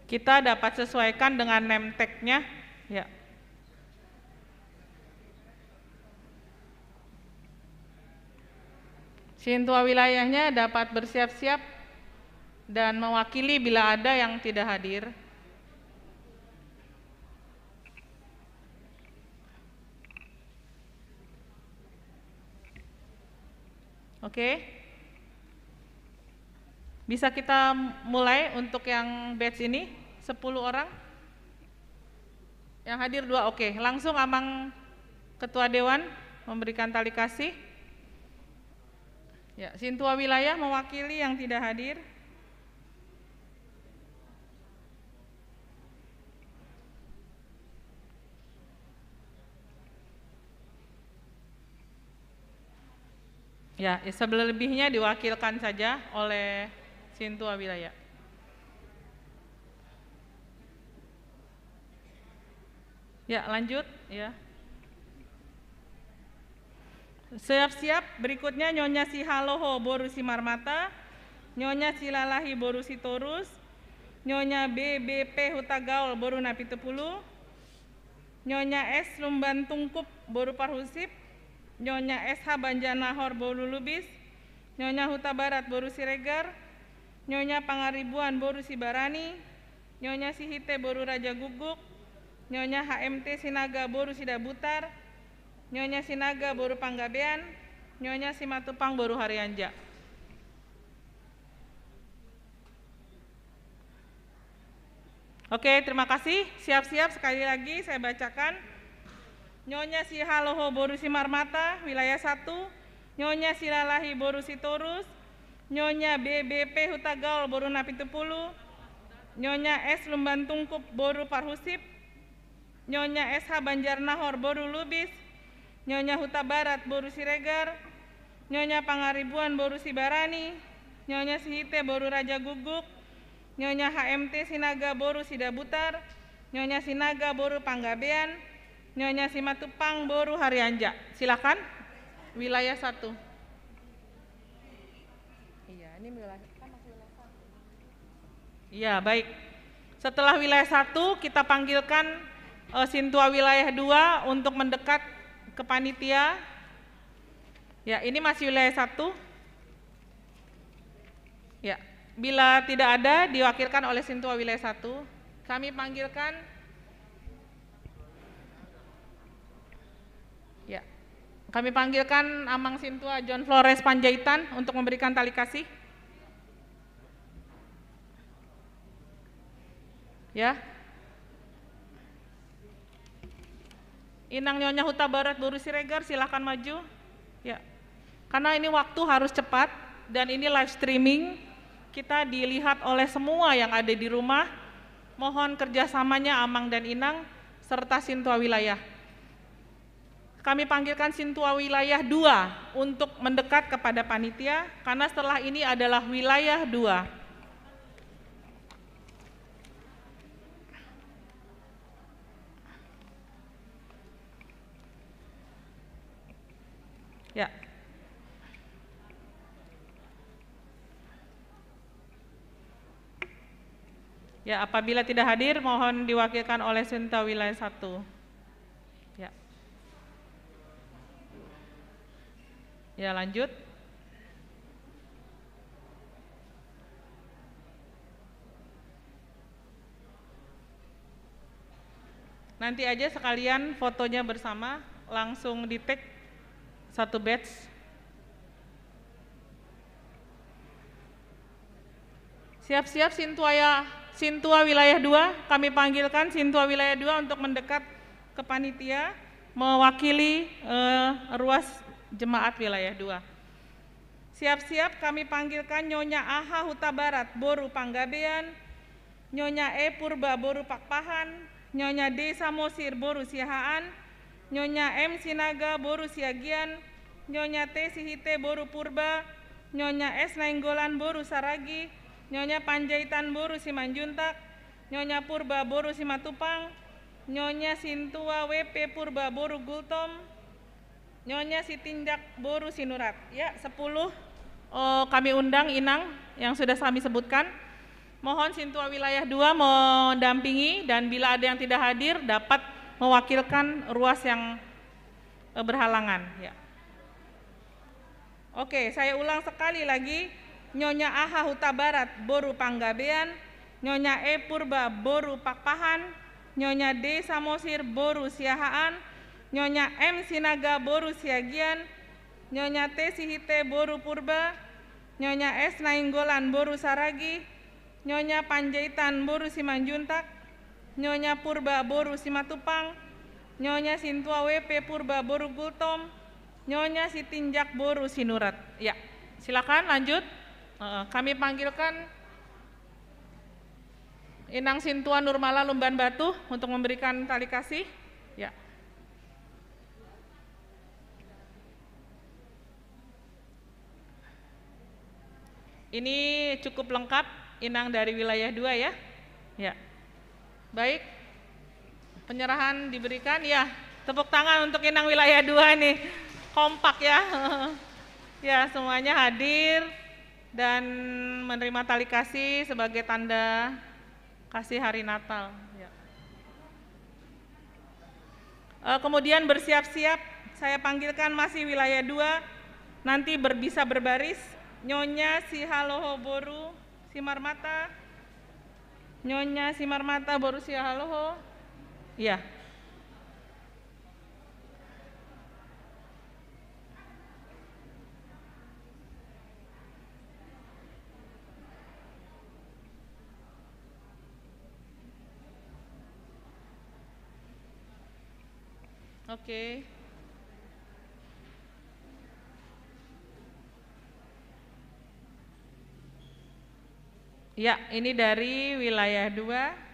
Kita dapat sesuaikan dengan name tag-nya, ya. Sintua wilayahnya dapat bersiap-siap dan mewakili bila ada yang tidak hadir. Oke. Bisa kita mulai untuk yang batch ini, sepuluh orang. Yang hadir dua, oke. Langsung Amang Ketua Dewan memberikan tali kasih. Ya, Sintua wilayah mewakili yang tidak hadir. Ya, selebihnya diwakilkan saja oleh Sintua wilayah. Ya, lanjut, ya. Siap-siap, berikutnya Nyonya Sihaloho boru Simarmata, Nyonya Silalahi boru Sitorus, Nyonya B B P Hutagaol boru Napitupulu, Nyonya S Lumban Tungkup boru Parhusip, Nyonya S H Banjarnahor boru Lubis, Nyonya Hutabarat boru Siregar, Nyonya Pangaribuan boru Sibarani, Nyonya Sihite boru Rajagukguk, Nyonya H M T Sinaga boru Sidabutar, Nyonya Sinaga boru Panggabean, Nyonya Simatupang boru Harianja. Oke, terima kasih. Siap-siap, sekali lagi saya bacakan. Nyonya Sihaloho boru Simarmata, wilayah satu, Nyonya Silalahi boru Sitorus, Nyonya B B P Hutagaol boru Napitupulu, Nyonya S Lumban Tungkup boru Parhusip, Nyonya S H Banjarnahor boru Lubis, Nyonya Hutabarat boru Siregar, Nyonya Pangaribuan boru Sibarani, Nyonya Sihite boru Rajagukguk, Nyonya H M T Sinaga boru Sidabutar, Nyonya Sinaga boru Panggabean, Nyonya Simatupang boru Harianja. Silakan, wilayah satu. Iya, ini wilayah, kan masih wilayah satu. Iya, baik. Setelah wilayah satu, kita panggilkan, eh, sintua wilayah dua untuk mendekat ke panitia. Ya, ini masih wilayah satu. Ya, bila tidak ada, diwakilkan oleh sintua wilayah satu. Kami panggilkan, ya, kami panggilkan Amang Sintua John Flores Panjaitan untuk memberikan tali kasih. Ya. Inang Nyonya Hutabarat boru Siregar, silahkan maju. Ya. Karena ini waktu harus cepat dan ini live streaming, kita dilihat oleh semua yang ada di rumah. Mohon kerjasamanya Amang dan Inang serta sintua wilayah. Kami panggilkan sintua wilayah dua untuk mendekat kepada panitia, karena setelah ini adalah wilayah dua. Ya. Ya, apabila tidak hadir, mohon diwakilkan oleh sintua wilayah satu. Ya. Ya, lanjut. Nanti aja sekalian fotonya bersama, langsung di-tag satu batch. Siap-siap sintua ya, sintua wilayah dua, kami panggilkan sintua wilayah dua untuk mendekat ke panitia, mewakili, eh, ruas jemaat wilayah dua. Siap-siap kami panggilkan Nyonya Aha Hutabarat boru Panggabean, Nyonya E Purba boru Pakpahan, Nyonya D Samosir boru Siahaan, Nyonya M Sinaga boru Siagian, Nyonya T Sihite boru Purba, Nyonya S Nainggolan boru Saragi, Nyonya Panjaitan boru Simanjuntak, Nyonya Purba boru Simatupang, Nyonya Sintua W P Purba boru Gultom, Nyonya Sitinjak boru Sinurat. Ya, sepuluh, eh, kami undang inang yang sudah kami sebutkan. Mohon sintua wilayah dua mendampingi dan bila ada yang tidak hadir dapat mewakilkan ruas yang, eh, berhalangan. Ya. Oke, saya ulang sekali lagi. Nyonya Aha Hutabarat boru Panggabean, Nyonya E Purba boru Pakpahan, Nyonya D Samosir boru Siahaan, Nyonya M Sinaga boru Siagian, Nyonya T Sihite boru Purba, Nyonya S Nainggolan boru Saragi, Nyonya Panjaitan boru Simanjuntak, Nyonya Purba boru Simatupang, Nyonya Sintua W P Purba boru Gultom, Nyonya Sitinjak boru Sinurat. Ya, silakan lanjut. Eh, kami panggilkan Inang Sintua Nurmala Lumban Batu untuk memberikan tali kasih. Ya. Ini cukup lengkap, inang dari wilayah dua ya. Ya. Baik. Penyerahan diberikan, ya. Tepuk tangan untuk inang wilayah dua nih. Kompak ya. Ya, semuanya hadir dan menerima tali kasih sebagai tanda kasih hari Natal. Ya. Eh, kemudian bersiap-siap, saya panggilkan masih wilayah dua, nanti ber-, bisa berbaris, Nyonya Sihaloho boru Simarmata, Nyonya Simarmata boru Sihaloho, Iya. Oke. Ya, ini dari wilayah dua.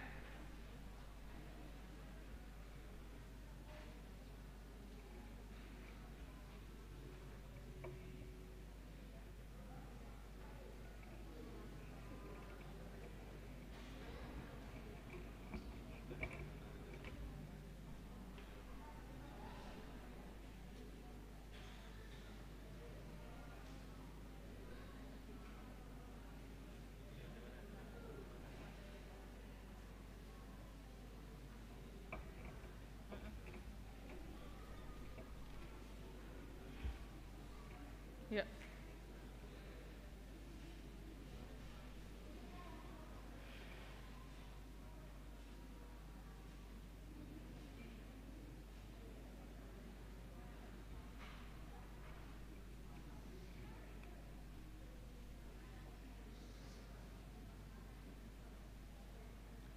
Ya.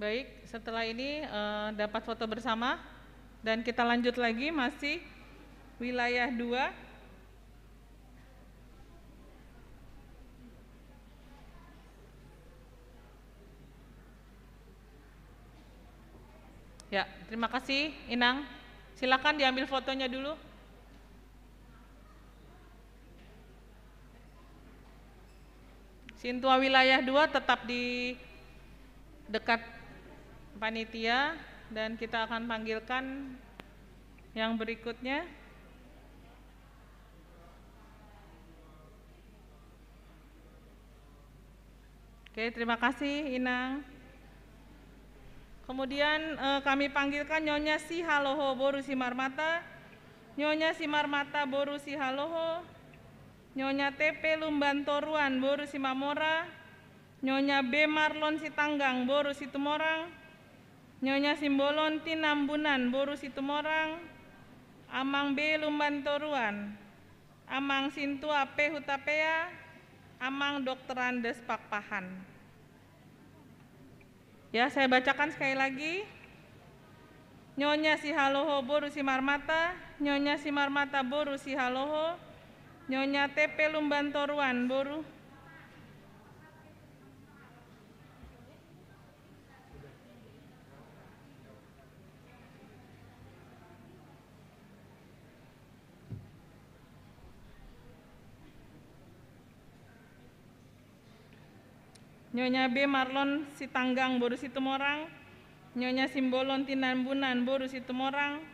Baik, setelah ini, eh, dapat foto bersama dan kita lanjut lagi, masih wilayah dua. Ya, terima kasih, Inang. Silakan diambil fotonya dulu. Sintua wilayah dua tetap di dekat panitia dan kita akan panggilkan yang berikutnya. Oke, terima kasih, Inang. Kemudian, eh, kami panggilkan Nyonya Sihaloho boru Simarmata, Nyonya Simarmata boru Sihaloho, Nyonya T P Lumban Toruan boru Simamora, Nyonya B Marlon Sitanggang boru Situmorang, Nyonya Simbolon Tinambunan boru Situmorang, Amang B Lumban Toruan, Amang Sintua P Hutapea, Amang Doktor Andes Pakpahan. Ya, saya bacakan sekali lagi. Nyonya Sihaloho boru Simarmata, Nyonya Simarmata boru Sihaloho, Nyonya T P Lumban Toruan boru. Nyonya B Marlon Sitanggang boru Situmorang, Nyonya Simbolon Tinambunan boru Situmorang.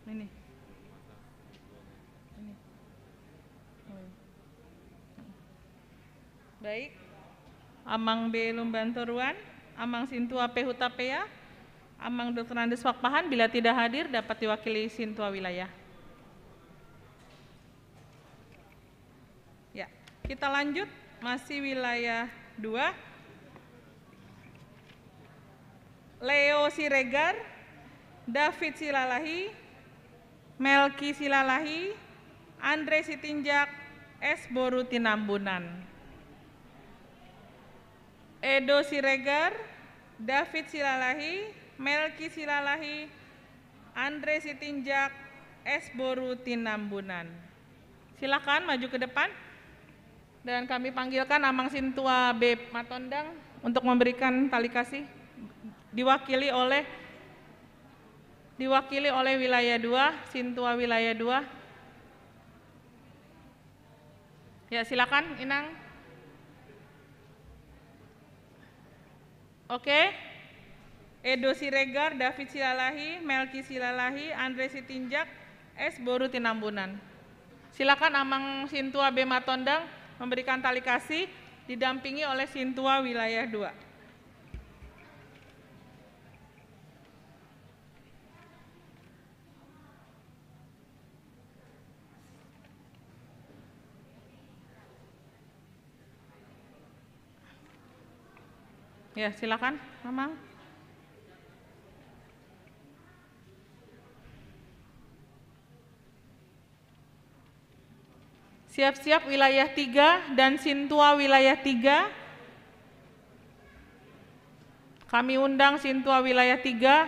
Ini. Ini. Oh, iya. Baik. Amang B Lumban Toruan, Amang Sintua P Hutapea, Amang Doktor Andes Pakpahan, bila tidak hadir dapat diwakili Sintua wilayah. Ya, kita lanjut, masih wilayah dua. Leo Siregar, David Silalahi, Melki Silalahi, Andre Sitinjak, S boru Tinambunan. Edo Siregar, David Silalahi, Melki Silalahi, Andre Sitinjak, S boru Tinambunan. Silakan maju ke depan. Dan kami panggilkan Amang Sintua B Matondang untuk memberikan tali kasih, diwakili oleh, diwakili oleh wilayah dua, Sintua wilayah dua. Ya, silakan, Inang. Oke. Edo Siregar, David Silalahi, Melki Silalahi, Andre Sitinjak, S boru Tinambunan. Silakan Amang Sintua B Matondang memberikan tali kasih, didampingi oleh Sintua Wilayah dua. Ya, silakan, Amang. Siap-siap wilayah tiga dan Sintua wilayah tiga. Kami undang Sintua wilayah tiga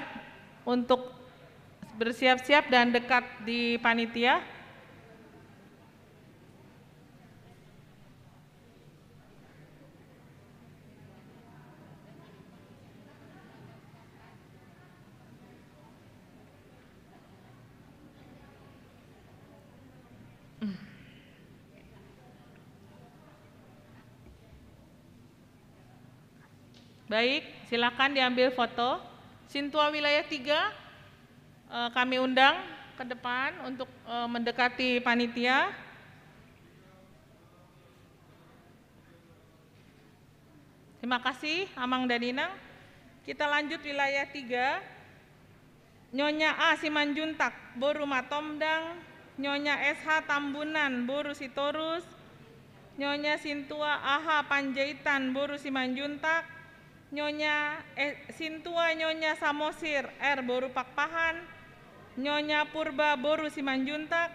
untuk bersiap-siap dan dekat di panitia. Baik, silakan diambil foto. Sintua wilayah tiga, eh, kami undang ke depan untuk, eh, mendekati panitia. Terima kasih, Amang dan Inang. Kita lanjut wilayah tiga. Nyonya A Simanjuntak, boru Matondang, Nyonya S H Tambunan, boru Sitorus, Nyonya Sintua A H Panjaitan, boru Simanjuntak, Nyonya, eh, Sintua Nyonya Samosir R, boru Pakpahan, Nyonya Purba, boru Simanjuntak,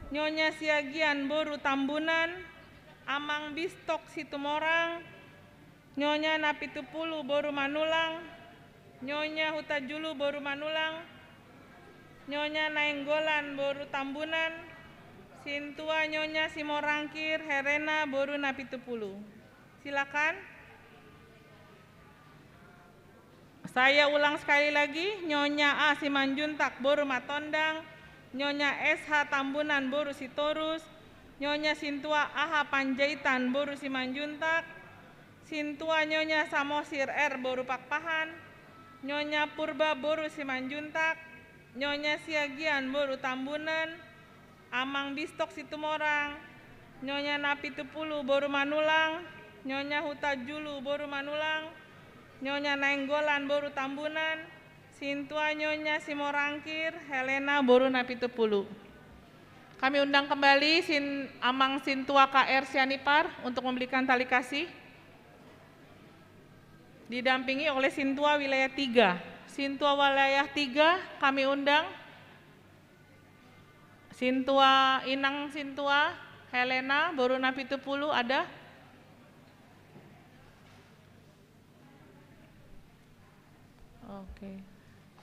Nyonya Siagian, boru Tambunan, Amang Bistok Situmorang, Nyonya Napitupulu, boru Manulang, Nyonya Hutajulu, boru Manulang, Nyonya Nainggolan, boru Tambunan, Sintua Nyonya Simorangkir Herena, boru Napitupulu. Silakan. Saya ulang sekali lagi, Nyonya A Simanjuntak, boru Matondang, Nyonya S H Tambunan, boru Sitorus, Nyonya Sintua A H Panjaitan, boru Simanjuntak, Sintua Nyonya Samosir R, boru Pakpahan, Nyonya Purba, boru Simanjuntak, Nyonya Siagian, boru Tambunan, Amang Bistok Situmorang, Nyonya Napitupulu, boru Manulang, Nyonya Hutajulu, boru Manulang, Nyonya Nainggolan, boru Tambunan, Sintua Nyonya Simorangkir Herena, boru Napitupulu. Kami undang kembali Sin-, Amang Sintua K R Sianipar untuk memberikan tali kasih. Didampingi oleh Sintua wilayah tiga. Sintua wilayah tiga kami undang. Sintua, Inang Sintua Herena, boru Napitupulu ada? Oke.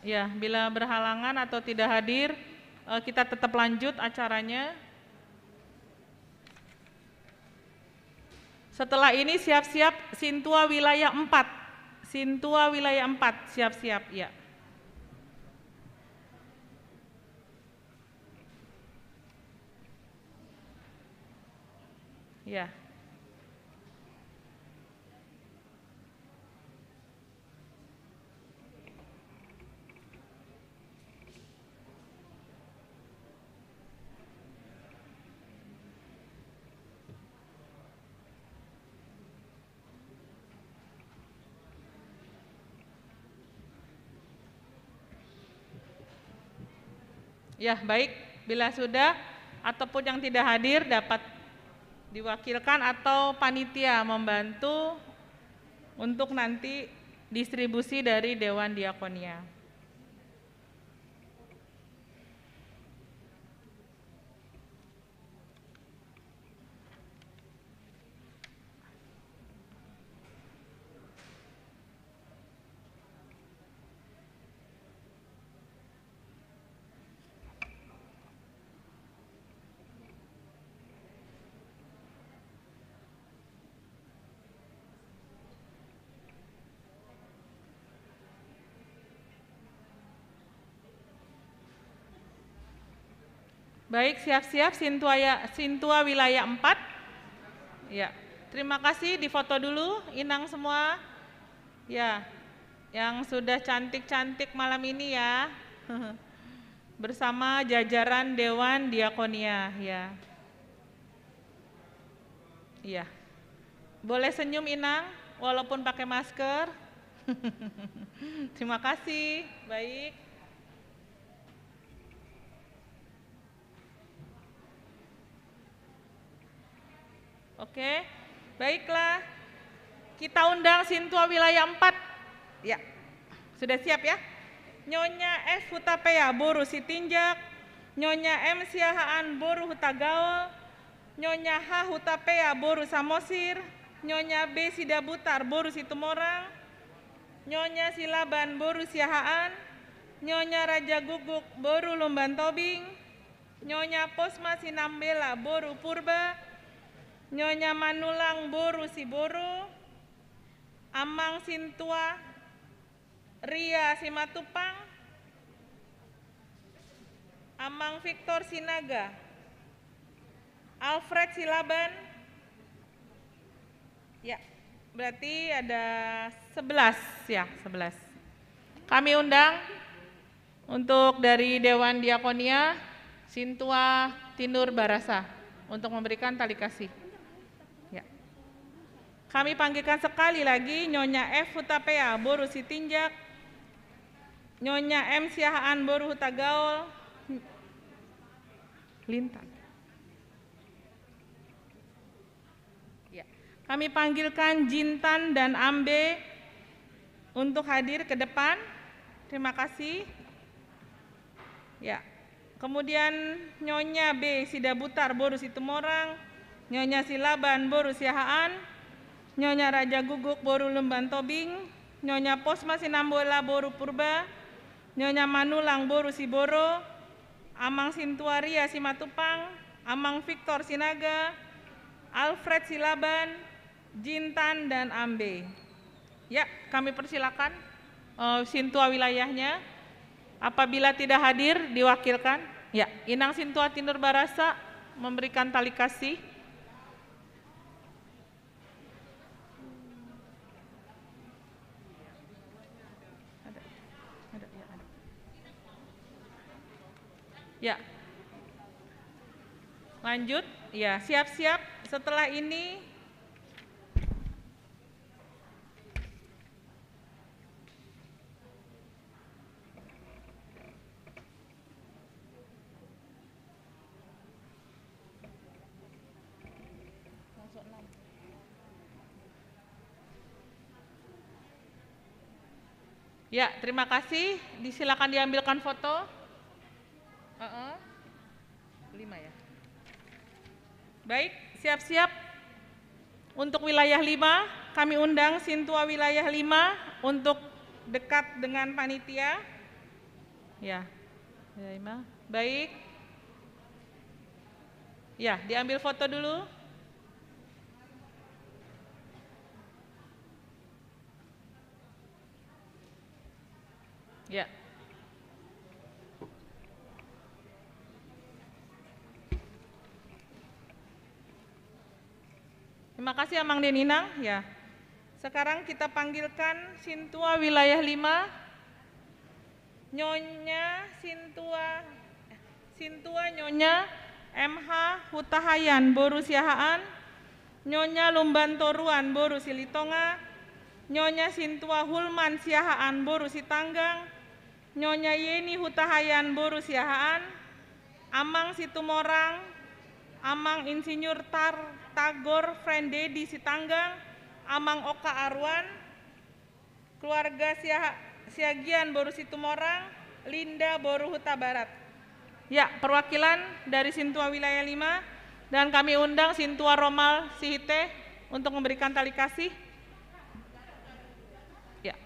Ya, bila berhalangan atau tidak hadir, eh, kita tetap lanjut acaranya. Setelah ini siap-siap Sintua wilayah empat. Sintua wilayah empat, siap-siap, ya. Ya. Ya, baik. Bila sudah, ataupun yang tidak hadir dapat diwakilkan atau panitia membantu untuk nanti distribusi dari Dewan Diakonia. Baik, siap-siap Sintua ya, Sintua wilayah empat. Ya, terima kasih, difoto dulu Inang semua. Ya, yang sudah cantik-cantik malam ini ya. Bersama jajaran Dewan Diakonia ya. Iya. Boleh senyum Inang, walaupun pakai masker. Terima kasih. Baik. Oke, baiklah. Kita undang sintua wilayah empat. Ya, sudah siap ya? Nyonya F Hutapea boru Sitinjak, Nyonya M Siahaan boru Hutagaol, Nyonya H Hutapea boru Samosir, Nyonya B Sidabutar boru Situmorang, Nyonya Silaban boru Siahaan, Nyonya Raja Guguk boru Lumban Tobing, Nyonya Posma Sinambela boru Purba, Nyonya Manulang boru Siboro, Amang Sintua Ria Simatupang, Amang Victor Sinaga, Alfred Silaban. Ya, berarti ada sebelas ya, sebelas. Kami undang untuk dari Dewan Diakonia, Sintua Tinur Barasa, untuk memberikan tali kasih. Ya. Kami panggilkan sekali lagi Nyonya F Hutapea boru Sitinjak, Nyonya M Siahaan boru Hutagaol, Lintan. Ya. Kami panggilkan Jintan dan Ambe untuk hadir ke depan. Terima kasih. Ya. Kemudian Nyonya B Sidabutar boru Situmorang, Nyonya Silaban boru Siahaan, Nyonya Raja Guguk boru Lumban Tobing, Nyonya Posma Sinambela boru Purba, Nyonya Manulang boru Siboro, Amang Sintua Ria Simatupang, Amang Victor Sinaga, Alfred Silaban, Jintan, dan Ambe. Ya, kami persilakan eh, sintua wilayahnya. Apabila tidak hadir, diwakilkan. Ya, Inang Sintua Tinur Barasa memberikan tali kasih. Ada, ada, ya, ada. Ya. Lanjut, ya, siap-siap. Setelah ini Ya, terima kasih. Disilakan diambilkan foto. Heeh. Lima ya. Baik, siap-siap. Untuk wilayah lima, kami undang sintua wilayah lima untuk dekat dengan panitia. Ya, wilayah lima. Baik. Ya, diambil foto dulu. Ya. Terima kasih Amang dan Inang. Ya. Sekarang kita panggilkan sintua wilayah lima. Nyonya Sintua, Sintua Nyonya M H Hutahayan boru Siahaan, Nyonya Lumban Toruan boru Silitonga, Nyonya Sintua Hulman Siahaan boru Sitanggang, Nyonya Yeni Hutahayan boru Siahaan, Amang Situmorang, Amang Insinyur Tar-, Tagor Frendedi Sitanggang, Amang Oka Aruan, keluarga Sia-, Siagian boru Situmorang, Linda boru Hutabarat. Ya, perwakilan dari sintua wilayah lima, dan kami undang sintua Romal Sihite untuk memberikan tali kasih. Ya.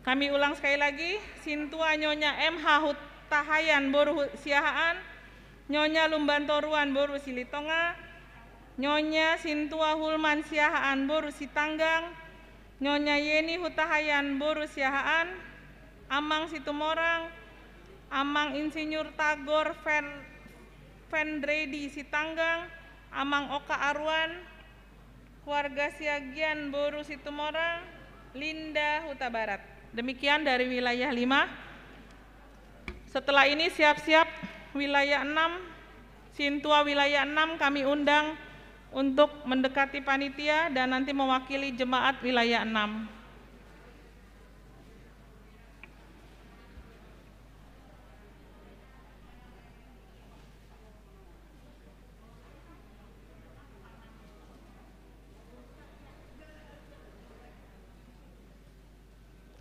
Kami ulang sekali lagi, sintua Nyonya M H Hutahayan boru Hu-, Siahaan, Nyonya Lumban Toruan boru Silitonga, Nyonya Sintua Hulman Siahaan boru Sitanggang, Nyonya Yeni Hutahayan boru Siahaan, Amang Situmorang, Amang Insinyur Tagor Fen-, Fendredi Sitanggang, Amang Oka Arwan, keluarga Siagian, boru Situmorang, Linda, Hutabarat. Demikian dari wilayah lima. Setelah ini siap-siap wilayah enam, sintua wilayah enam kami undang untuk mendekati panitia dan nanti mewakili jemaat wilayah enam.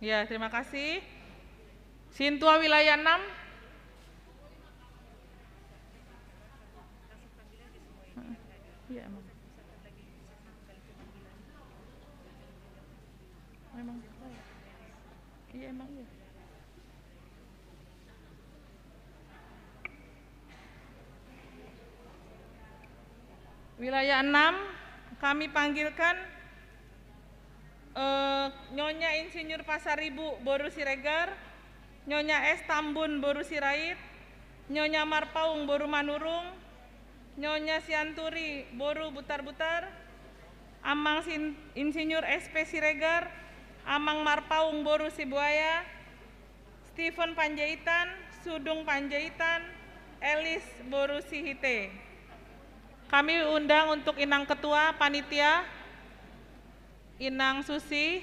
Ya, terima kasih. Sintua wilayah enam. Iya, emang. Emang. Iya, emang iya. Wilayah enam, kami panggilkan, eh, Nyonya Insinyur Pasaribu, boru Siregar, Nyonya S Tambun, boru Sirait, Nyonya Marpaung, boru Manurung, Nyonya Sianturi, boru Butarbutar, Amang Sin-, Insinyur S P Siregar, Amang Marpaung, boru Sibuaya, Stephen Panjaitan, Sudung Panjaitan, Elis, boru Sihite. Kami undang untuk Inang Ketua Panitia, Inang Susi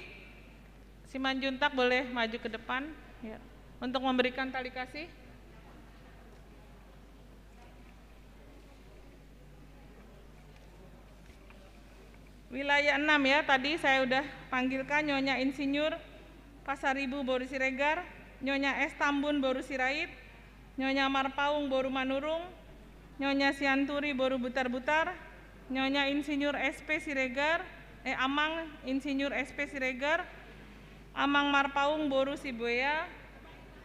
Simanjuntak, boleh maju ke depan, ya, untuk memberikan tali kasih. Wilayah enam, ya, tadi saya udah panggilkan Nyonya Insinyur Pasaribu, boru Siregar, Nyonya S Tambun, boru Sirait, Nyonya Marpaung, boru Manurung, Nyonya Sianturi, boru Butarbutar, Nyonya Insinyur S P Siregar, eh, Amang Insinyur S P Siregar, Amang Marpaung, boru Sibuaya,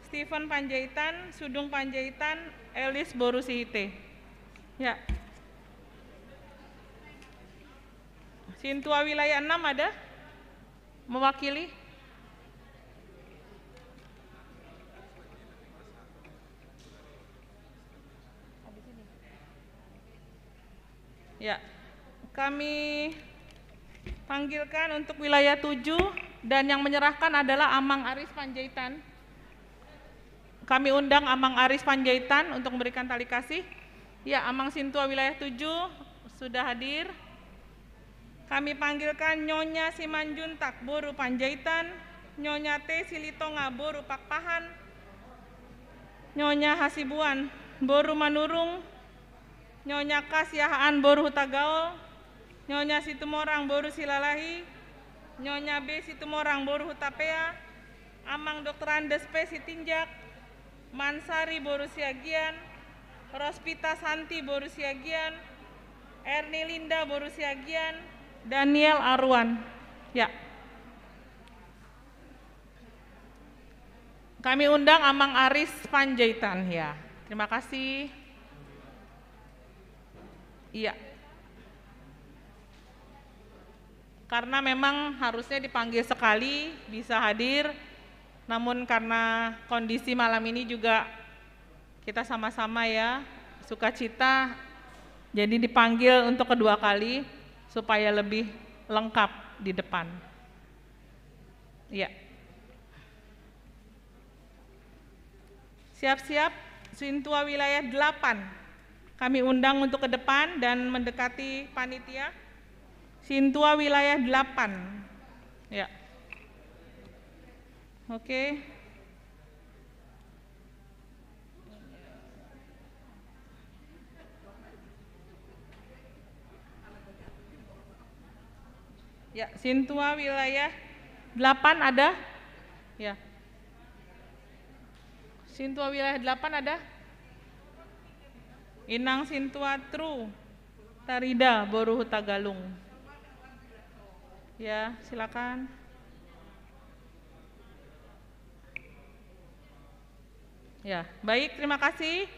Stephen Panjaitan, Sudung Panjaitan, Elis, boru Sihite. Ya. Sintua wilayah enam ada? Mewakili? Ya, kami panggilkan untuk wilayah tujuh, dan yang menyerahkan adalah Amang Aris Panjaitan. Kami undang Amang Aris Panjaitan untuk memberikan tali kasih. Ya, Amang Sintua wilayah tujuh sudah hadir. Kami panggilkan Nyonya Simanjuntak, boru Panjaitan, Nyonya T Silitonga, boru Pakpahan, Nyonya Hasibuan, boru Manurung, Nyonya K Siahaan, boru Hutagaol, Nyonya Situmorang, boru Silalahi, Nyonya B Situmorang, boru Hutapea, Amang Doktor Andes P Sitinjak, Mansari, boru Siagian, Rospita Santi, boru Siagian, Erni Linda, boru Siagian, Daniel Arwan. Ya. Kami undang Amang Aris Panjaitan, ya. Terima kasih. Iya. Karena memang harusnya dipanggil sekali, bisa hadir, namun karena kondisi malam ini juga kita sama-sama, ya, sukacita, jadi dipanggil untuk kedua kali supaya lebih lengkap di depan. Iya. Siap-siap, Sintua wilayah delapan. Kami undang untuk ke depan dan mendekati panitia. Sintua wilayah delapan. Ya. Oke. Ya, Sintua wilayah delapan ada? Ya. Sintua wilayah delapan ada? Inang Sintua Tru Tarida, boru Hutagalung. Ya, silakan. Ya, baik, terima kasih.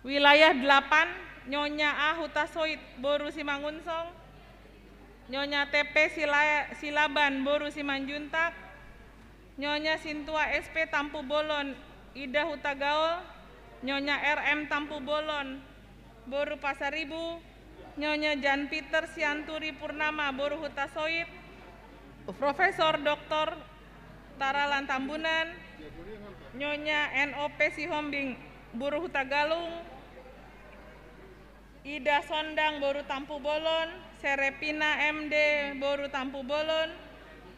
Wilayah delapan, Nyonya A Hutasoit, boru Simangunsong, Nyonya T P Sila-, Silaban, boru Simanjuntak, Nyonya Sintua S P Tampubolon, Ida Hutagaol, Nyonya R M Tampubolon, boru Pasaribu, Nyonya Jan Peter Sianturi Purnama boru Hutasoit, Profesor Doktor Taralan Tambunan, Nyonya N O P Sihombing boru Hutagalung, Ida Sondang boru Tampubolon, Serepina M D boru Tampubolon,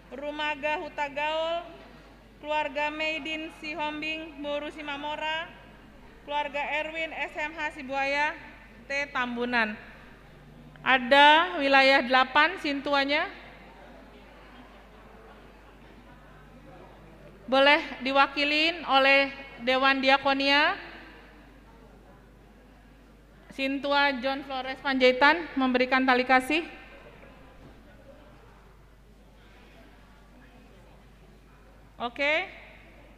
Rumaga Hutagaol, keluarga Meidin Sihombing boru Simamora, keluarga Erwin S M H Sibuaya, T Tambunan. Ada wilayah delapan sintuanya. Boleh diwakilin oleh Dewan Diakonia. Sintua John Flores Panjaitan memberikan tali kasih. Oke.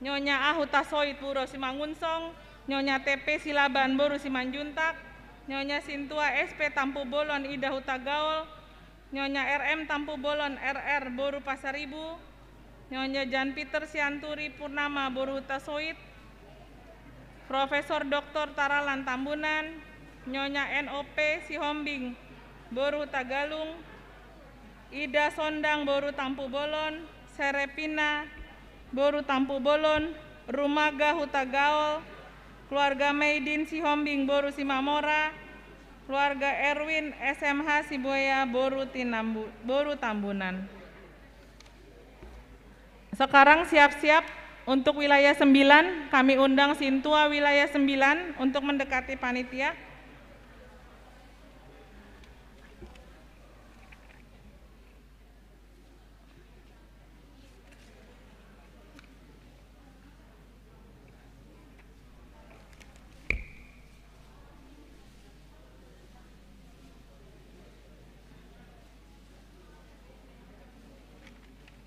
Nyonya A Hutasoit boru Simangunsong, Nyonya T P Silaban boru Simanjuntak, Nyonya Sintua S P Tampubolon Ida Hutagaol, Nyonya R M Tampubolon R R boru Pasaribu, Nyonya Jan Peter Sianturi Purnama boru Hutasoit, Profesor Doktor Taralan Tambunan, Nyonya N O P Sihombing boru Hutagalung, Ida Sondang boru Tampubolon, Serepina boru Tampubolon, Rumaga Hutagaol, keluarga Meidin Sihombing boru Simamora, keluarga Erwin S M H Sibuaya boru Tinambu-, boru Tambunan. Sekarang siap-siap untuk wilayah sembilan, kami undang sintua wilayah sembilan untuk mendekati panitia.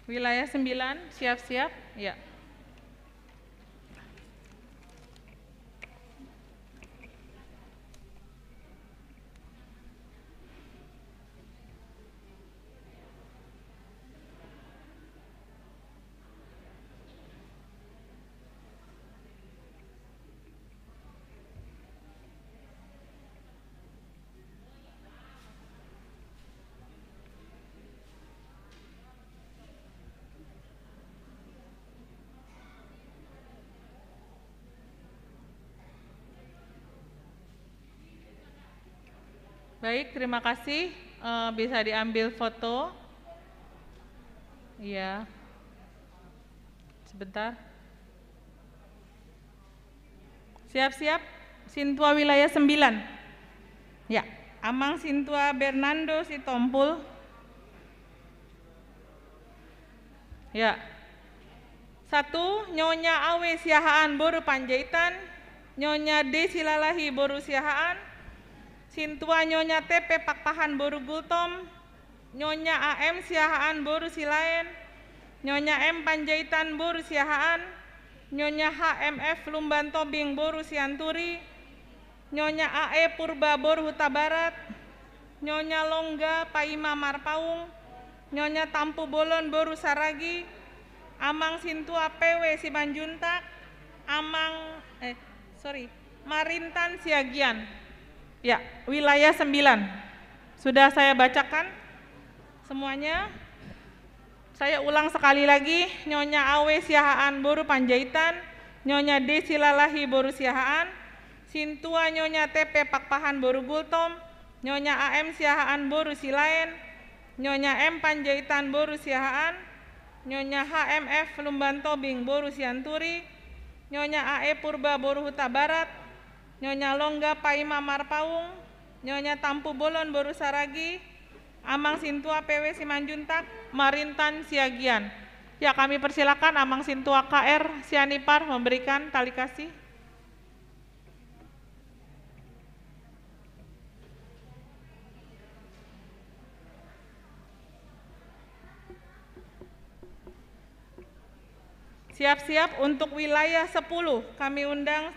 Wilayah sembilan, siap-siap. Ya. Baik, terima kasih. Eh, bisa diambil foto. Iya. Sebentar. Siap-siap, sintua wilayah sembilan. Ya, Amang Sintua Bernardo Sitompul. Ya. Satu, Nyonya Awe Siahaan boru Panjaitan, Nyonya D Silalahi boru Siahaan, Sintua Nyonya T P Pakpahan boru Gultom, Nyonya A M Siahaan boru Silaen, Nyonya M Panjaitan boru Siahaan, Nyonya H M F Lumban Tobing boru Sianturi, Nyonya A E Purba boru Hutabarat, Nyonya Longga Paima Marpaung, Nyonya Tampubolon boru Saragi, Amang Sintua P W Simanjuntak, Amang, eh, sorry, Marintan Siagian. Ya, wilayah sembilan. Sudah saya bacakan semuanya. Saya ulang sekali lagi, Nyonya Awe Siahaan boru Panjaitan, Nyonya D Silalahi boru Siahaan, Sintua Nyonya T P Pakpahan boru Gultom, Nyonya A M Siahaan boru Silaen, Nyonya M Panjaitan boru Siahaan, Nyonya H M F Lumban Tobing boru Sianturi, Nyonya A E Purba boru Hutabarat, Nyonya Longga Paima Marpaung, Nyonya Tampubolon boru Saragi, Amang Sintua P W Simanjuntak, Marintan Siagian. Ya, kami persilakan Amang Sintua K R Sianipar memberikan tali kasih. Siap-siap untuk wilayah sepuluh. Kami undang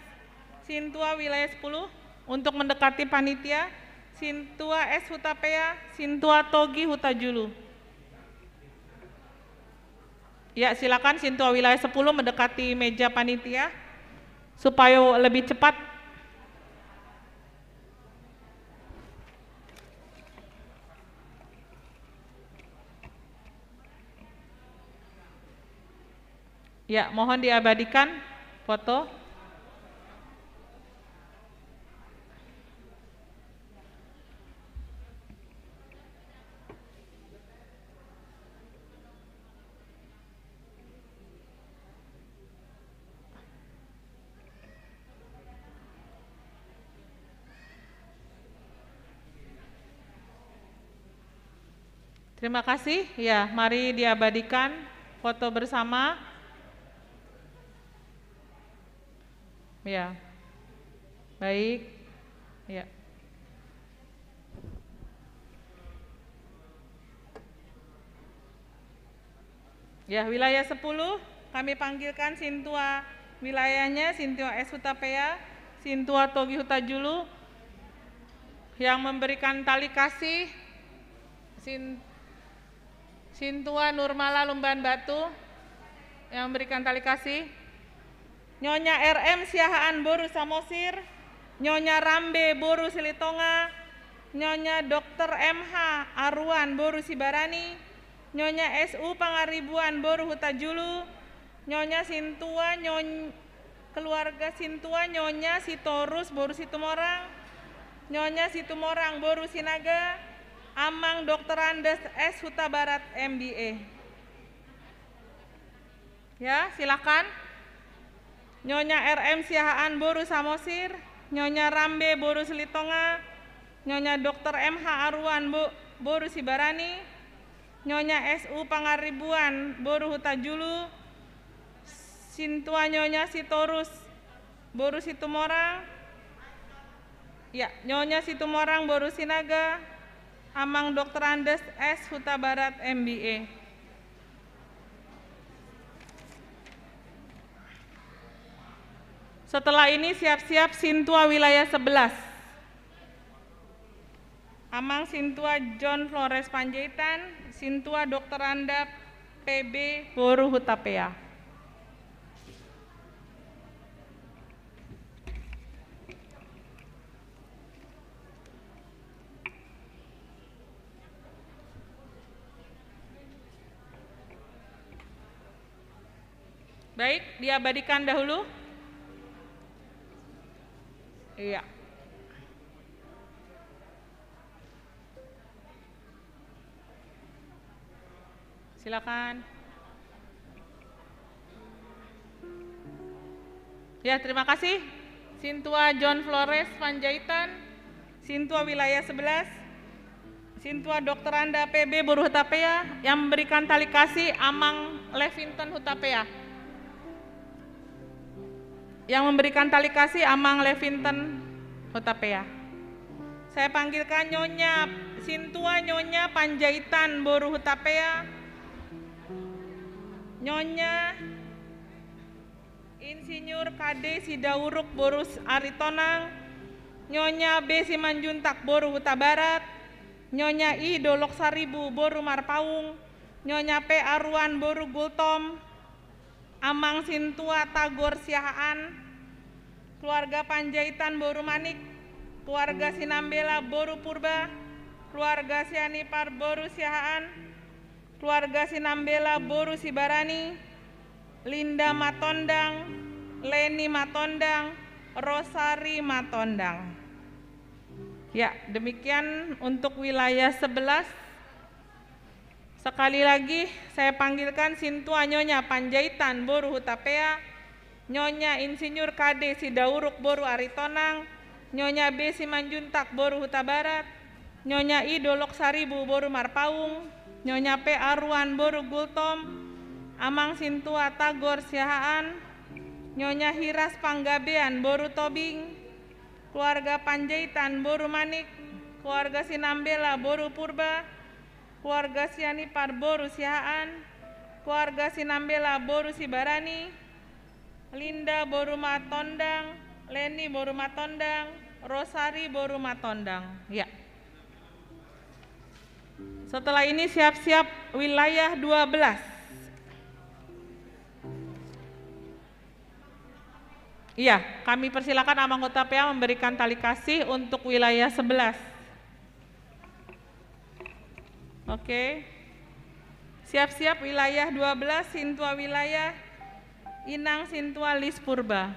Sintua wilayah sepuluh untuk mendekati panitia, Sintua S Hutapea, Sintua Togi Hutajulu. Ya, silakan Sintua wilayah sepuluh mendekati meja panitia supaya lebih cepat. Ya, mohon diabadikan foto. Terima kasih. Ya, mari diabadikan foto bersama. Ya. Baik. Ya. Ya, wilayah sepuluh, kami panggilkan sintua wilayahnya, Sintua S Hutapea, Sintua Togi Hutajulu, yang memberikan tali kasih, Sin-, Sintua Nurmala Lumban Batu, yang memberikan tali kasih. Nyonya R M Siahaan boru Samosir, Nyonya Rambe boru Silitonga, Nyonya Dokter M H Aruan boru Sibarani, Nyonya S U Pangaribuan boru Hutajulu, Nyonya Sintua, Nyon-, keluarga Sintua Nyonya Sitorus boru Situmorang, Nyonya Situmorang boru Sinaga, Amang Dokter Andes S Hutabarat M B A. Ya, silakan. Nyonya R M Siahaan boru Samosir, Nyonya Rambe boru Silitonga, Nyonya Dokter M H Aruan bo-, boru Sibarani, Nyonya S U Pangaribuan boru Hutajulu, Sintua Nyonya Sitorus boru Situmorang, ya, Nyonya Situmorang boru Sinaga, Amang Dokter Andes S Hutabarat M B A. Setelah ini siap-siap Sintua wilayah sebelas. Amang Sintua John Flores Panjaitan, Sintua Dokter Anda P B boru Hutapea. Baik, diabadikan dahulu. Iya. Silakan. Ya, terima kasih. Sintua John Flores Panjaitan, Sintua wilayah sebelas, Sintua Dokter Anda P B boru Hutapea, yang memberikan tali kasih Amang Levinton Hutapea. Yang memberikan tali kasih Amang Levinton Hutapea. Saya panggilkan Nyonya Sintua Nyonya Panjaitan boru Hutapea, Nyonya Insinyur K D Sidauruk boru Aritonang, Nyonya B Simanjuntak boru Hutabarat, Nyonya I Dolok Saribu boru Marpaung, Nyonya P Aruan boru Gultom, Amang Sintua Tagor Siahaan, keluarga Panjaitan boru Manik, keluarga Sinambela boru Purba, keluarga Sianipar boru Siahaan, keluarga Sinambela boru Sibarani, Linda Matondang, Leni Matondang, Rosari Matondang. Ya, demikian untuk wilayah sebelas. Sekali lagi, saya panggilkan Sintua Nyonya Panjaitan boru Hutapea, Nyonya Insinyur K D Sidauruk boru Aritonang, Nyonya B Simanjuntak boru Hutabarat, Nyonya I Dolok Saribu boru Marpaung, Nyonya P Aruan boru Gultom, Amang Sintua Tagor Siahaan, Nyonya Hiras Panggabean boru Tobing, keluarga Panjaitan boru Manik, keluarga Sinambela boru Purba, keluarga Sianipar boru Siahaan, keluarga Sinambela boru Sibarani, Linda boru Matondang, Leni boru Matondang, Rosari boru Matondang. Ya. Setelah ini siap-siap wilayah dua belas. Iya, kami persilakan Amang Hutapea memberikan tali kasih untuk wilayah sebelas. Oke. Siap-siap wilayah dua belas, Sintua wilayah Inang Sintua Lis Purba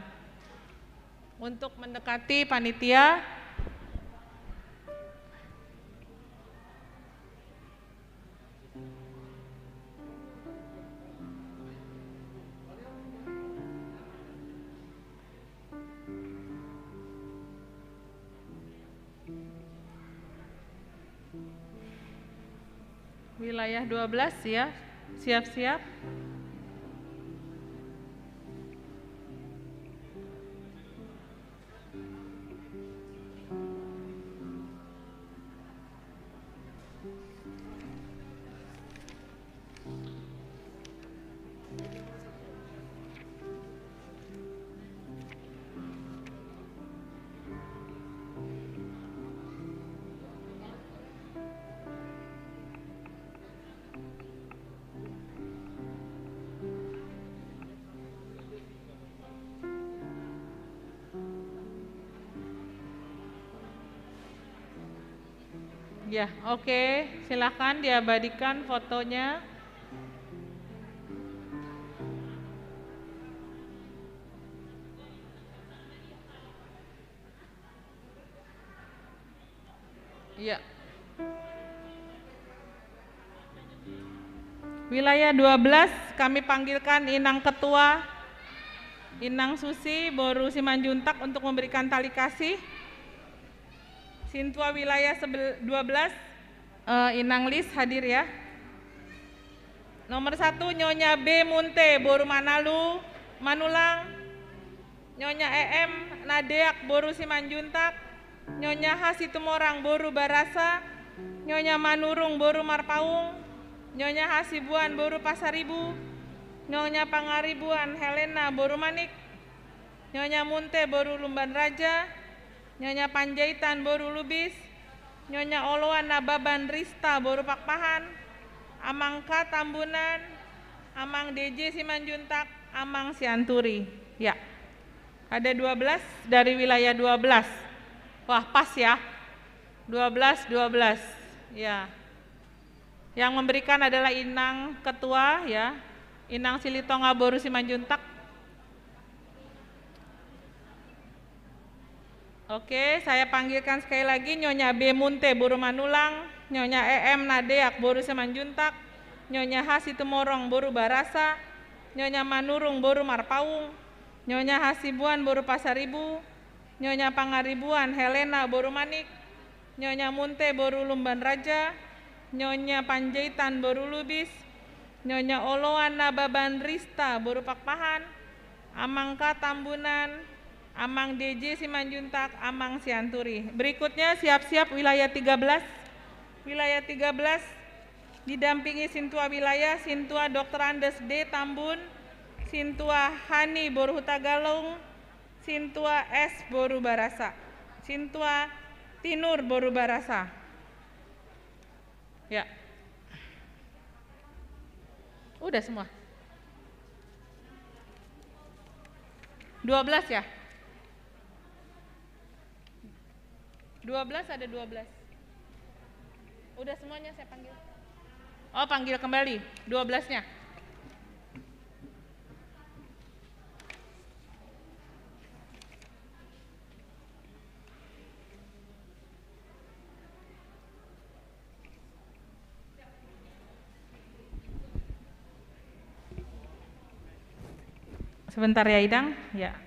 untuk mendekati panitia. Wilayah dua belas ya, siap-siap. Ya, oke. Silakan diabadikan fotonya. Iya. Wilayah dua belas, kami panggilkan Inang Ketua, Inang Susi, boru Simanjuntak untuk memberikan tali kasih. Sintua wilayah sebel-, dua belas, eh, Inang Lis hadir ya. Nomor satu, Nyonya B Munte, boru Manalu, Manulang. Nyonya E M Nadeak, boru Simanjuntak. Nyonya H Situmorang, boru Barasa. Nyonya Manurung, boru Marpaung. Nyonya Hasibuan, boru Pasaribu. Nyonya Pangaribuan Helena, boru Manik. Nyonya Munte, boru Lumban Raja. Nyonya Panjaitan, boru Lubis. Nyonya Oloan Nababan Rista, boru Pakpahan. Amang K Tambunan. Amang D J Simanjuntak. Amang Sianturi. Ya. Ada dua belas dari wilayah dua belas. Wah, pas ya. Dua belas, dua belas. Ya. Yang memberikan adalah Inang Ketua, ya. Inang Silitonga, boru Simanjuntak. Oke, saya panggilkan sekali lagi Nyonya B Munte, boru Manulang, Nyonya E M Nadeak, boru Simanjuntak, Nyonya H Situmorong, boru Barasa, Nyonya Manurung, boru Marpaung, Nyonya Hasibuan, boru Pasaribu, Nyonya Pangaribuan Helena, boru Manik, Nyonya Munte, boru Lumban Raja, Nyonya Panjaitan, boru Lubis, Nyonya Oloan Nababan Rista, boru Pakpahan, Amang K Tambunan, Amang D J Simanjuntak, Amang Sianturi. Berikutnya siap-siap wilayah tiga belas. Wilayah tiga belas didampingi Sintua wilayah, Sintua Doktor Andes D Tambun, Sintua Hani, boru Hutagalung, Sintua S, boru Barasa. Sintua Tinur, boru Barasa. Ya. Udah semua. Dua belas ya? Dua belas, ada dua belas. Udah semuanya saya panggil. Oh, panggil kembali dua belasnya. Sebentar ya, Inang. Ya.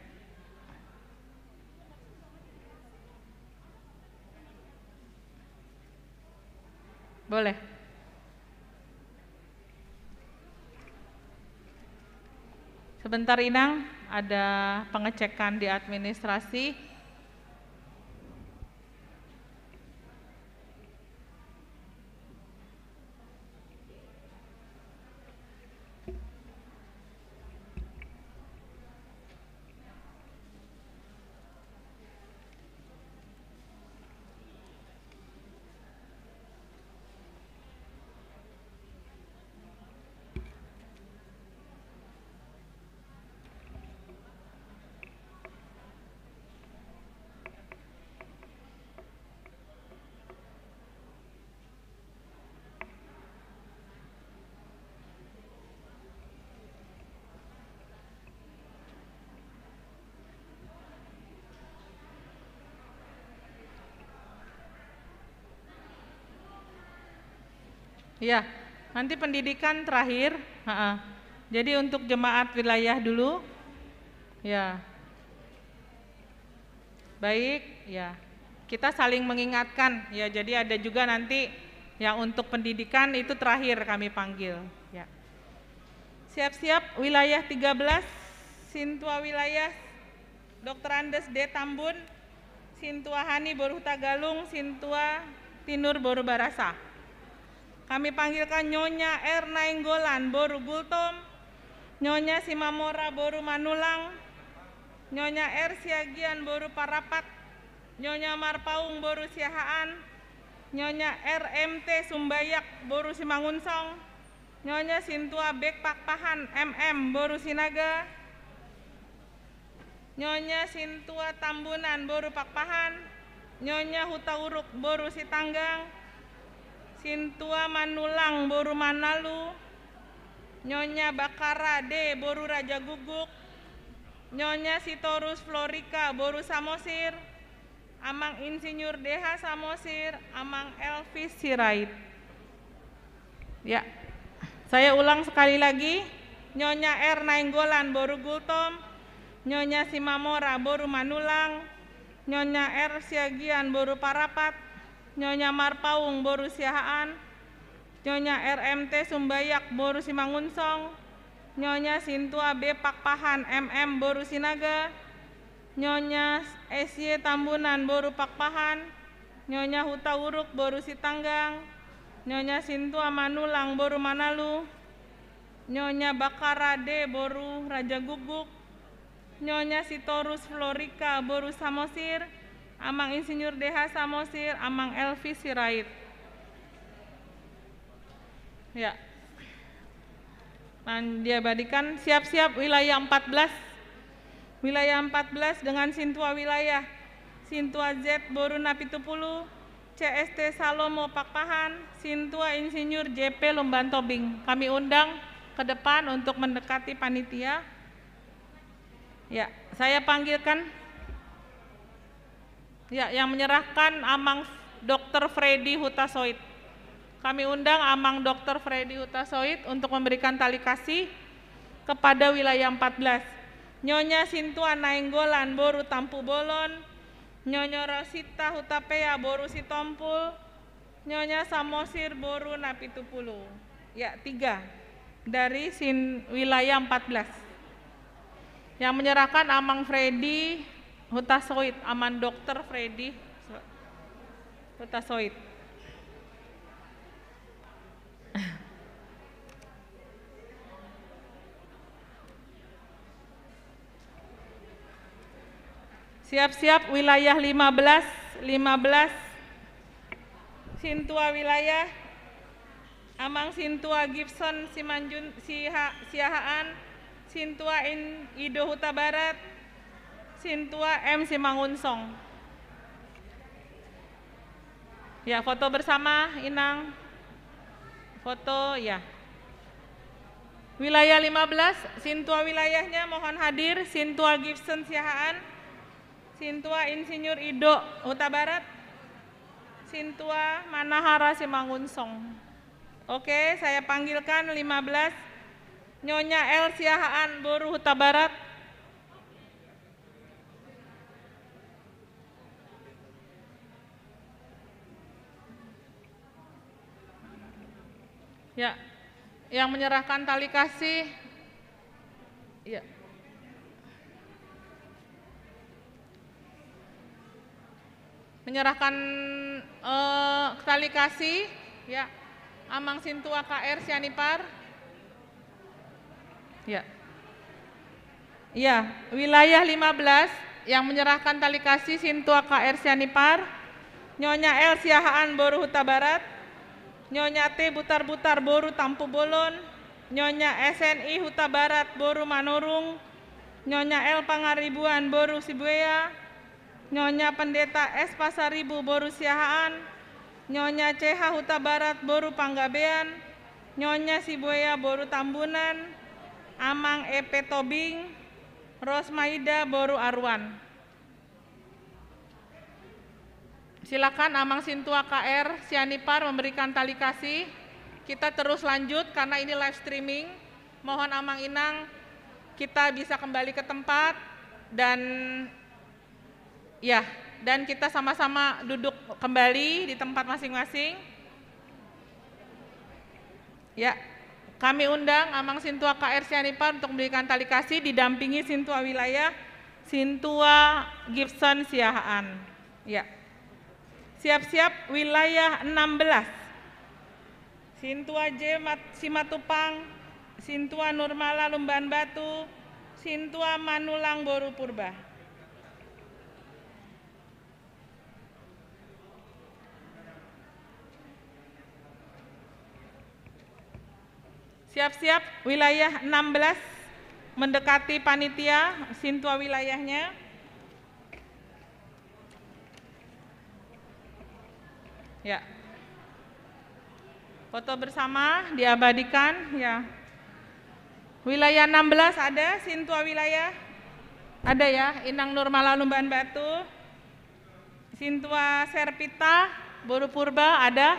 Boleh. Sebentar, Inang, ada pengecekan di administrasi. Ya, nanti pendidikan terakhir. Ha-ha. Jadi untuk jemaat wilayah dulu. Ya. Baik, ya. Kita saling mengingatkan, ya. Jadi ada juga nanti, ya, untuk pendidikan itu terakhir kami panggil, ya. Siap-siap, wilayah tiga belas, sintua wilayah, Doktor Andes D Tambun, sintua Hani boru Hutagalung, sintua Tinur boru Barasa. Kami panggilkan Nyonya R Nainggolan boru Gultom, Nyonya Simamora boru Manulang, Nyonya R Siagian boru Parapat, Nyonya Marpaung boru Siahaan, Nyonya R M T Sumbayak boru Simangunsong, Nyonya Sintua Bek Pakpahan M M boru Sinaga, Nyonya Sintua Tambunan boru Pakpahan, Nyonya Hutauruk boru Sitanggang, Sintua Manulang boru Manalu, Nyonya Bakara D boru Rajagukguk, Nyonya Sitorus Florika boru Samosir, Amang Insinyur D H Samosir, Amang Elvis Sirait. Ya, saya ulang sekali lagi, Nyonya R Nainggolan boru Gultom, Nyonya Simamora boru Manulang, Nyonya R Siagian boru Parapat, Nyonya Marpaung boru Siahaan, Nyonya R M T Sumbayak boru Simangunsong, Nyonya Sintua B Pakpahan M M boru Sinaga, Nyonya S Y Tambunan boru Pakpahan, Nyonya Hutauruk boru Sitanggang, Nyonya Sintua Manulang boru Manalu, Nyonya Bakara D boru Rajagukguk, Nyonya Sitorus Florika boru Samosir, Amang Insinyur D H Samosir, Amang Elvis Sirait. Ya. Nah, diabadikan, siap-siap, wilayah empat belas. Wilayah empat belas dengan sintua wilayah. Sintua Z boru Napitupulu, C S T Salomo Pakpahan, sintua Insinyur J P Lumban Tobing. Kami undang ke depan untuk mendekati panitia. Ya, saya panggilkan. Ya, yang menyerahkan Amang Doktor Freddy Hutasoit. Kami undang Amang Doktor Freddy Hutasoit untuk memberikan tali kasih kepada wilayah empat belas. Nyonya Sintua Nainggolan boru Tampubolon, Nyonya Rosita Hutapea boru Sitompul, Nyonya Samosir boru Napitupulu. Ya, tiga. Dari sin-, wilayah empat belas. Yang menyerahkan Amang Freddy Hutasoit, Amang Doktor Freddy Hutasoit. Siap-siap, wilayah lima belas, lima belas. Sintua wilayah, Amang Sintua Gibson Simanjun, Siha-, Siahaan, Sintua In-, Ido Hutabarat, Sintua M Simangunsong. Ya, foto bersama, Inang. Foto, ya. Wilayah lima belas, sintua wilayahnya mohon hadir, Sintua Gibson Siahaan, Sintua Insinyur Ido Hutabarat, Sintua Manahara Simangunsong. Oke, saya panggilkan lima belas, Nyonya L Siahaan boru Hutabarat. Ya, yang menyerahkan tali kasih. Ya. Menyerahkan, eh, tali kasih, ya. Amang Sintua K R Sianipar. Ya. Ya, wilayah lima belas yang menyerahkan tali kasih Sintua K R Sianipar, Nyonya L Siahaan boru Hutabarat, Nyonya T Butarbutar boru Tampubolon, Nyonya S N I Hutabarat boru Manurung, Nyonya L Pangaribuan boru Sibuea, Nyonya Pendeta S Pasaribu boru Siahaan, Nyonya C H Hutabarat boru Panggabean, Nyonya Sibuea boru Tambunan, Amang E P Tobing, Rosmaida boru Aruan. Silakan Amang Sintua K R Sianipar memberikan tali kasih. Kita terus lanjut karena ini live streaming. Mohon Amang Inang, kita bisa kembali ke tempat dan, ya, dan kita sama-sama duduk kembali di tempat masing-masing. Ya, kami undang Amang Sintua K R Sianipar untuk memberikan tali kasih, didampingi Sintua Wilayah, Sintua Gibson Siahaan. Ya. Siap-siap, wilayah enam belas. Sintua J Mat-, Simatupang, Sintua Nurmala Lumban Batu, Sintua Manulang boru Purba. Siap-siap, wilayah enam belas mendekati panitia, Sintua wilayahnya. Ya. Foto bersama diabadikan, ya. Wilayah enam belas ada, Sintua wilayah? Ada ya, Inang Nurmala Lumban Batu. Sintua Servita, boru Purba, ada?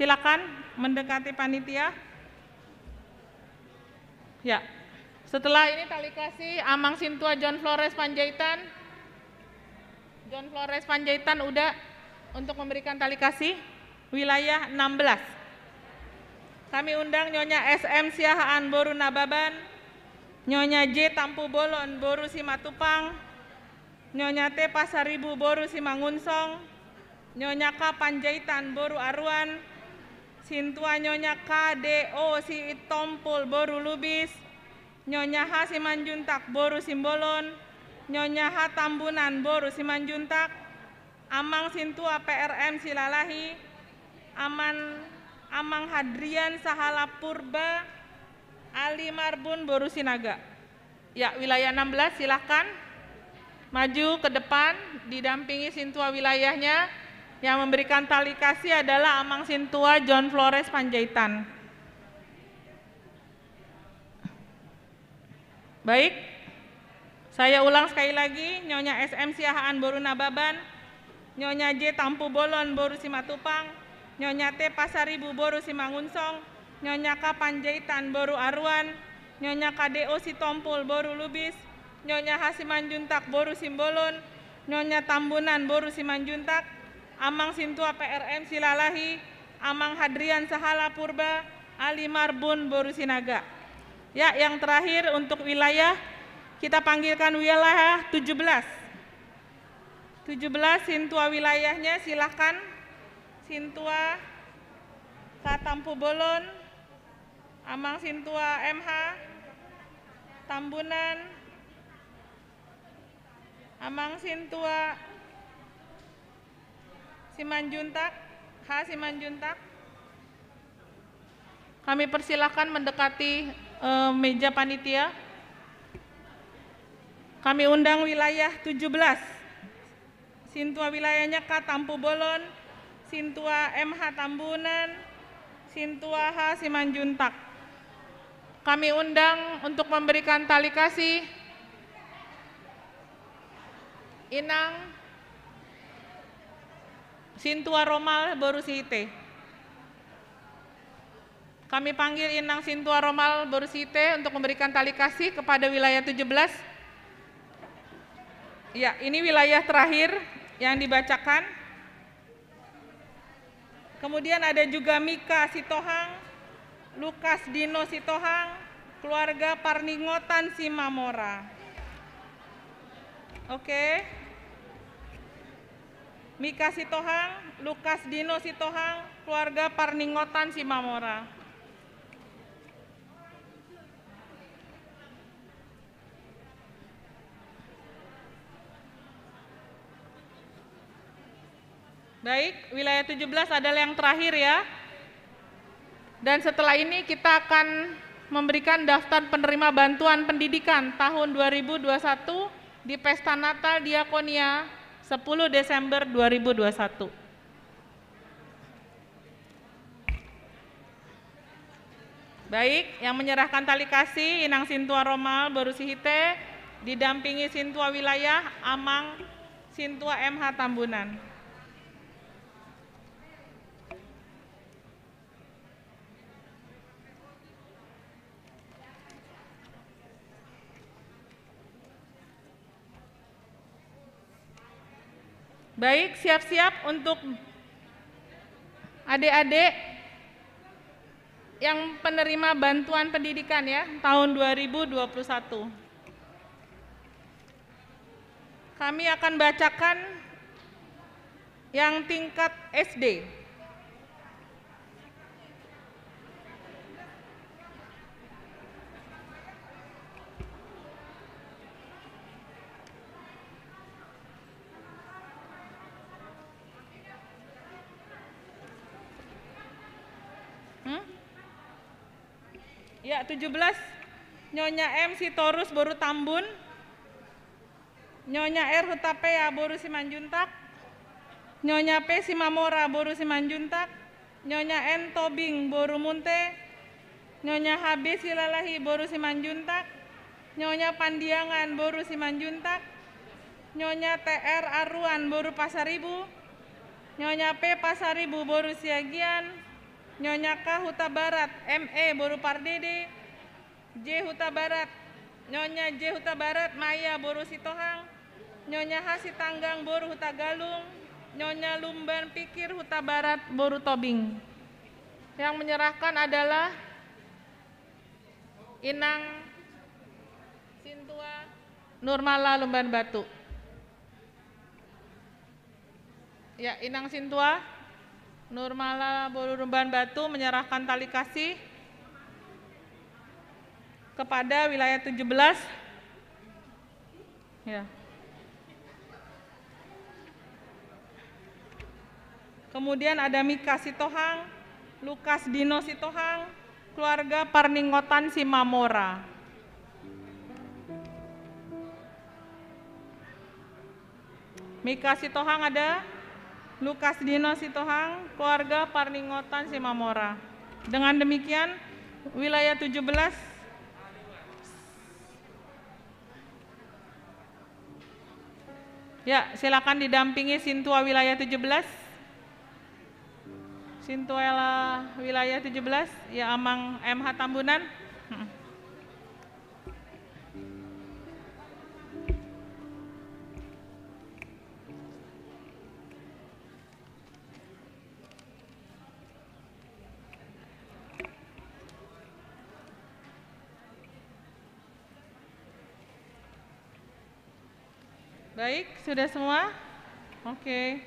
Silakan mendekati panitia. Ya. Setelah ini tali kasih Amang Sintua John Flores Panjaitan. John Flores Panjaitan udah untuk memberikan tali kasih wilayah enam belas. Kami undang Nyonya S M Siahaan boru Nababan, Nyonya J Tampubolon boru Simatupang, Nyonya T Pasaribu boru Simangunsong, Nyonya K Panjaitan boru Aruan, Sintua Nyonya K D O Sitompul boru Lubis, Nyonya H Simanjuntak boru Simbolon, Nyonya H Tambunan boru Simanjuntak, Amang Sintua P R M Silalahi, Aman, Amang Hadrian Sahala Purba, Ali Marbun boru Sinaga. Ya, wilayah enam belas, silahkan maju ke depan, didampingi Sintua wilayahnya. Yang memberikan tali kasih adalah Amang Sintua John Flores Panjaitan. Baik, saya ulang sekali lagi, Nyonya S M Siahaan boru Nababan, Nyonya J Tampubolon boru Simatupang, Nyonya T Pasaribu boru Simangunsong, Nyonya K Panjaitan boru Aruan, Nyonya K D O Sitompul boru Lubis, Nyonya H Simanjuntak boru Simbolon, Nyonya Tambunan boru Simanjuntak, Amang Sintua P R M Silalahi, Amang Hadrian Sahala Purba, Ali Marbun boru Sinaga. Ya, yang terakhir untuk wilayah, kita panggilkan wilayah tujuh belas. Tujuh belas, Sintua wilayahnya, silahkan. Sintua K Tampubolon, Amang Sintua M H Tambunan, Amang Sintua Simanjuntak, H Simanjuntak. Kami persilahkan mendekati, eh, meja panitia. Kami undang wilayah tujuh belas. Sintua wilayahnya K Tampubolon, Sintua M H Tambunan, Sintua H Simanjuntak. Kami undang untuk memberikan tali kasih Inang Sintua Romal boru Sihite. Kami panggil Inang Sintua Romal boru Sihite untuk memberikan tali kasih kepada wilayah tujuh belas. Ya, ini wilayah terakhir yang dibacakan. Kemudian ada juga Mika Sitohang, Lukas Dino Sitohang, keluarga Parningotan Simamora. Oke. Mika Sitohang, Lukas Dino Sitohang, keluarga Parningotan Simamora. Baik, wilayah tujuh belas adalah yang terakhir ya. Dan setelah ini kita akan memberikan daftar penerima bantuan pendidikan tahun dua ribu dua puluh satu di Pesta Natal Diakonia sepuluh Desember dua ribu dua puluh satu. Baik, yang menyerahkan tali kasih Inang Sintua Romal boru Sihite, didampingi Sintua Wilayah Amang Sintua M H Tambunan. Baik, siap-siap untuk adik-adik yang penerima bantuan pendidikan, ya, tahun dua ribu dua puluh satu. Kami akan bacakan yang tingkat S D. Hmm? Ya, tujuh belas. Nyonya M Sitorus boru Tambun. Nyonya R Hutapea boru Simanjuntak. Nyonya P Simamora boru Simanjuntak. Nyonya N Tobing boru Munte. Nyonya H B Silalahi boru Simanjuntak. Nyonya Pandiangan boru Simanjuntak. Nyonya T R Aruan boru Pasaribu. Nyonya P Pasaribu boru Siagian. Nyonya K Hutabarat M E boru Pardede. J Hutabarat, Nyonya J Hutabarat Maia boru Sitohang, Nyonya H Sitanggang boru Hutagalung, Nyonya Lumban Pikir Hutabarat boru Tobing. Yang menyerahkan adalah Inang Sintua Nurmala Lumban Batu. Ya, Inang Sintua Nurmala boru Lumban Batu menyerahkan tali kasih kepada wilayah tujuh belas. Ya. Kemudian ada Mika Sitohang, Lukas Dino Sitohang, keluarga Parningotan Simamora. Mika Sitohang ada, Lukas Dino Sitohang, keluarga Parningotan Simamora. Dengan demikian, wilayah tujuh belas. Ya, silakan didampingi Sintua wilayah tujuh belas. Sintua wilayah tujuh belas, ya, Amang M H Tambunan. Mm-mm. Baik, sudah semua? Oke.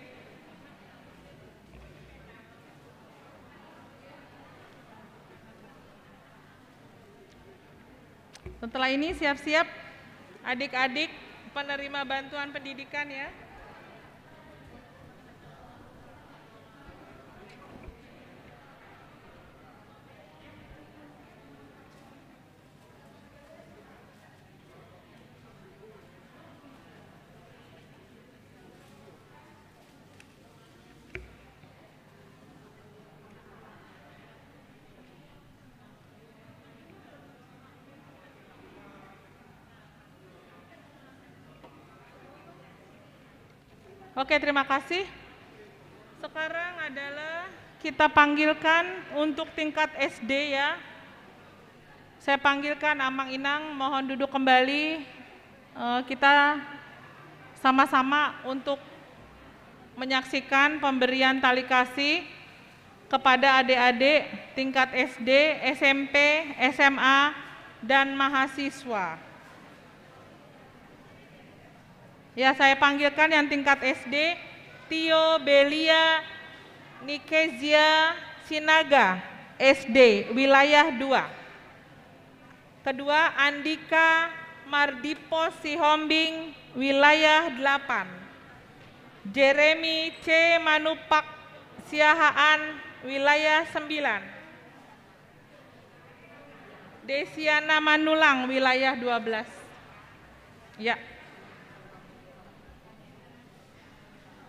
Setelah ini siap-siap adik-adik penerima bantuan pendidikan, ya. Oke, terima kasih. Sekarang adalah kita panggilkan untuk tingkat S D, ya. Saya panggilkan Amang Inang, mohon duduk kembali. Eh, kita sama-sama untuk menyaksikan pemberian tali kasih kepada adik-adik tingkat S D, S M P, S M A, dan mahasiswa. Ya, saya panggilkan yang tingkat S D, Tio Belia Nikezia Sinaga, S D, wilayah dua. Kedua, Andika Mardipo Sihombing, wilayah delapan. Jeremy C Manupak Siahaan, wilayah sembilan. Desiana Manulang, wilayah dua belas. Ya.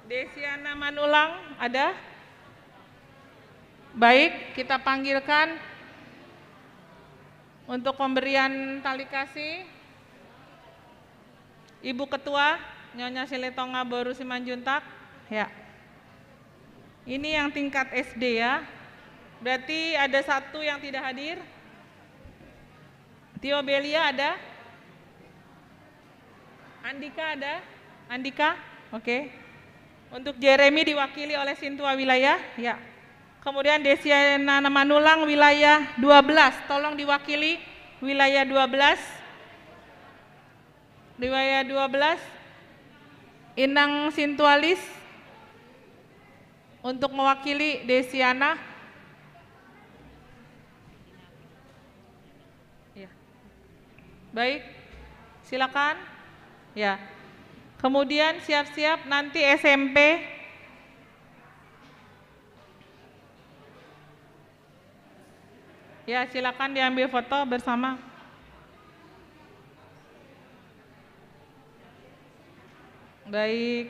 Desiana Manulang, ada? Baik, kita panggilkan untuk pemberian tali kasih Ibu Ketua, Nyonya Silitonga boru Simanjuntak. Ya. Ini yang tingkat S D, ya. Berarti ada satu yang tidak hadir. Tio Belia ada? Andika ada? Andika? Oke. Untuk Jeremy diwakili oleh sintua wilayah, ya. Kemudian Desiana Manulang, wilayah dua belas, tolong diwakili, wilayah dua belas. Wilayah dua belas, Inang Sintualis untuk mewakili Desiana. Ya. Baik, silakan. Ya. Kemudian siap-siap nanti S M P. Ya, silakan diambil foto bersama. Baik.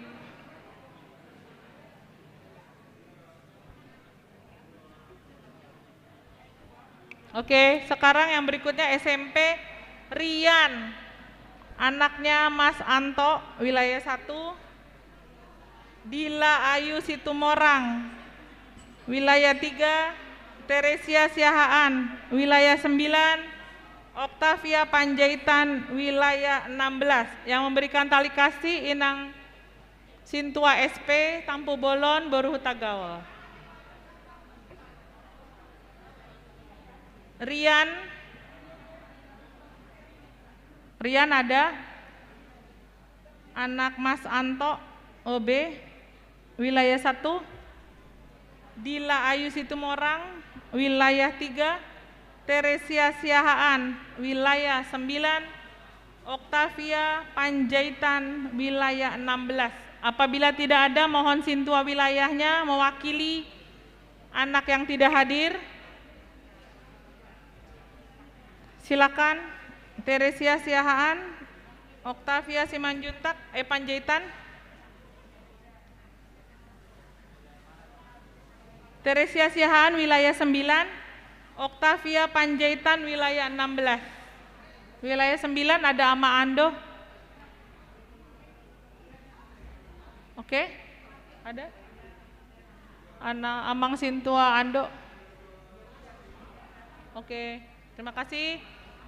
Oke, sekarang yang berikutnya S M P Rian, anaknya Mas Anto, wilayah satu. Dila Ayu Situmorang, wilayah tiga. Teresia Siahaan, wilayah sembilan. Octavia Panjaitan, wilayah enam belas. Yang memberikan tali kasih, Inang Sintua S P, Tampubolon, Boru Hutagaol. Rian. Rian ada? Anak Mas Anto, O B, wilayah satu. Dila Ayu Situmorang, wilayah tiga. Teresia Siahaan, wilayah sembilan. Octavia Panjaitan, wilayah enam belas. Apabila tidak ada, mohon sintua wilayahnya mewakili anak yang tidak hadir. Silakan, Teresia Siahaan, Octavia Simanjuntak, eh, Panjaitan. Teresia Siahaan, wilayah sembilan, Octavia Panjaitan, wilayah enam belas. Wilayah sembilan ada Ama Ando. Oke, ada? Ana, Amang Sintua Ando. Oke. Terima kasih.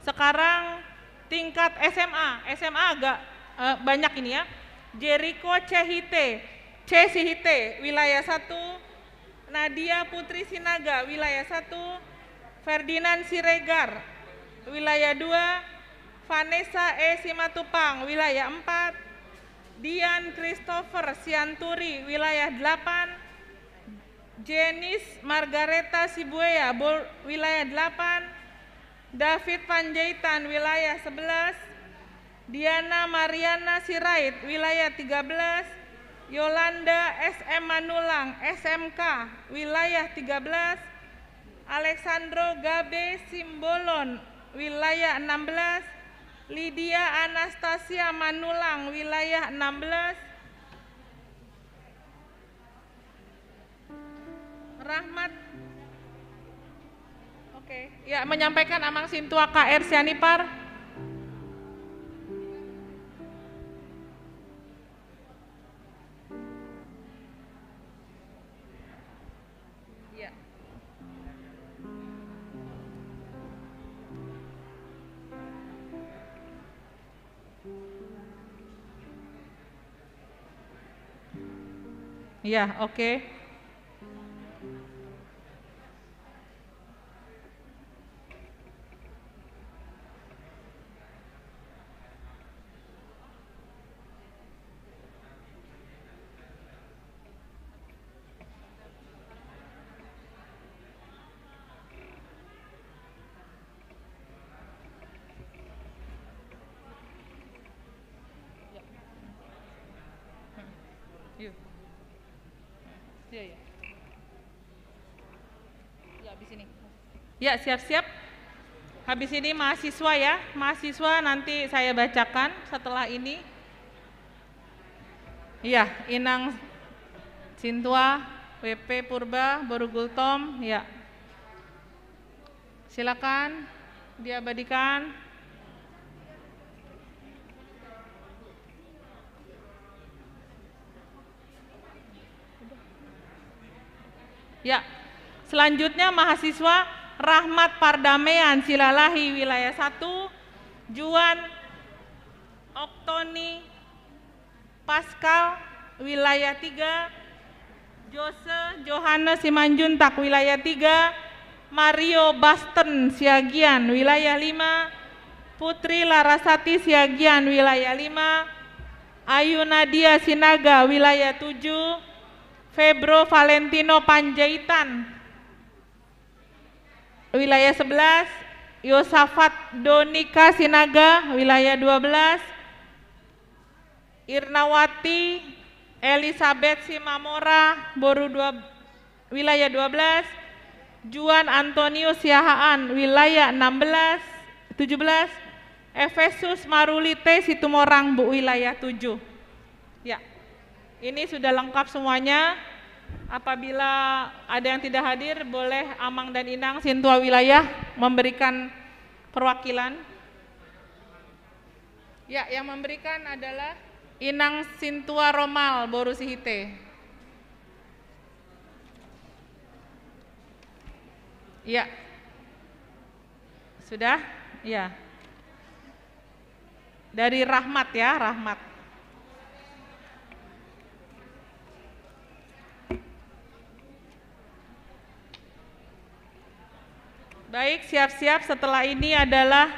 Sekarang tingkat S M A. S M A agak, eh, banyak ini ya. Jeriko Cehite, C Sihite, wilayah satu. Nadia Putri Sinaga, wilayah satu. Ferdinand Siregar, wilayah dua. Vanessa E Simatupang, wilayah empat. Dian Christopher Sianturi, wilayah delapan. Jenis Margareta Sibuea, Bol-, wilayah delapan, David Panjaitan, wilayah sebelas, Diana Mariana Sirait, wilayah tiga belas, Yolanda S M Manulang, S M K, wilayah tiga belas, Alexandro Gabe Simbolon, wilayah enam belas, Lydia Anastasia Manulang, wilayah enam belas, Rahmat. Oke, ya, menyampaikan Amang Sintua K R Sianipar. Ya. Iya, oke. Iya. Iya, iya. Ya, habis ini. Ya, siap-siap. Habis ini mahasiswa ya, mahasiswa nanti saya bacakan setelah ini. Iya, Inang Sintua, W P Purba, Boru Gultom, ya. Silakan diabadikan. Ya, selanjutnya mahasiswa Rahmat Pardamean Silalahi, wilayah satu, Juan Oktoni Pascal, wilayah tiga, Jose Johannes Simanjuntak, wilayah tiga, Mario Basten Siagian, wilayah lima, Putri Larasati Siagian, wilayah lima, Ayu Nadia Sinaga, wilayah tujuh, Febro Valentino Panjaitan, wilayah sebelas, Yosafat Donika Sinaga, wilayah dua belas, Irnawati Elizabeth Simamora, boru dua, wilayah dua belas, Juan Antonius Siahaan, wilayah enam belas, tujuh belas, Efesus Maruli T Situmorang, bu, wilayah tujuh. Ya, ini sudah lengkap semuanya. Apabila ada yang tidak hadir, boleh Amang dan Inang Sintua wilayah memberikan perwakilan. Ya, yang memberikan adalah Inang Sintua Romal, boru Sihite. Ya. Sudah? Ya. Dari Rahmat ya, Rahmat. Baik, siap-siap, setelah ini adalah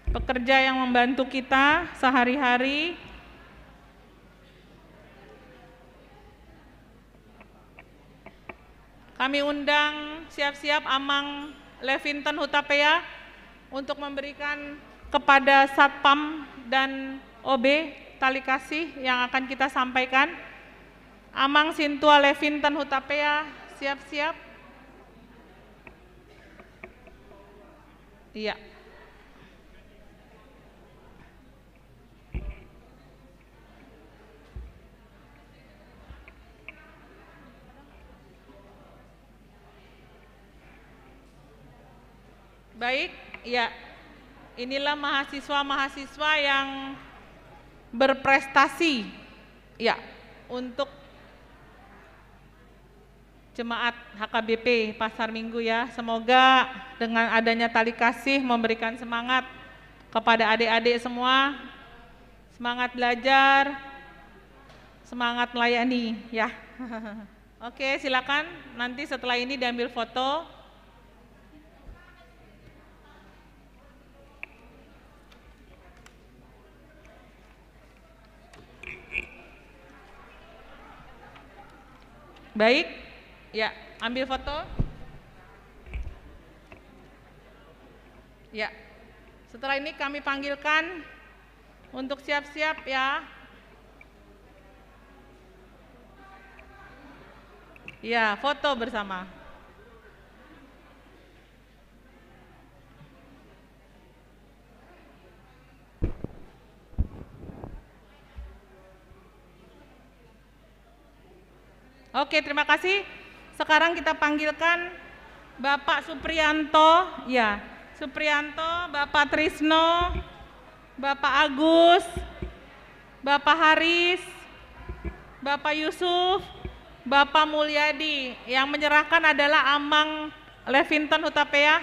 pekerja yang membantu kita sehari-hari. Kami undang siap-siap Amang Levinton Hutapea untuk memberikan kepada Satpam dan O B tali kasih yang akan kita sampaikan. Amang Sintua Levinton Hutapea, siap-siap. Iya. Baik, ya. Inilah mahasiswa-mahasiswa yang berprestasi, ya, untuk jemaat H K B P Pasar Minggu ya. Semoga dengan adanya tali kasih memberikan semangat kepada adik-adik semua. Semangat belajar, semangat melayani ya. Oke, silakan nanti setelah ini diambil foto. Baik, ya, ambil foto. Ya, setelah ini kami panggilkan untuk siap-siap ya. Ya, foto bersama. Oke, terima kasih. Sekarang kita panggilkan Bapak Suprianto, ya. Suprianto, Bapak Trisno, Bapak Agus, Bapak Haris, Bapak Yusuf, Bapak Mulyadi. Yang menyerahkan adalah Amang Levinton Hutapea.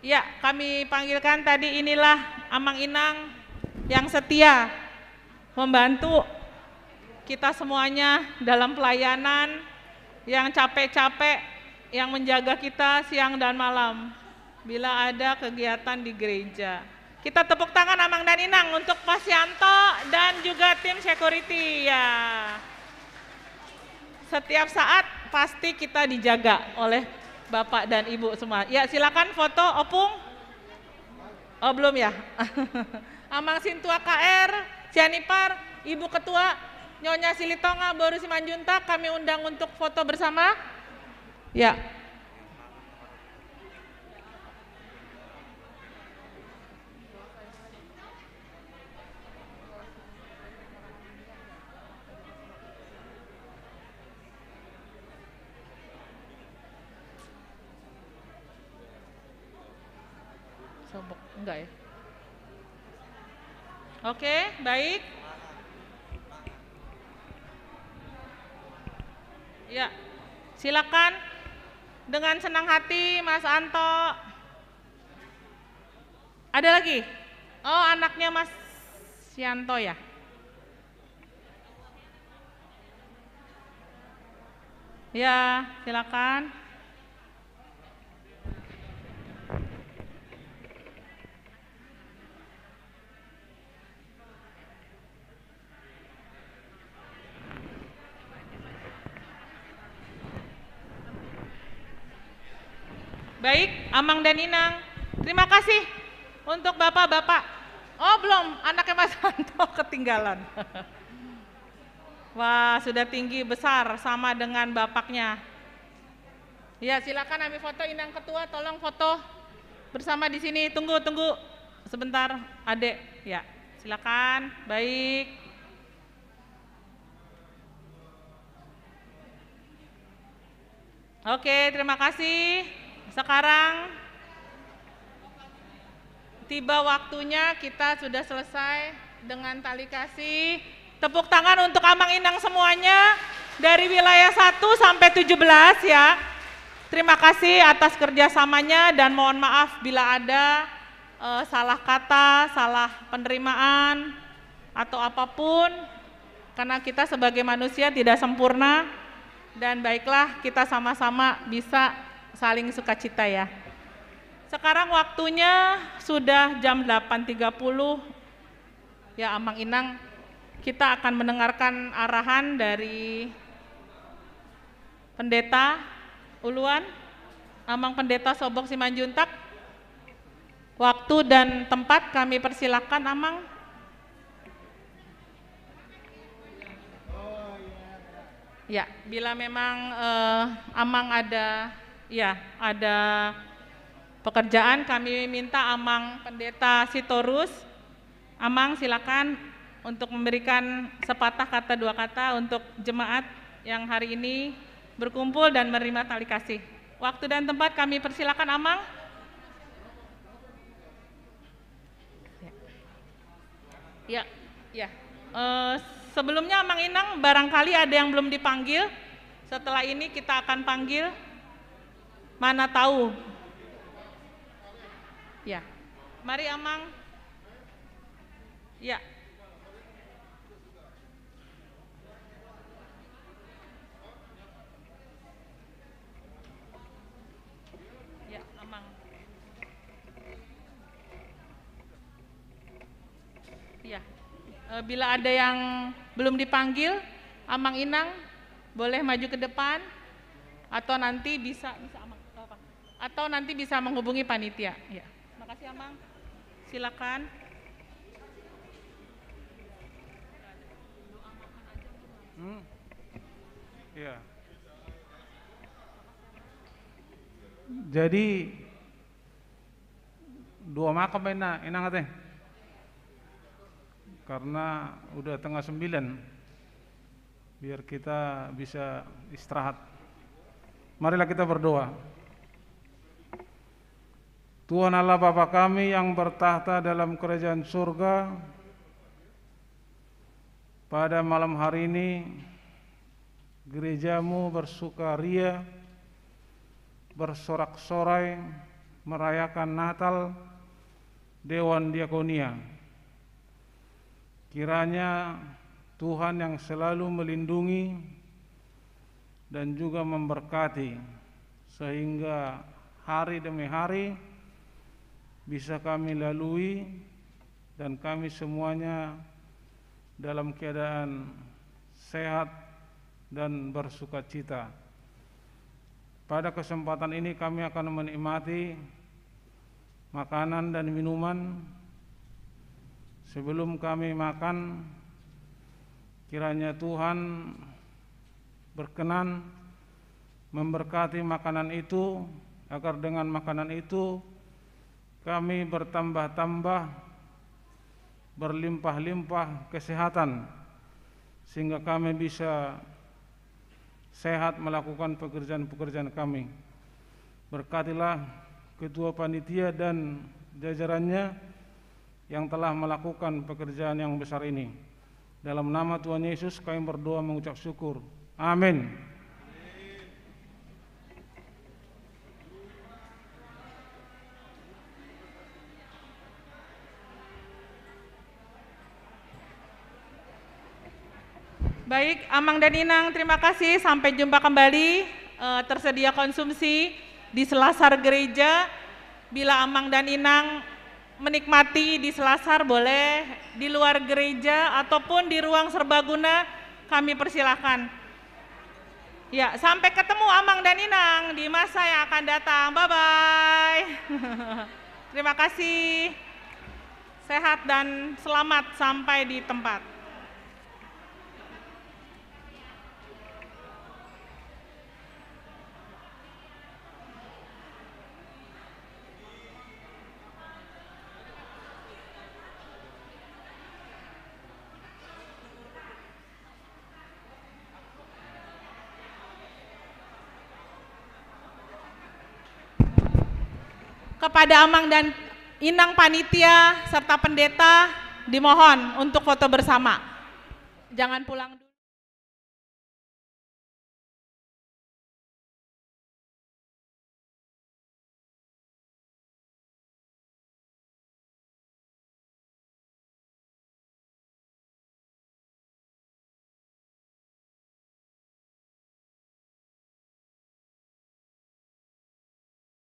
Ya, kami panggilkan tadi, inilah Amang Inang yang setia membantu kita semuanya dalam pelayanan, yang capek-capek, yang menjaga kita siang dan malam bila ada kegiatan di gereja. Kita tepuk tangan Amang dan Inang untuk Pak Sianto dan juga tim security ya. Setiap saat pasti kita dijaga oleh Bapak dan Ibu semua. Ya, silakan foto, Opung. Oh, belum ya. Amang Sintua K R Sianipar, Ibu Ketua Nyonya Silitonga, Boru Simanjuntak, kami undang untuk foto bersama. Ya. Sobok, enggak ya? Oke, baik. Ya, silakan dengan senang hati, Mas Anto. Ada lagi? Oh, anaknya Mas Yanto ya? Ya, silakan. Baik, Amang dan Inang. Terima kasih untuk bapak-bapak. Oh, belum, anaknya Mas Anto ketinggalan. Wah, sudah tinggi besar sama dengan bapaknya. Ya, silakan ambil foto, Inang Ketua, tolong foto bersama di sini. Tunggu, tunggu sebentar, Adek. Ya, silakan. Baik. Oke, terima kasih. Sekarang tiba waktunya, kita sudah selesai dengan tali kasih. Tepuk tangan untuk Amang Inang semuanya dari wilayah satu sampai tujuh belas ya. Terima kasih atas kerjasamanya dan mohon maaf bila ada eh, salah kata, salah penerimaan, atau apapun, karena kita sebagai manusia tidak sempurna, dan baiklah kita sama-sama bisa saling sukacita ya. Sekarang waktunya sudah jam delapan tiga puluh, ya Amang Inang, kita akan mendengarkan arahan dari Pendeta Uluan, Amang Pendeta Sobok Simanjuntak. Waktu dan tempat kami persilakan, Amang. Ya, bila memang eh, Amang ada, ya, ada pekerjaan, kami minta Amang Pendeta Sitorus. Amang, silakan untuk memberikan sepatah kata, dua kata untuk jemaat yang hari ini berkumpul dan menerima tali kasih. Waktu dan tempat kami persilakan, Amang. Ya, ya. Eh, sebelumnya, Amang Inang, barangkali ada yang belum dipanggil. Setelah ini kita akan panggil. Mana tahu. Ya. Mari, Amang. Ya. Ya, Amang. Ya. Eh, bila ada yang belum dipanggil, Amang Inang boleh maju ke depan atau nanti bisa, bisa Amang, apa? Atau nanti bisa menghubungi panitia. Ya. Makasih, Amang. Silakan. Hmm. Iya. Jadi dua makam, Inang, Inang ate. Karena udah tengah sembilan. Biar kita bisa istirahat. Marilah kita berdoa. Tuhan Allah Bapa kami yang bertakhta dalam kerajaan surga, pada malam hari ini gerejamu bersukaria, bersorak-sorai merayakan Natal Dewan Diakonia. Kiranya Tuhan yang selalu melindungi dan juga memberkati, sehingga hari demi hari bisa kami lalui dan kami semuanya dalam keadaan sehat dan bersukacita. Pada kesempatan ini kami akan menikmati makanan dan minuman. Sebelum kami makan, kiranya Tuhan berkenan memberkati makanan itu, agar dengan makanan itu kami bertambah-tambah, berlimpah-limpah kesehatan, sehingga kami bisa sehat melakukan pekerjaan-pekerjaan kami. Berkatilah ketua panitia dan jajarannya yang telah melakukan pekerjaan yang besar ini. Dalam nama Tuhan Yesus kami berdoa mengucap syukur. Amin. Baik, Amang dan Inang, terima kasih. Sampai jumpa kembali. Eh, tersedia konsumsi di selasar gereja. Bila Amang dan Inang menikmati di selasar, boleh di luar gereja ataupun di ruang serbaguna, kami persilahkan. Ya, sampai ketemu Amang dan Inang di masa yang akan datang. Bye-bye. Terima kasih. Sehat dan selamat sampai di tempat. Kepada Amang dan Inang panitia serta pendeta, dimohon untuk foto bersama. Jangan pulang.